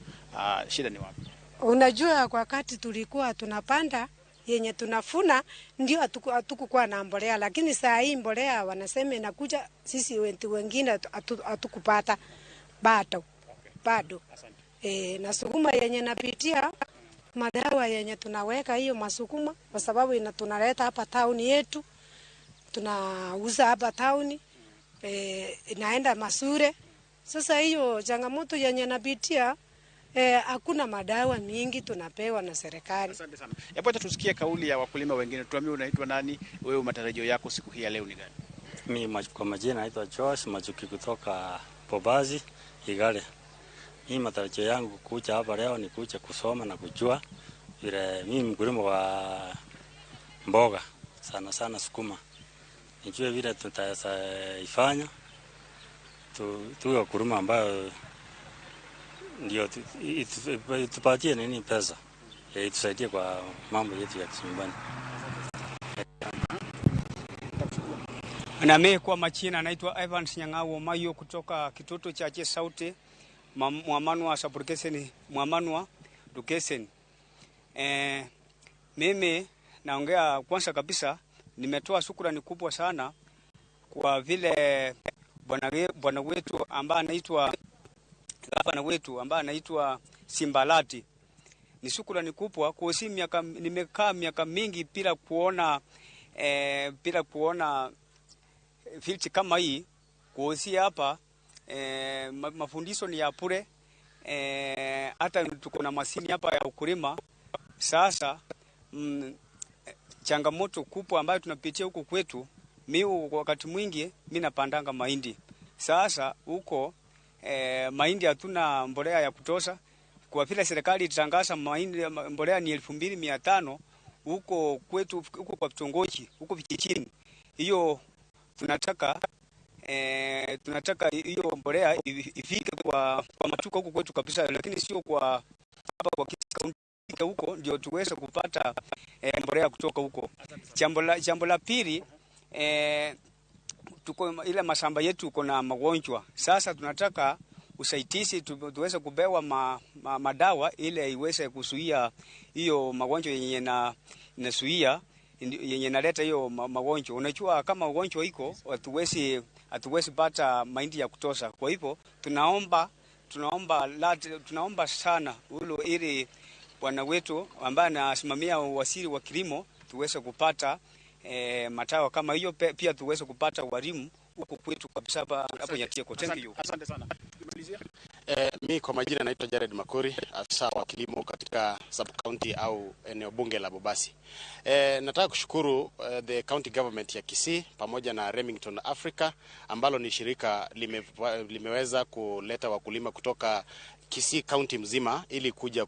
shida ni wapi? Unajua kwa wakati tulikuwa tunapanda yenye tunafuna ndio hatukukuwa na mbolea, lakini saa hii mbolea wanasema inakuja, sisi wengine hatukupata bado. Bado. Na sukuma yenye napitia madawa yenye tunaweka hiyo masukuma kwa sababu tunaleta hapa town yetu, tunauza hapa town, inaenda Masure. Sasa hiyo changamoto yenye napitia, hakuna madawa mingi tunapewa na serikali. Asante sana. Hebu acha tusikie kauli ya wakulima wengine. Tuambie unaitwa nani, wewe matarajio yako siku hii ya leo ni gani? Mimi kwa majina naitwa Josh Majuki kutoka Bobazi, Igale. Mimi matarajio yangu kuja hapa leo ni kuja kusoma na kujua vile mimi mkulima wa mboga sana sana sukuma. Nijue vile tutaifanya tuwe wakulima ambayo ndio tupatie nini pesa itusaidie kwa mambo yetu ya kinyumbani. Na mimi kwa majina naitwa Evans Nyang'au Mayo kutoka kitoto cha Sauti Mwamanwa Saburkesen Mwamanwa Dukesen. Mimi naongea kwanza kabisa nimetoa shukrani kubwa sana kwa vile bwana wetu ambaye anaitwa gavana wetu ambaye anaitwa Simbalati. Ni shukrani kubwa kwa si miaka nimekaa miaka mingi bila kuona filchi kama hii. Kwa si hapa mafundisho ni ya bure, hata tuko na masini hapa ya ukulima. Sasa changamoto kubwa ambayo tunapitia huko kwetu, mimi wakati mwingi mimi napandanga mahindi. Sasa huko mahindi hatuna mbolea ya kutosha. Kwa vile serikali itangaza mahindi mbolea ni 2500 huko kwetu, huko kwa vitongoji, huko vijijini. Hiyo tunataka hiyo mbolea ifike kwa matuka huko kwetu kabisa, lakini sio kwa hapa kwa kaunti huko ndio tuweze kupata mbolea kutoka huko. Jambo la pili, tuko ile mashamba yetu kuna magonjwa. Sasa tunataka usaidizi tuweze kubewa madawa ile iweze kuzuia hiyo magonjwa yenye inazuia yenye inaleta hiyo magonjwa. Unajua kama ugonjwa iko hatuwezi pata mahindi ya kutosha. Kwa hivyo tunaomba sana ulo ili bwana wetu ambaye anasimamia waziri wa kilimo tuweze kupata matawa kama hiyo, pia tuweze kupata walimu huko kwetu kabisa hapo Nyatieko. Thank you. Asante sana. Tukimalizia. Mi kwa majina naitwa Jared Makori, afisa wa kilimo katika sub county au eneo bunge la Bobasi. Nataka kushukuru the county government ya Kisii pamoja na Remington Africa ambalo ni shirika limeweza kuleta wakulima kutoka Kisii county mzima ili kuja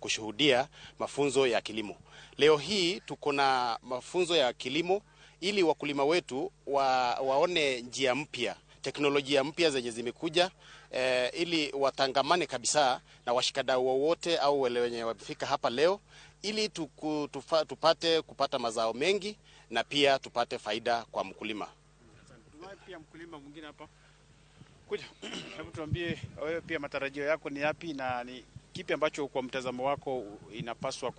kushuhudia mafunzo ya kilimo. Leo hii tuko na mafunzo ya kilimo ili wakulima wetu waone njia mpya, teknolojia mpya zenye zimekuja, ili watangamane kabisa na washikadau wote au wale wenye wamefika hapa leo ili tupate kupata mazao mengi na pia tupate faida kwa mkulima. Tunaye pia mkulima mwingine hapa. Kuja, hebu tuambie wewe pia matarajio yako ni yapi na ni kipi ambacho kwa mtazamo wako inapaswa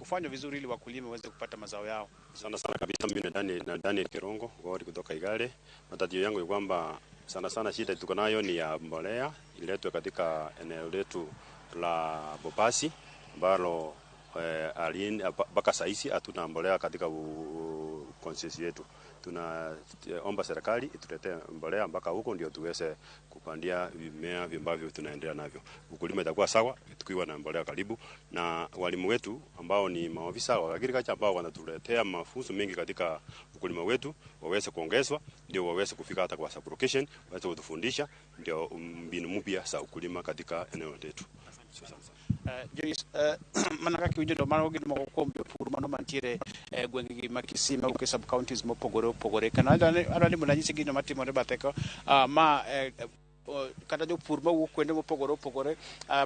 kufanywa vizuri ili wakulima waweze kupata mazao yao. Sana sana kabisa, mimi na Daniel Kirongo Gori kutoka Igale. Matatizo yangu ni kwamba sana sana shida tuko nayo ni ya mbolea iletwe katika eneo letu la Bobasi ambalo mpaka sahizi hatuna mbolea katika constituency yetu. Tunaomba serikali ituletee mbolea mpaka huko ndio tuweze kupandia mimea ambavyo tunaendelea navyo. Ukulima itakuwa sawa tukiwa na mbolea karibu, na walimu wetu ambao ni maofisa wa agriculture ambao wanatuletea mafunzo mengi katika ukulima wetu waweze kuongezwa, ndio waweze kufika hata kwa sub-location, waweze kutufundisha ndio mbinu mpya za ukulima katika eneo letu. Joyce, mana kaka iwinjo to mano gin moko kuom jopur mano mantiere e gwengegi ma Kisii mawuok e sub counties mopogore opogore. Kendo adwa ni mondo anyisi gino matimore bathe ko ma kata jopur mawuok kuonde mopogore opogore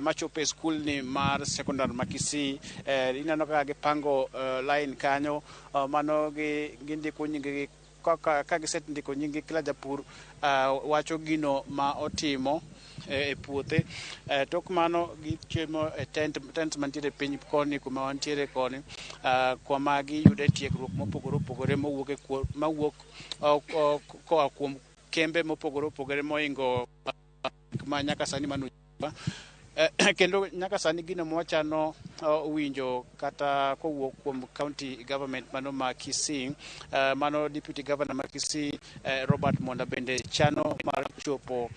machopo e skul ni mar secondary ma Kisii, ineno kaka gipango line kanyo, mano gindiko nyingegi kaka ka gisendiko nying kila japur, wacho gino ma otimo e puothe. Tok mano gichiemo e tent mantiere piny koni kuma wantiere koni, kuma giyude tiegruok mopogore opogore mawuok koa kuom kembe mopogore opogore moingo ma nyaka sani mano. Kendo nyaka sani gino mwachano winjo kata kowuok kuom county government mano ma Kisii, mano deputy governor ma Kisii, Robert Monda, bende chano mar chopo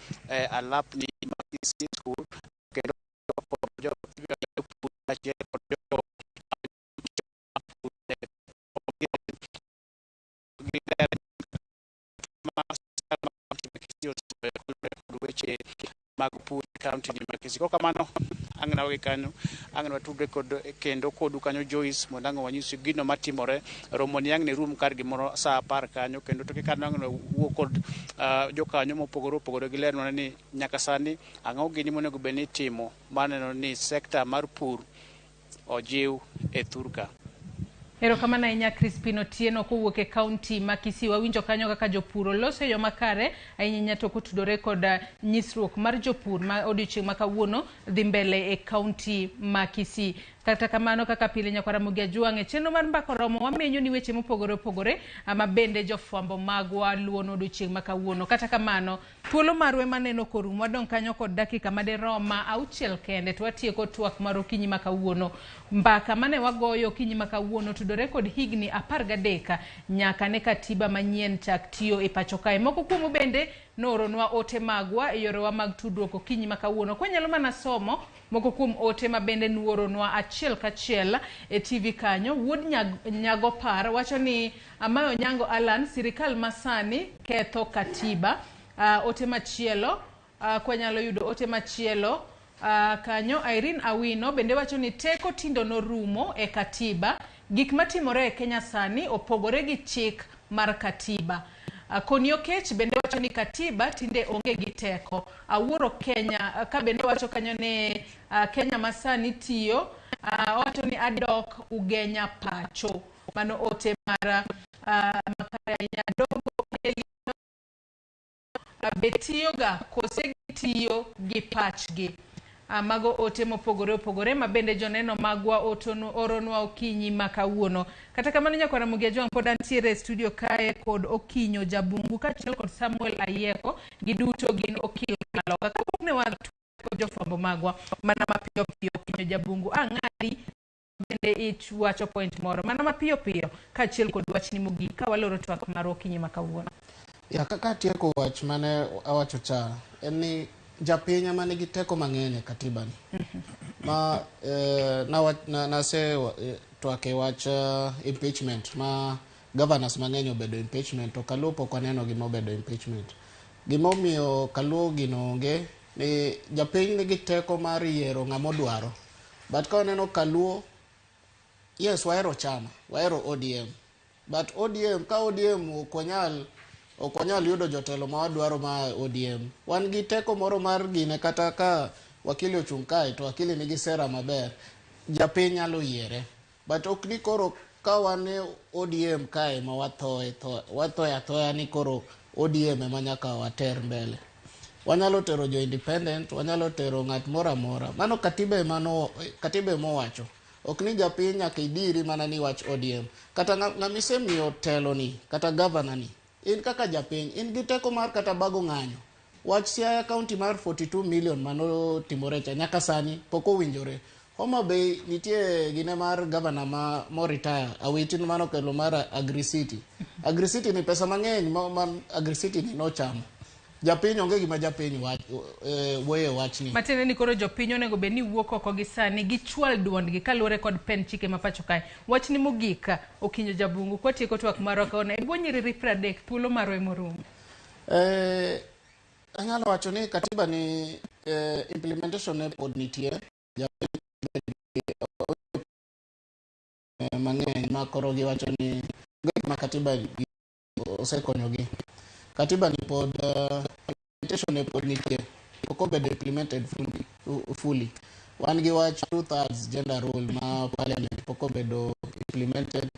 alapni ma Kisii School kendo jopur kaachiel kod jo giler ma Kisii kod weche mag pur e county ni ma Kisii. Kokamano ang' nawegi kanyo, ang' watudre kod kendo kodu kanyo Joyce, mondo ang' wanyisi gino matimore. Romo ni ang' ne rum kar gimoro saa 10 kanyo, kendo toke kanyo ang' wuo kod jokanyo mopogore opogore gilernwa ni nyaka sani ang'o gini monego bed ni itimo maneno ni sekta mar pur ojiw e thurka. Erokamano ahinya Crispin Otieno kowuok e kaunti ma Kisii. Wawinjo kanyo kaka jopur oloso e yo makare ahinya to kotudore kod nyisruok mar jopur ma odiochieng' ma kawuono dhi mbele e kaunti ma Kisii. Kata kamano, kaka pile, nyakwar Ramogi Ajwang', e chenro mar Mbaka Oromo wamenyo ni weche mopogore opogore ma bende jofwambo magwa luwo odiochieng' ma kawuono. Kata kamano, thuolo marwa maneno korumo, wadong' kanyo kod dakika maderom 6 kende to watieko twak mar okinyi ma kawuono. Mbaka mane wagoyo okinyi ma kawuono tudore kod higni 13 nyaka ne katiba manyien chak tiyo e pacho kae. Moko kuomu bende nooronwa ote magwa e yorewa mag tudruok okinyi ma kawuono. Kwanyalo mana somo moko kuom ote ma bende nuoronwa achiel kachiel e TV kanyo. Wuod Nyagopar wacho ni Amayo Nyango Alan, sirikal masani ketho katiba. Ote machielo, kwanyalo yudo ote machielo kanyo. Irene Awino bende wacho ni teko tindo norumo e katiba. Gik matimore e Kenya sani opogore gi chik mar katiba. Koni Okech bende wacho ni katiba tinde onge gi teko. Awuoro Kenya ka bende wacho kanyo ni Kenya masani tiyo. Owacho ni adok Ugenya pacho. Mano ote mar makare ahinya. Dogo Eli be tiyoga kose gitiyo gi pachgi. Mago ote mopogore opogore ma bende joneno magwa oronwa okinyi ma kawuono. Kata kamano, nyakwar Ramogi Ajwang', pod antiere e studio kae kod Okinyo Jabungu kaachiel kod Samuel Ayieko, giduto gin okil maloka. Kapok ne kod jofwambo magwa mana mapiyo piyo, Okinyo Jabungu, ang'adi bende iwacho point moro mana mapiyo piyo kaachiel kod wachni mogik ka waloro twak mar okinyi ma kawuono. Ya, kaka atieko wach mane awacho cha en ni japiny ema nigi teko mang'eny e katiba ni. Ma nase twak e wach impeachment ma governors mang'eny obedo impeachment, to Kaluo pok waneno gima obedo impeachment. Gimomiyo Kaluo gino onge ni japiny nigi teko mar yiero ng'ama odwaro. But ka waneno Kaluo, yes, wahero chama, wahero ODM. But ODM, ka ODM ok wanyal yudo jotelo ma wadwaro ma ODM. Wan gi teko moro mar gine, kata ka wakili ochung' kae to wakili nigi sera maber, japiny nyalo yiere. But ok ni koro ka wan e ODM kae ma wathoe wathoe athoya ni koro ODM ema nyaka water mbele. Wanyalo tero jo independent, wanyalo tero ng'at moro amora. Mano katiba ema no, katiba ema owacho. Ok ni japiny nyaka idiri mana ni wach ODM. Kata ng'ama isemiyo telo ni, kata governor ni, in kaka japiny, in gi teko mar kata bago ng'anyo. Wach Siaya County mar 42 million manotimore cha nyaka sani pok owinjore. Homa Bay nitie gine mar governor ma moretire Awiti manokelo mar Agricity. Agricity ni pesa mang'eny ma Agricity ni nochamo. Japiny onge gima japiny wach wuoye wachni. Matiende ni koro jopiny onego bed ni wuok oko gi sani gichwal duondgi kaluwore kod pend chike ma pacho kae. Wachni mogik Okinyo Jabungu kwatieko twak marwa kawuono e bwo nyiriri 30 thuolo marwa emorumo. Anyalo wacho ni katiba ni implementation ne pod nitie. Japiny mang'eny ma koro giwacho ni ma katiba osekonyogi. Katiba ni pod implementation ne pod nitie. Pok obedo implemented fully. Wan gi wach 2/3 gender rule ma parliament pok obedo implemented.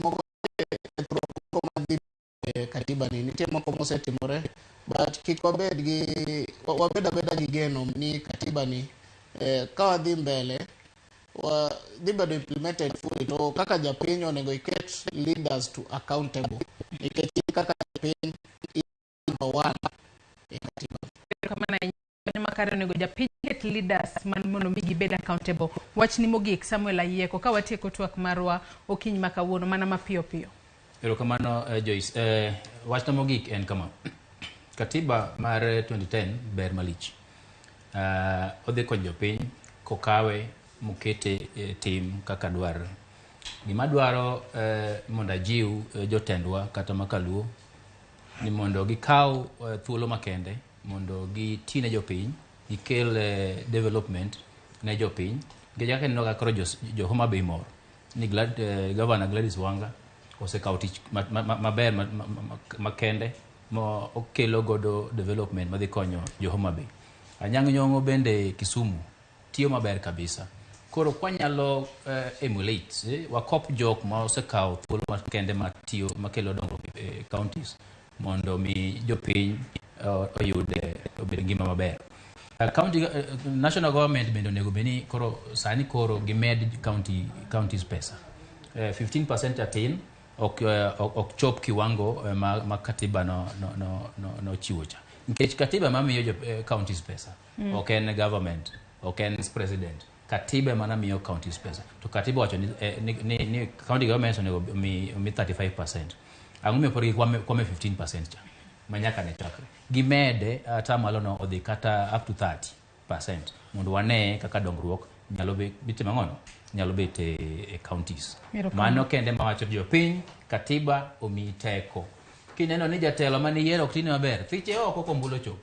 Moko kethruok moko madhi e katiba ni nitie moko mosetimore, but kik wabed gi wabed abeda gi geno ni katiba ni ka wadhi mbele dhi bedo implemented fully. To kaka japiny onego iket leaders to accountable nikech in kaka japiny in number one e katiba. Erokamano ahinya makare onego japiny ket leaders man mondo mi gibed accountable. Wachni mogik Samuel Ayieko ka watieko twak marwa okinyi ma kawuono mana mapiyo piyo. Erokamano Joyce. Wachna mogik en kama. Katiba mar 2010 ber malich. Odhi konyo jopiny kokawe mokete tim kaka dwarore. Gima dwaro mondo ajiw jotendwa kata makaluo ni mondo gikaw thuolo makende mondo giti ne jopiny, gikel development ne jopiny. Nikech kaka ineno ka koro jo Homa Bay mor ni Governor Gladys Wanga osekawo tich maber makende ma okelo godo development madhi konyo jo Homa Bay. Anyang' Nyong'o bende Kisumu tiyo maber kabisa. Koro kwanyalo emulate, wakop jok ma osekawo thuolo makende matiyo makelo dongruok e counties mondo mi jopiny oyud obed ngima maber. County national government bende onego bed ni koro sani koro gimed counties pesa. 15% atin ok chop kiwango ma katiba no chiwo cha. Nikech katiba mamiyo jo counties pesa ok en government, ok en president. Katiba mana miyo counties pesa. To katiba wacho ni county government onego mi 35%. Ang'o miyo pod gikwame 15% cha ma nyaka ne chakre. Gimede atamalo no odhi kata up to 30% mondo wane kaka dongruok nyalo bitimo ang'ono nyalo bet e counties. Mano kende mawacho jopiny katiba omi teko. Kineno ni jatelo mane yiero ok tine maber, fiche oko kombulo chopo.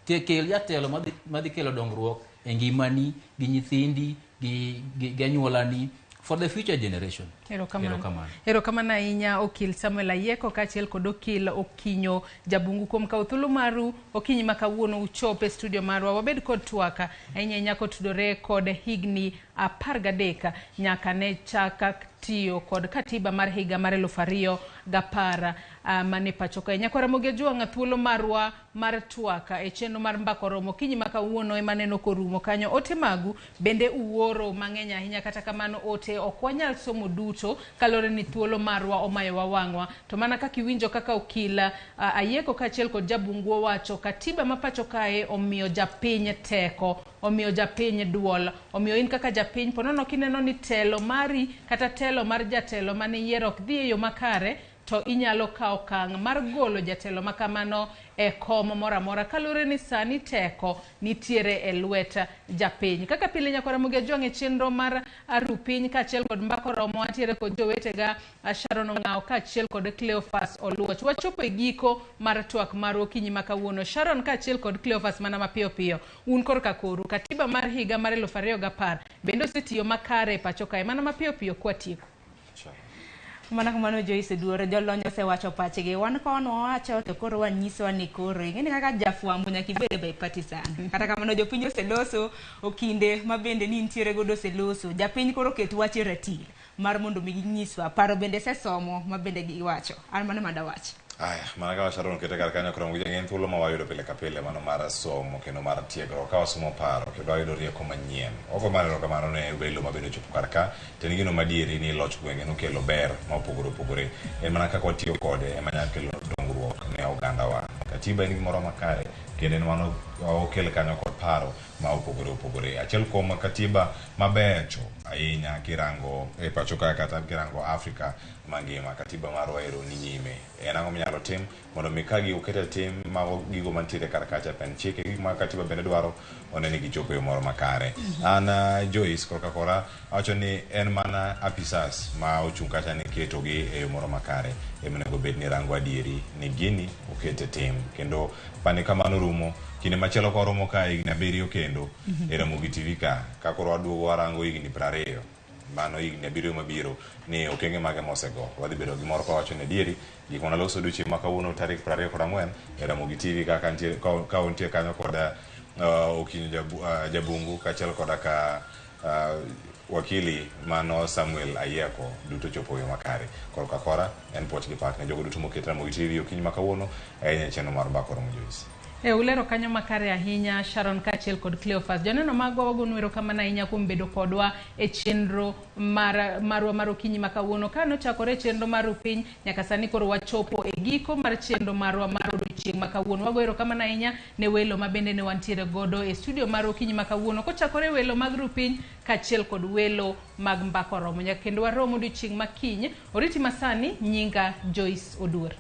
Kel jatelo madhi kelo dongruok e ngimani gi nyithindi gi anyuolani for the future generation. Erokamano. Erokamano ahinya Okil Samuel Ayieko kaachiel kod Okil Okinyo Jabungu kuom kawo thuolo maru okinyi ma kawuono uchop e studio marwa wabed kod twak ahinya ahinya kotudore kod higni 13 nyaka ne chaka tiyo kod katiba mar higa mar 2010 mane pacho kae. Nyakwar Ramogi Ajwang' thuolo marwa mar twak e chenro mar Mbaka Oromo okinyi ma kawuono ema neno korumo kanyo. Ote magu bende uoro mang'eny ahinya, kata kamano ote ok wanyal somo duto kaluwore ni thuolo marwa omayowa wang'wa. To mana kaka iwinjo kaka Okil Ayieko kaachiel kod Jabungu owacho, katiba ma pacho kae omiyo japiny teko, omiyo japiny duol, omiyo in kaka japiny ponono kineno ni telo mari kata telo mar jatelo mane iyiero ok dhi e yo makare, to inyalo kawo okang' mar golo jatelo makamano e kom moro amora kaluwore ni sani teko nitiere e lwet japiny. Kaka pile Nyakwar Ramogi Ajwang' e chenro mar Aru Piny kaachiel kod Mbaka Oromo antiere kod jowetega Sharon Ong'awo kaachiel kod Cleophas Oluoch. Wachopo e giko mar twak marwa okinyi ma kawuono. Sharon kaachiel kod Cleophas mana mapiyo piyo, un korka koru katiba mar higa mar 2010 bende osetiyo makare e pacho kae mana mapiyo piyo kwatieko. Mana kamano Joyce Duor, jolony osewacho pachgi. Wan kono wawacho to koro wanyisowa ni koro ing'eni kaka jafwambo nyaka ibed bipartisan. Kata kamano jopiny oseloso, okinde ma bende ni nitiere godo oseloso. Japiny koro ket wach e ratil mar mondo mi ginyiswa. Paro bende sesomo ma bende giwacho. An mano ema dawach. Aya, mana kaka Sharon kete kar kanyo koro en thuolo ma wayudo pile ka pile mano mar somo kendo mar tiegruok ka wasomo paro kendo wayudo rieko manyien. Ogo mar erokamano ne welo mabende ochopo kar ka to en gino madieri ni loch gwenge nokelo ber ma opogore opogore. En mana kaka watiyo kode ema nyalo kelo dongruok ne ogandawa. Katiba en gimoro makare kendo en mano okel kanyo kod paro ma opogore opogore. Achiel kuom katiba mabecho ahinya kirango e pacho ka kata kirango Afrika mangima katiba marwa ero ni nyime. En ang'o minyalo tim mondo mi ka gigo oket e tim mago gigo mantiere kar kacha pen chike gik ma katiba bende dwaro one ni gichopo e yo moro makare. An Joyce korka kora awacho ni en mana apisas ma ochung' kacha ni ketogi e yo moro makare ema onego bed ni rango adieri ni gini oket e tim kendo pani kamano rumo kinde machielo ka waromo ka higni 7 kendo e Ramogi TV ka koro waduogo warango higni 20 mano higni 7 mabiro ni okenge mage mosego wadhi bedo gi mor kawacho ni adieri gik mana loso odiochieng' ma kawuono tarik 24 e Ramogi TV kaka nitie ka untie kanyo kod Okinyo Jabungu kaachiel koda ka wakili mano Samuel Ayieko duto chopo e yo makare. Korka kora en puoch gi pak ne jogo duto moket Ramogi TV okinyi ma kawuono ahinya e chenro mar Mbaka Oromo Joyce. E ulero kanyo makare ahinya Sharon kaachiel kod Cleophas. Joneno magwa wagonu erokamano ahinya kuom bedo kodwa e chenro marwa mar okinyi ma kawuono. Ka nochakore e chenro mar Rupiny nyaka sani koro wachopo e giko mar chenro marwa mar odiochieng' ma kawuono. Wago erokamano ahinya ne welo ma bende ne wantiere godo e studio mar okinyi ma kawuono kochakore welo mag Rupiny kaachiel kod welo mag Mbaka Oromo. Nyaka kendo warom odiochieng' ma kiny. Oriti masani, nyinga Joyce Oduor.